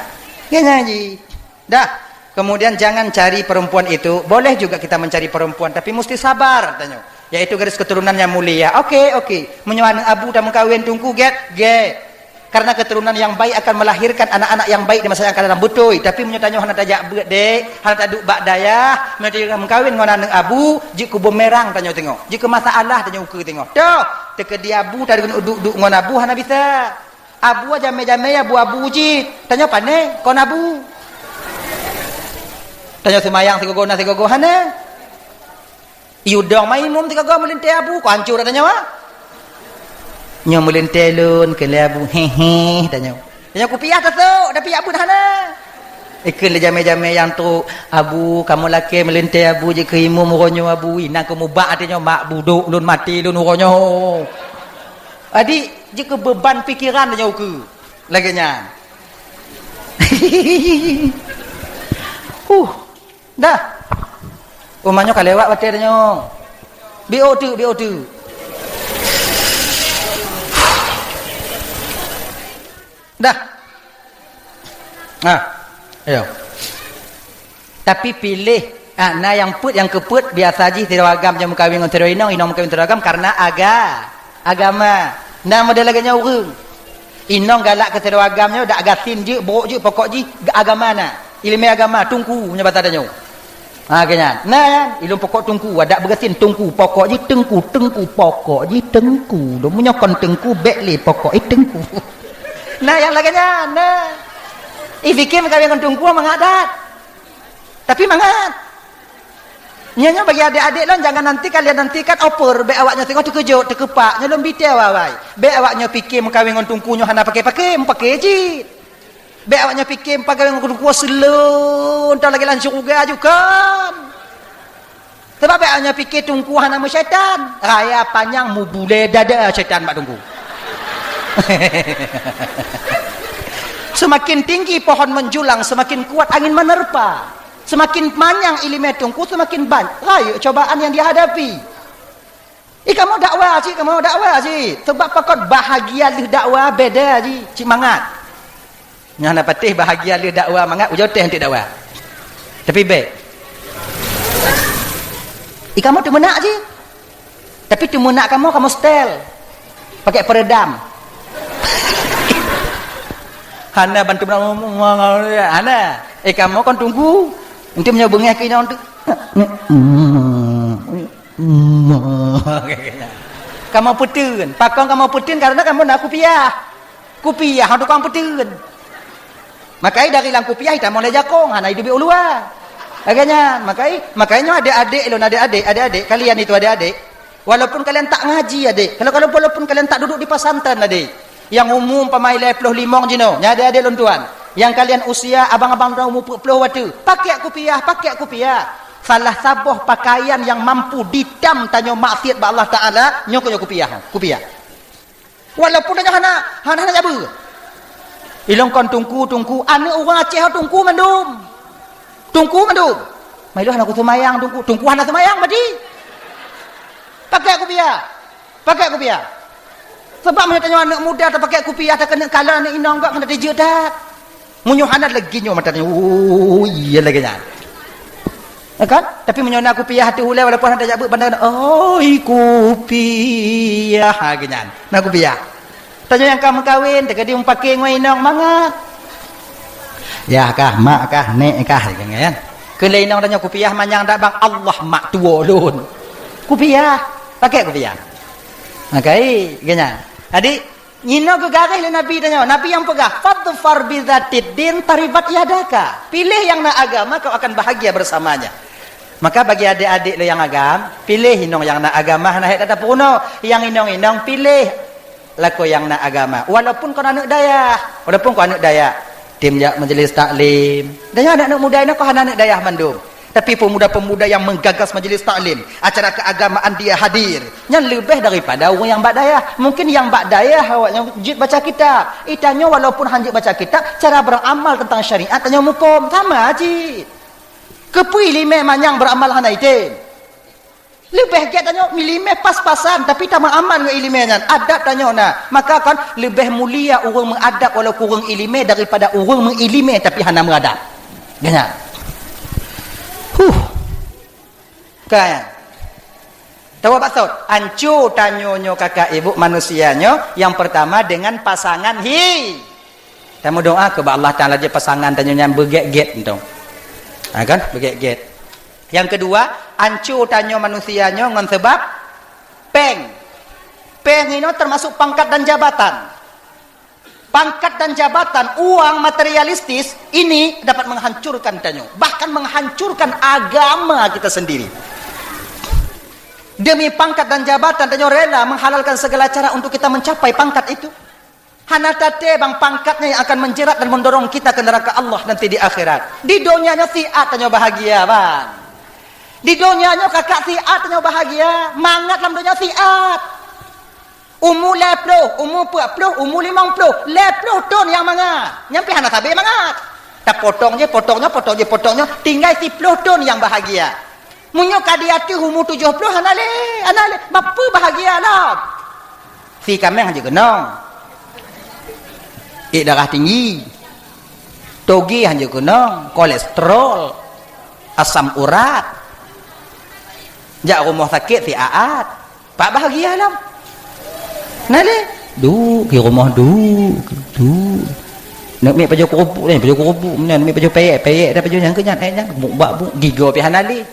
Geuh nyan jih. Dah. Kemudian jangan cari perempuan itu. Boleh juga kita mencari perempuan, tapi mesti sabar, tanyoe. Yaitu garis keturunan yang mulia. Oke, oke. Meunyoe aneuk abu tameukawen teungku, gét, gét. Karena keturunan yang baik akan melahirkan anak-anak yang baik di masa yang akan datang. Beutôi. Tapi meunyoe tanyoe hana tajak beuet, dek, hana taduek bak dayah, meunyoe tanyoe meukawen ngon aneuk abu, jeuet keu bumerang tanyoe teungoh. Jeuet keu masalah tanyoe ukeue teungoh. Toh, teukeudi abu taduek duek ngon abu hana bisa. Abu jamé-jamé abu-abu jih. Tanyoe pané kon abu. Tanyoe seumayang sigogo na sigogo hana. Yue dong maimun sigogo meulintèe abu, kon hancô tanyoe, ah. Nyoe meulintèe lôn keu lé abu, he he, tanyoe. Tanyoe kupiah tasok, tapi abu hana. Ikheun lé jamé-jamé nyang trok, "Abu, kamoe lakèe meulintèe abu jeuet keu imum uroe nyoe abu, inan keu mubak até nyoe mak budok lôn maté lôn uroe nyoe." Adik, jeuet keu beuban pikeran tanyoe ukeue. Lagèe nyan. Huh. Dah. Uma nyoe ka lewat watèe tanyoe. Biôh teuk, biôh teuk. Dah. Nah. Ayo. Tapi piléh, ah, na nyang peuet, nyang keupeuet, biasa jih sidroe agam nyang meukawen ngon sidroe inong, inong meukawen sidroe agam karena aga-, agama. Na model lagèe nyan ureueng. Inong galak keu sidroe agam nyoe, dak gasien jeuet, brok jeuet, pokok jih ga-, agama na. Ileumèe agama, teungku, meunyoe basa tanyoe. Ha, keu nyan. Na nyan, ilôn pokok teungku, adak beugasien teungku, pokok jih teungku, teungku, pokok jih teungku. Dong meunyoe kon teungku, bèk lé pokok, eh, teungku. Na nyang lagèe nyan, na. Ih, pike meukawen ngon teungku mangat that. Tapi mangat. Nyoe, nyoe bagi adék-adék lôn, jangan nanti kalian nantikan over, bèk awak nyoe singoh teukeujot, teukeupak, nyoe lôn bi teu awai-awai. Bèk awak nyoe pike meukawen ngon teungku nyoe hana pake-pake, meupaké cit. Bèk awak nyoe pike meukawen ngon teungku seuleueng, entah lagèe lam syeuruga ju kon. Sabab bèk awak nyoe pike teungku hana meusyaitan. Raya panyang mubulée dada syaitan bak teungku. Semakin tinggi pohon menjulang, semakin kuat angin menerpa. Semakin panyang ileumèe teungku, semakin ban-, rayeuk cobaan nyang dihadapi. Eh, kamoe dakwa cit, kamoe dakwa cit. Sabab pakon bahagia lheueh dakwa beda cit, cit mangat. Nyan na patéh bahagia lheueh dakwa mangat, ujoe teh eunteuk dakwa. Tapi bèk. Eh, kamoe teumeunak cit. Tapi teumeunak kamoe, kamoe setel. Pakai peredam. Hana bantu, hana. Eh, kamoe kon teungku. Eunteuk meunyoe beungèh keu inong tu. Kamoe peuteun. Pakon kamoe peuteun? Karena kamoe na kupiah. Kupiah tukang peuteun. Makai dari lam kupiah itamong lé jakong, hana iduek u luwa. Lagèe nyan, makai, makai nyoe adék-adék lôn, adék-adék, adék-adék, kalian itu adék-adék. Walaupun kalian tak ngaji, adék. Kalau, kalau walaupun kalian tak duduk di pesantren, adék. Nyang umu umpama lhèe ploh limong jinoe, nyan adék-adék lôn tuan. Nyang kalian usia abang-abang droe umu peuet ploh watèe. Pakai kupiah, pakai kupiah. Salah saboh pakaian nyang mampu ditam tanyoe maksiat bak Allah Taala, nyoe keuh nyoe kupiah, kupiah. Walaupun tanyoe hana, hana, hana jabeue. Ilong kon teungku, teungku, aneuk ureueng Aceh teungku mandum. Teungku mandum. Mai lôn hana kuseumayang teungku, teungku hana seumayang berarti. Pakai kupiah. Pakai kupiah. Sebab meunyoe tanyoe aneuk muda tapakai kupiah, takeuneuk kalon aneuk inong gak keuneuk tijeuet that. Meunyoe hana lagi nyoe mata nyoe, oh, iya lagèe nyan. Ya kan? Tapi meunyoe na kupiah ateueh ulèe walaupun hana tajak beuet bandar, oi kupiah, ha, lagèe nyan. Na kupiah. Tanyoe nyang ka meukawen, teuka di meupaké ngon inong mangat. Yah kah, mak kah, nek kah, lagèe nyan. Keu lé inong tanyoe kupiah manyang dak bang, Allah mak tuwo lôn. Kupiah, pakai kupiah. Makai, lagèe nyan. Jadi, Nyoe geugaréh lé Nabi tanyoe. Nabi nyang peugah, "Fadfar bizatid din taribat yadaka." Pilih yang na agama, kau akan bahagia bersamanya. Maka bagi adék-adék lôn nyang agam, pilih inong nyang na agama, hana hék that tapeurunoe. Nyang inong-inong pilih lakoe nyang na agama. Walaupun kon aneuk dayah, walaupun kon aneuk dayah, tem jak majlis taklim. Dan nyoe aneuk-aneuk muda inong kon hana aneuk dayah mandum. Tapi pemuda-pemuda yang menggagas majelis taklim, acara keagamaan dia hadir, nyan leubeh daripada ureueng nyang bak dayah. Mungkin nyang bak dayah awaknyan jeuet baca kitab. Ih, tanyoe walaupun hanjeuet baca kitab, cara beramal tentang syariat tanyoe muphom. Sama cit. Keupeue iéleumé manyang beramal hana item? Leubeh gét tanyoe iéleumé pas-pasan, tapi tameuamal ngon iéleumé nyan. Adab tanyoe na. Maka kan leubeh mulia ureueng meuadab walaupun ureueng iéleumé daripada ureueng meuiéleumé tapi hana meuadab. Ganyan. Huh. Kan? Tawa baksot, anco tanyoe nyoe kakak ibu manusia nyoe, yang pertama dengan pasangan hi. Tameudoa keu bak Allah Taala jih pasangan tanyoe nyan beugét-gét entong. Ha kan? Beugét-gét. Yang kedua, anco tanyoe manusia nyoe ngon sebab péng. Péng inoe termasuk pangkat dan jabatan. Pangkat dan jabatan, uang materialistis ini dapat menghancurkan tanyoe, bahkan menghancurkan agama kita sendiri. Demi pangkat dan jabatan, tanyoe rela menghalalkan segala cara untuk kita mencapai pangkat itu. Hana taté bang pangkatnya yang akan menjerat dan mendorong kita ke neraka Allah nanti di akhirat. Di donya nyoe siat tanyoe bahagia, bang. Di donya nyoe kakak siat tanyoe bahagia, mangat lam donya siat. Umu lhèe ploh, umu peuet ploh, umu limong ploh, lhèe ploh thon nyang mangat. Nyan pih hana sabé mangat. Tapotong jih, potong nyoe, potong jih, potong nyoe, tinggai siploh thon nyang bahagia. Meunyoe ka di ateueh umu tujoh ploh, hana lé, hana lé. Bapeue bahagia lom? Si kaméng hanjeuet keunong. Ék darah tinggi. Toge hanjeuet keunong, kolesterol, asam urat. Jak rumoh sakét siat-at. Pat bahagia lom. Na lé? Duek di rumoh, duek, duek. Neuk miet pajoh keurupuk, neuk miet pajoh keurupuk, meunan neuk miet pajoh pèyèk, pèyèk dah pajoh nyang keu nyan, eh nyan, buk bak buk, gigoe pih hana lé.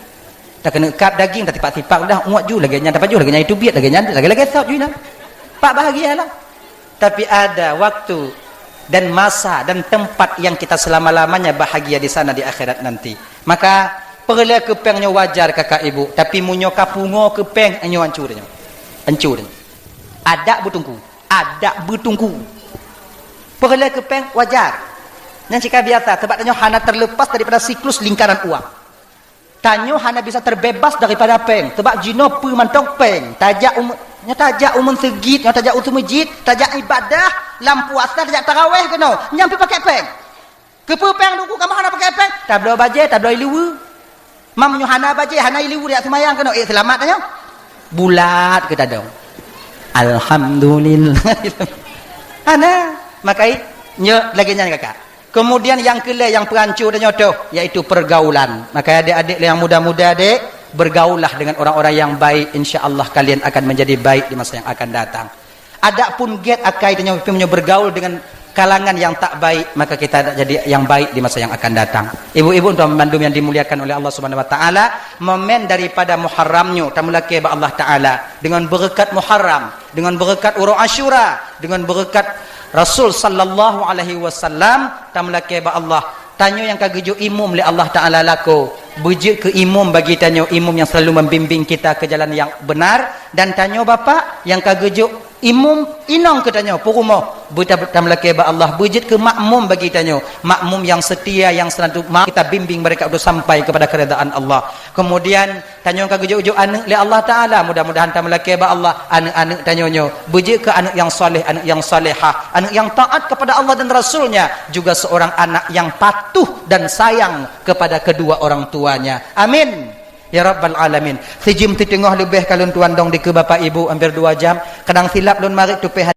Takeuneuk kab daging, tatipak-tipak udah, muat ju lagèe nyan, tapajoh lagèe nyan, itu biet lagèe nyan, lagèe-lagèe sot ju nyan. Pat bahagia lom. Tapi ada waktu dan masa dan tempat yang kita selama-lamanya bahagia di sana di akhirat nanti. Maka, peureulèe keu péng nyoe wajar kakak ibu, tapi meunyoe ka pungo keu péng, nyoe ancu nyoe. Ancu nyoe. Adak beuteungku. Adak beuteungku. Peureulèe keu péng wajar. Nyan cit ka biasa, sebab tanyoe hana terlepas daripada siklus lingkaran uang. Tanyoe hana bisa terbebas daripada péng, sebab jinoe peue mantong péng. Tajak u, nyoe tajak u meuseujid, nyoe tajak u seumeujid, tajak ibadah, lam puasa tajak taraweh keunoe, nyan pih pakai péng. Keupeue péng teungku, kamoe hana pakai péng? Tabloe bajèe, tabloe ié liweue. Mam nyoe hana bajèe, hana ié liweue, jak seumayang keunoe, ék seulamat tanyoe? Bulat keu tadong. Alhamdulillah. Hana. Makai nyoe lagèe nyan kakak. Kemudian nyang keulhèe nyang peuhanco tanyoe toh, yaitu pergaulan. Maka adék-adék nyang muda-muda dek, bergaullah dengan orang-orang yang baik, insya Allah kalian akan menjadi baik di masa yang akan datang. Adapun gét akai tanyoe, meunyoe bergaul dengan kalangan yang tak baik, maka kita tak jadi yang baik di masa yang akan datang. Ibu-ibu dan bandum yang dimuliakan oleh Allah Subhanahu wa taala, momen daripada Muharram nyoe tameulakèe bak Allah Taala dengan berkat Muharram, dengan berkat uroe Asyura, dengan berkat Rasul sallallahu alaihi wasallam, tameulakèe bak Allah. Tanyoe nyang ka geujok imum lé Allah Taala lakoe, beujeuet keu imum bagi tanyoe, imum yang selalu membimbing kita ke jalan yang benar, dan tanyoe bapak nyang ka geujok Imum inong keu tanyoe, peurumoh, beuta-, tameulakée bak Allah, beujeuet keu makmum bagi tanyoe, makmum yang setia, yang selalu ma-, kita bimbing mereka untuk sampai kepada keridaan Allah. Kemudian, tanyoe ka geujok-jok aneuk lé Allah Taala, mudah-mudahan tameulakée bak Allah, aneuk-aneuk tanyoe nyoe beujeuet keu aneuk yang saleh, aneuk yang salehah, aneuk yang taat kepada Allah dan Rasul-Nya, juga seorang anak yang patuh dan sayang kepada kedua orang tuanya. Amin. Ya Rabbal Alamin. Sijeuem siteungoh leubeh ka lôn tuan dong dikeue Bapak Ibu, hampir dua jam. Kadang silap lôn marit tupéh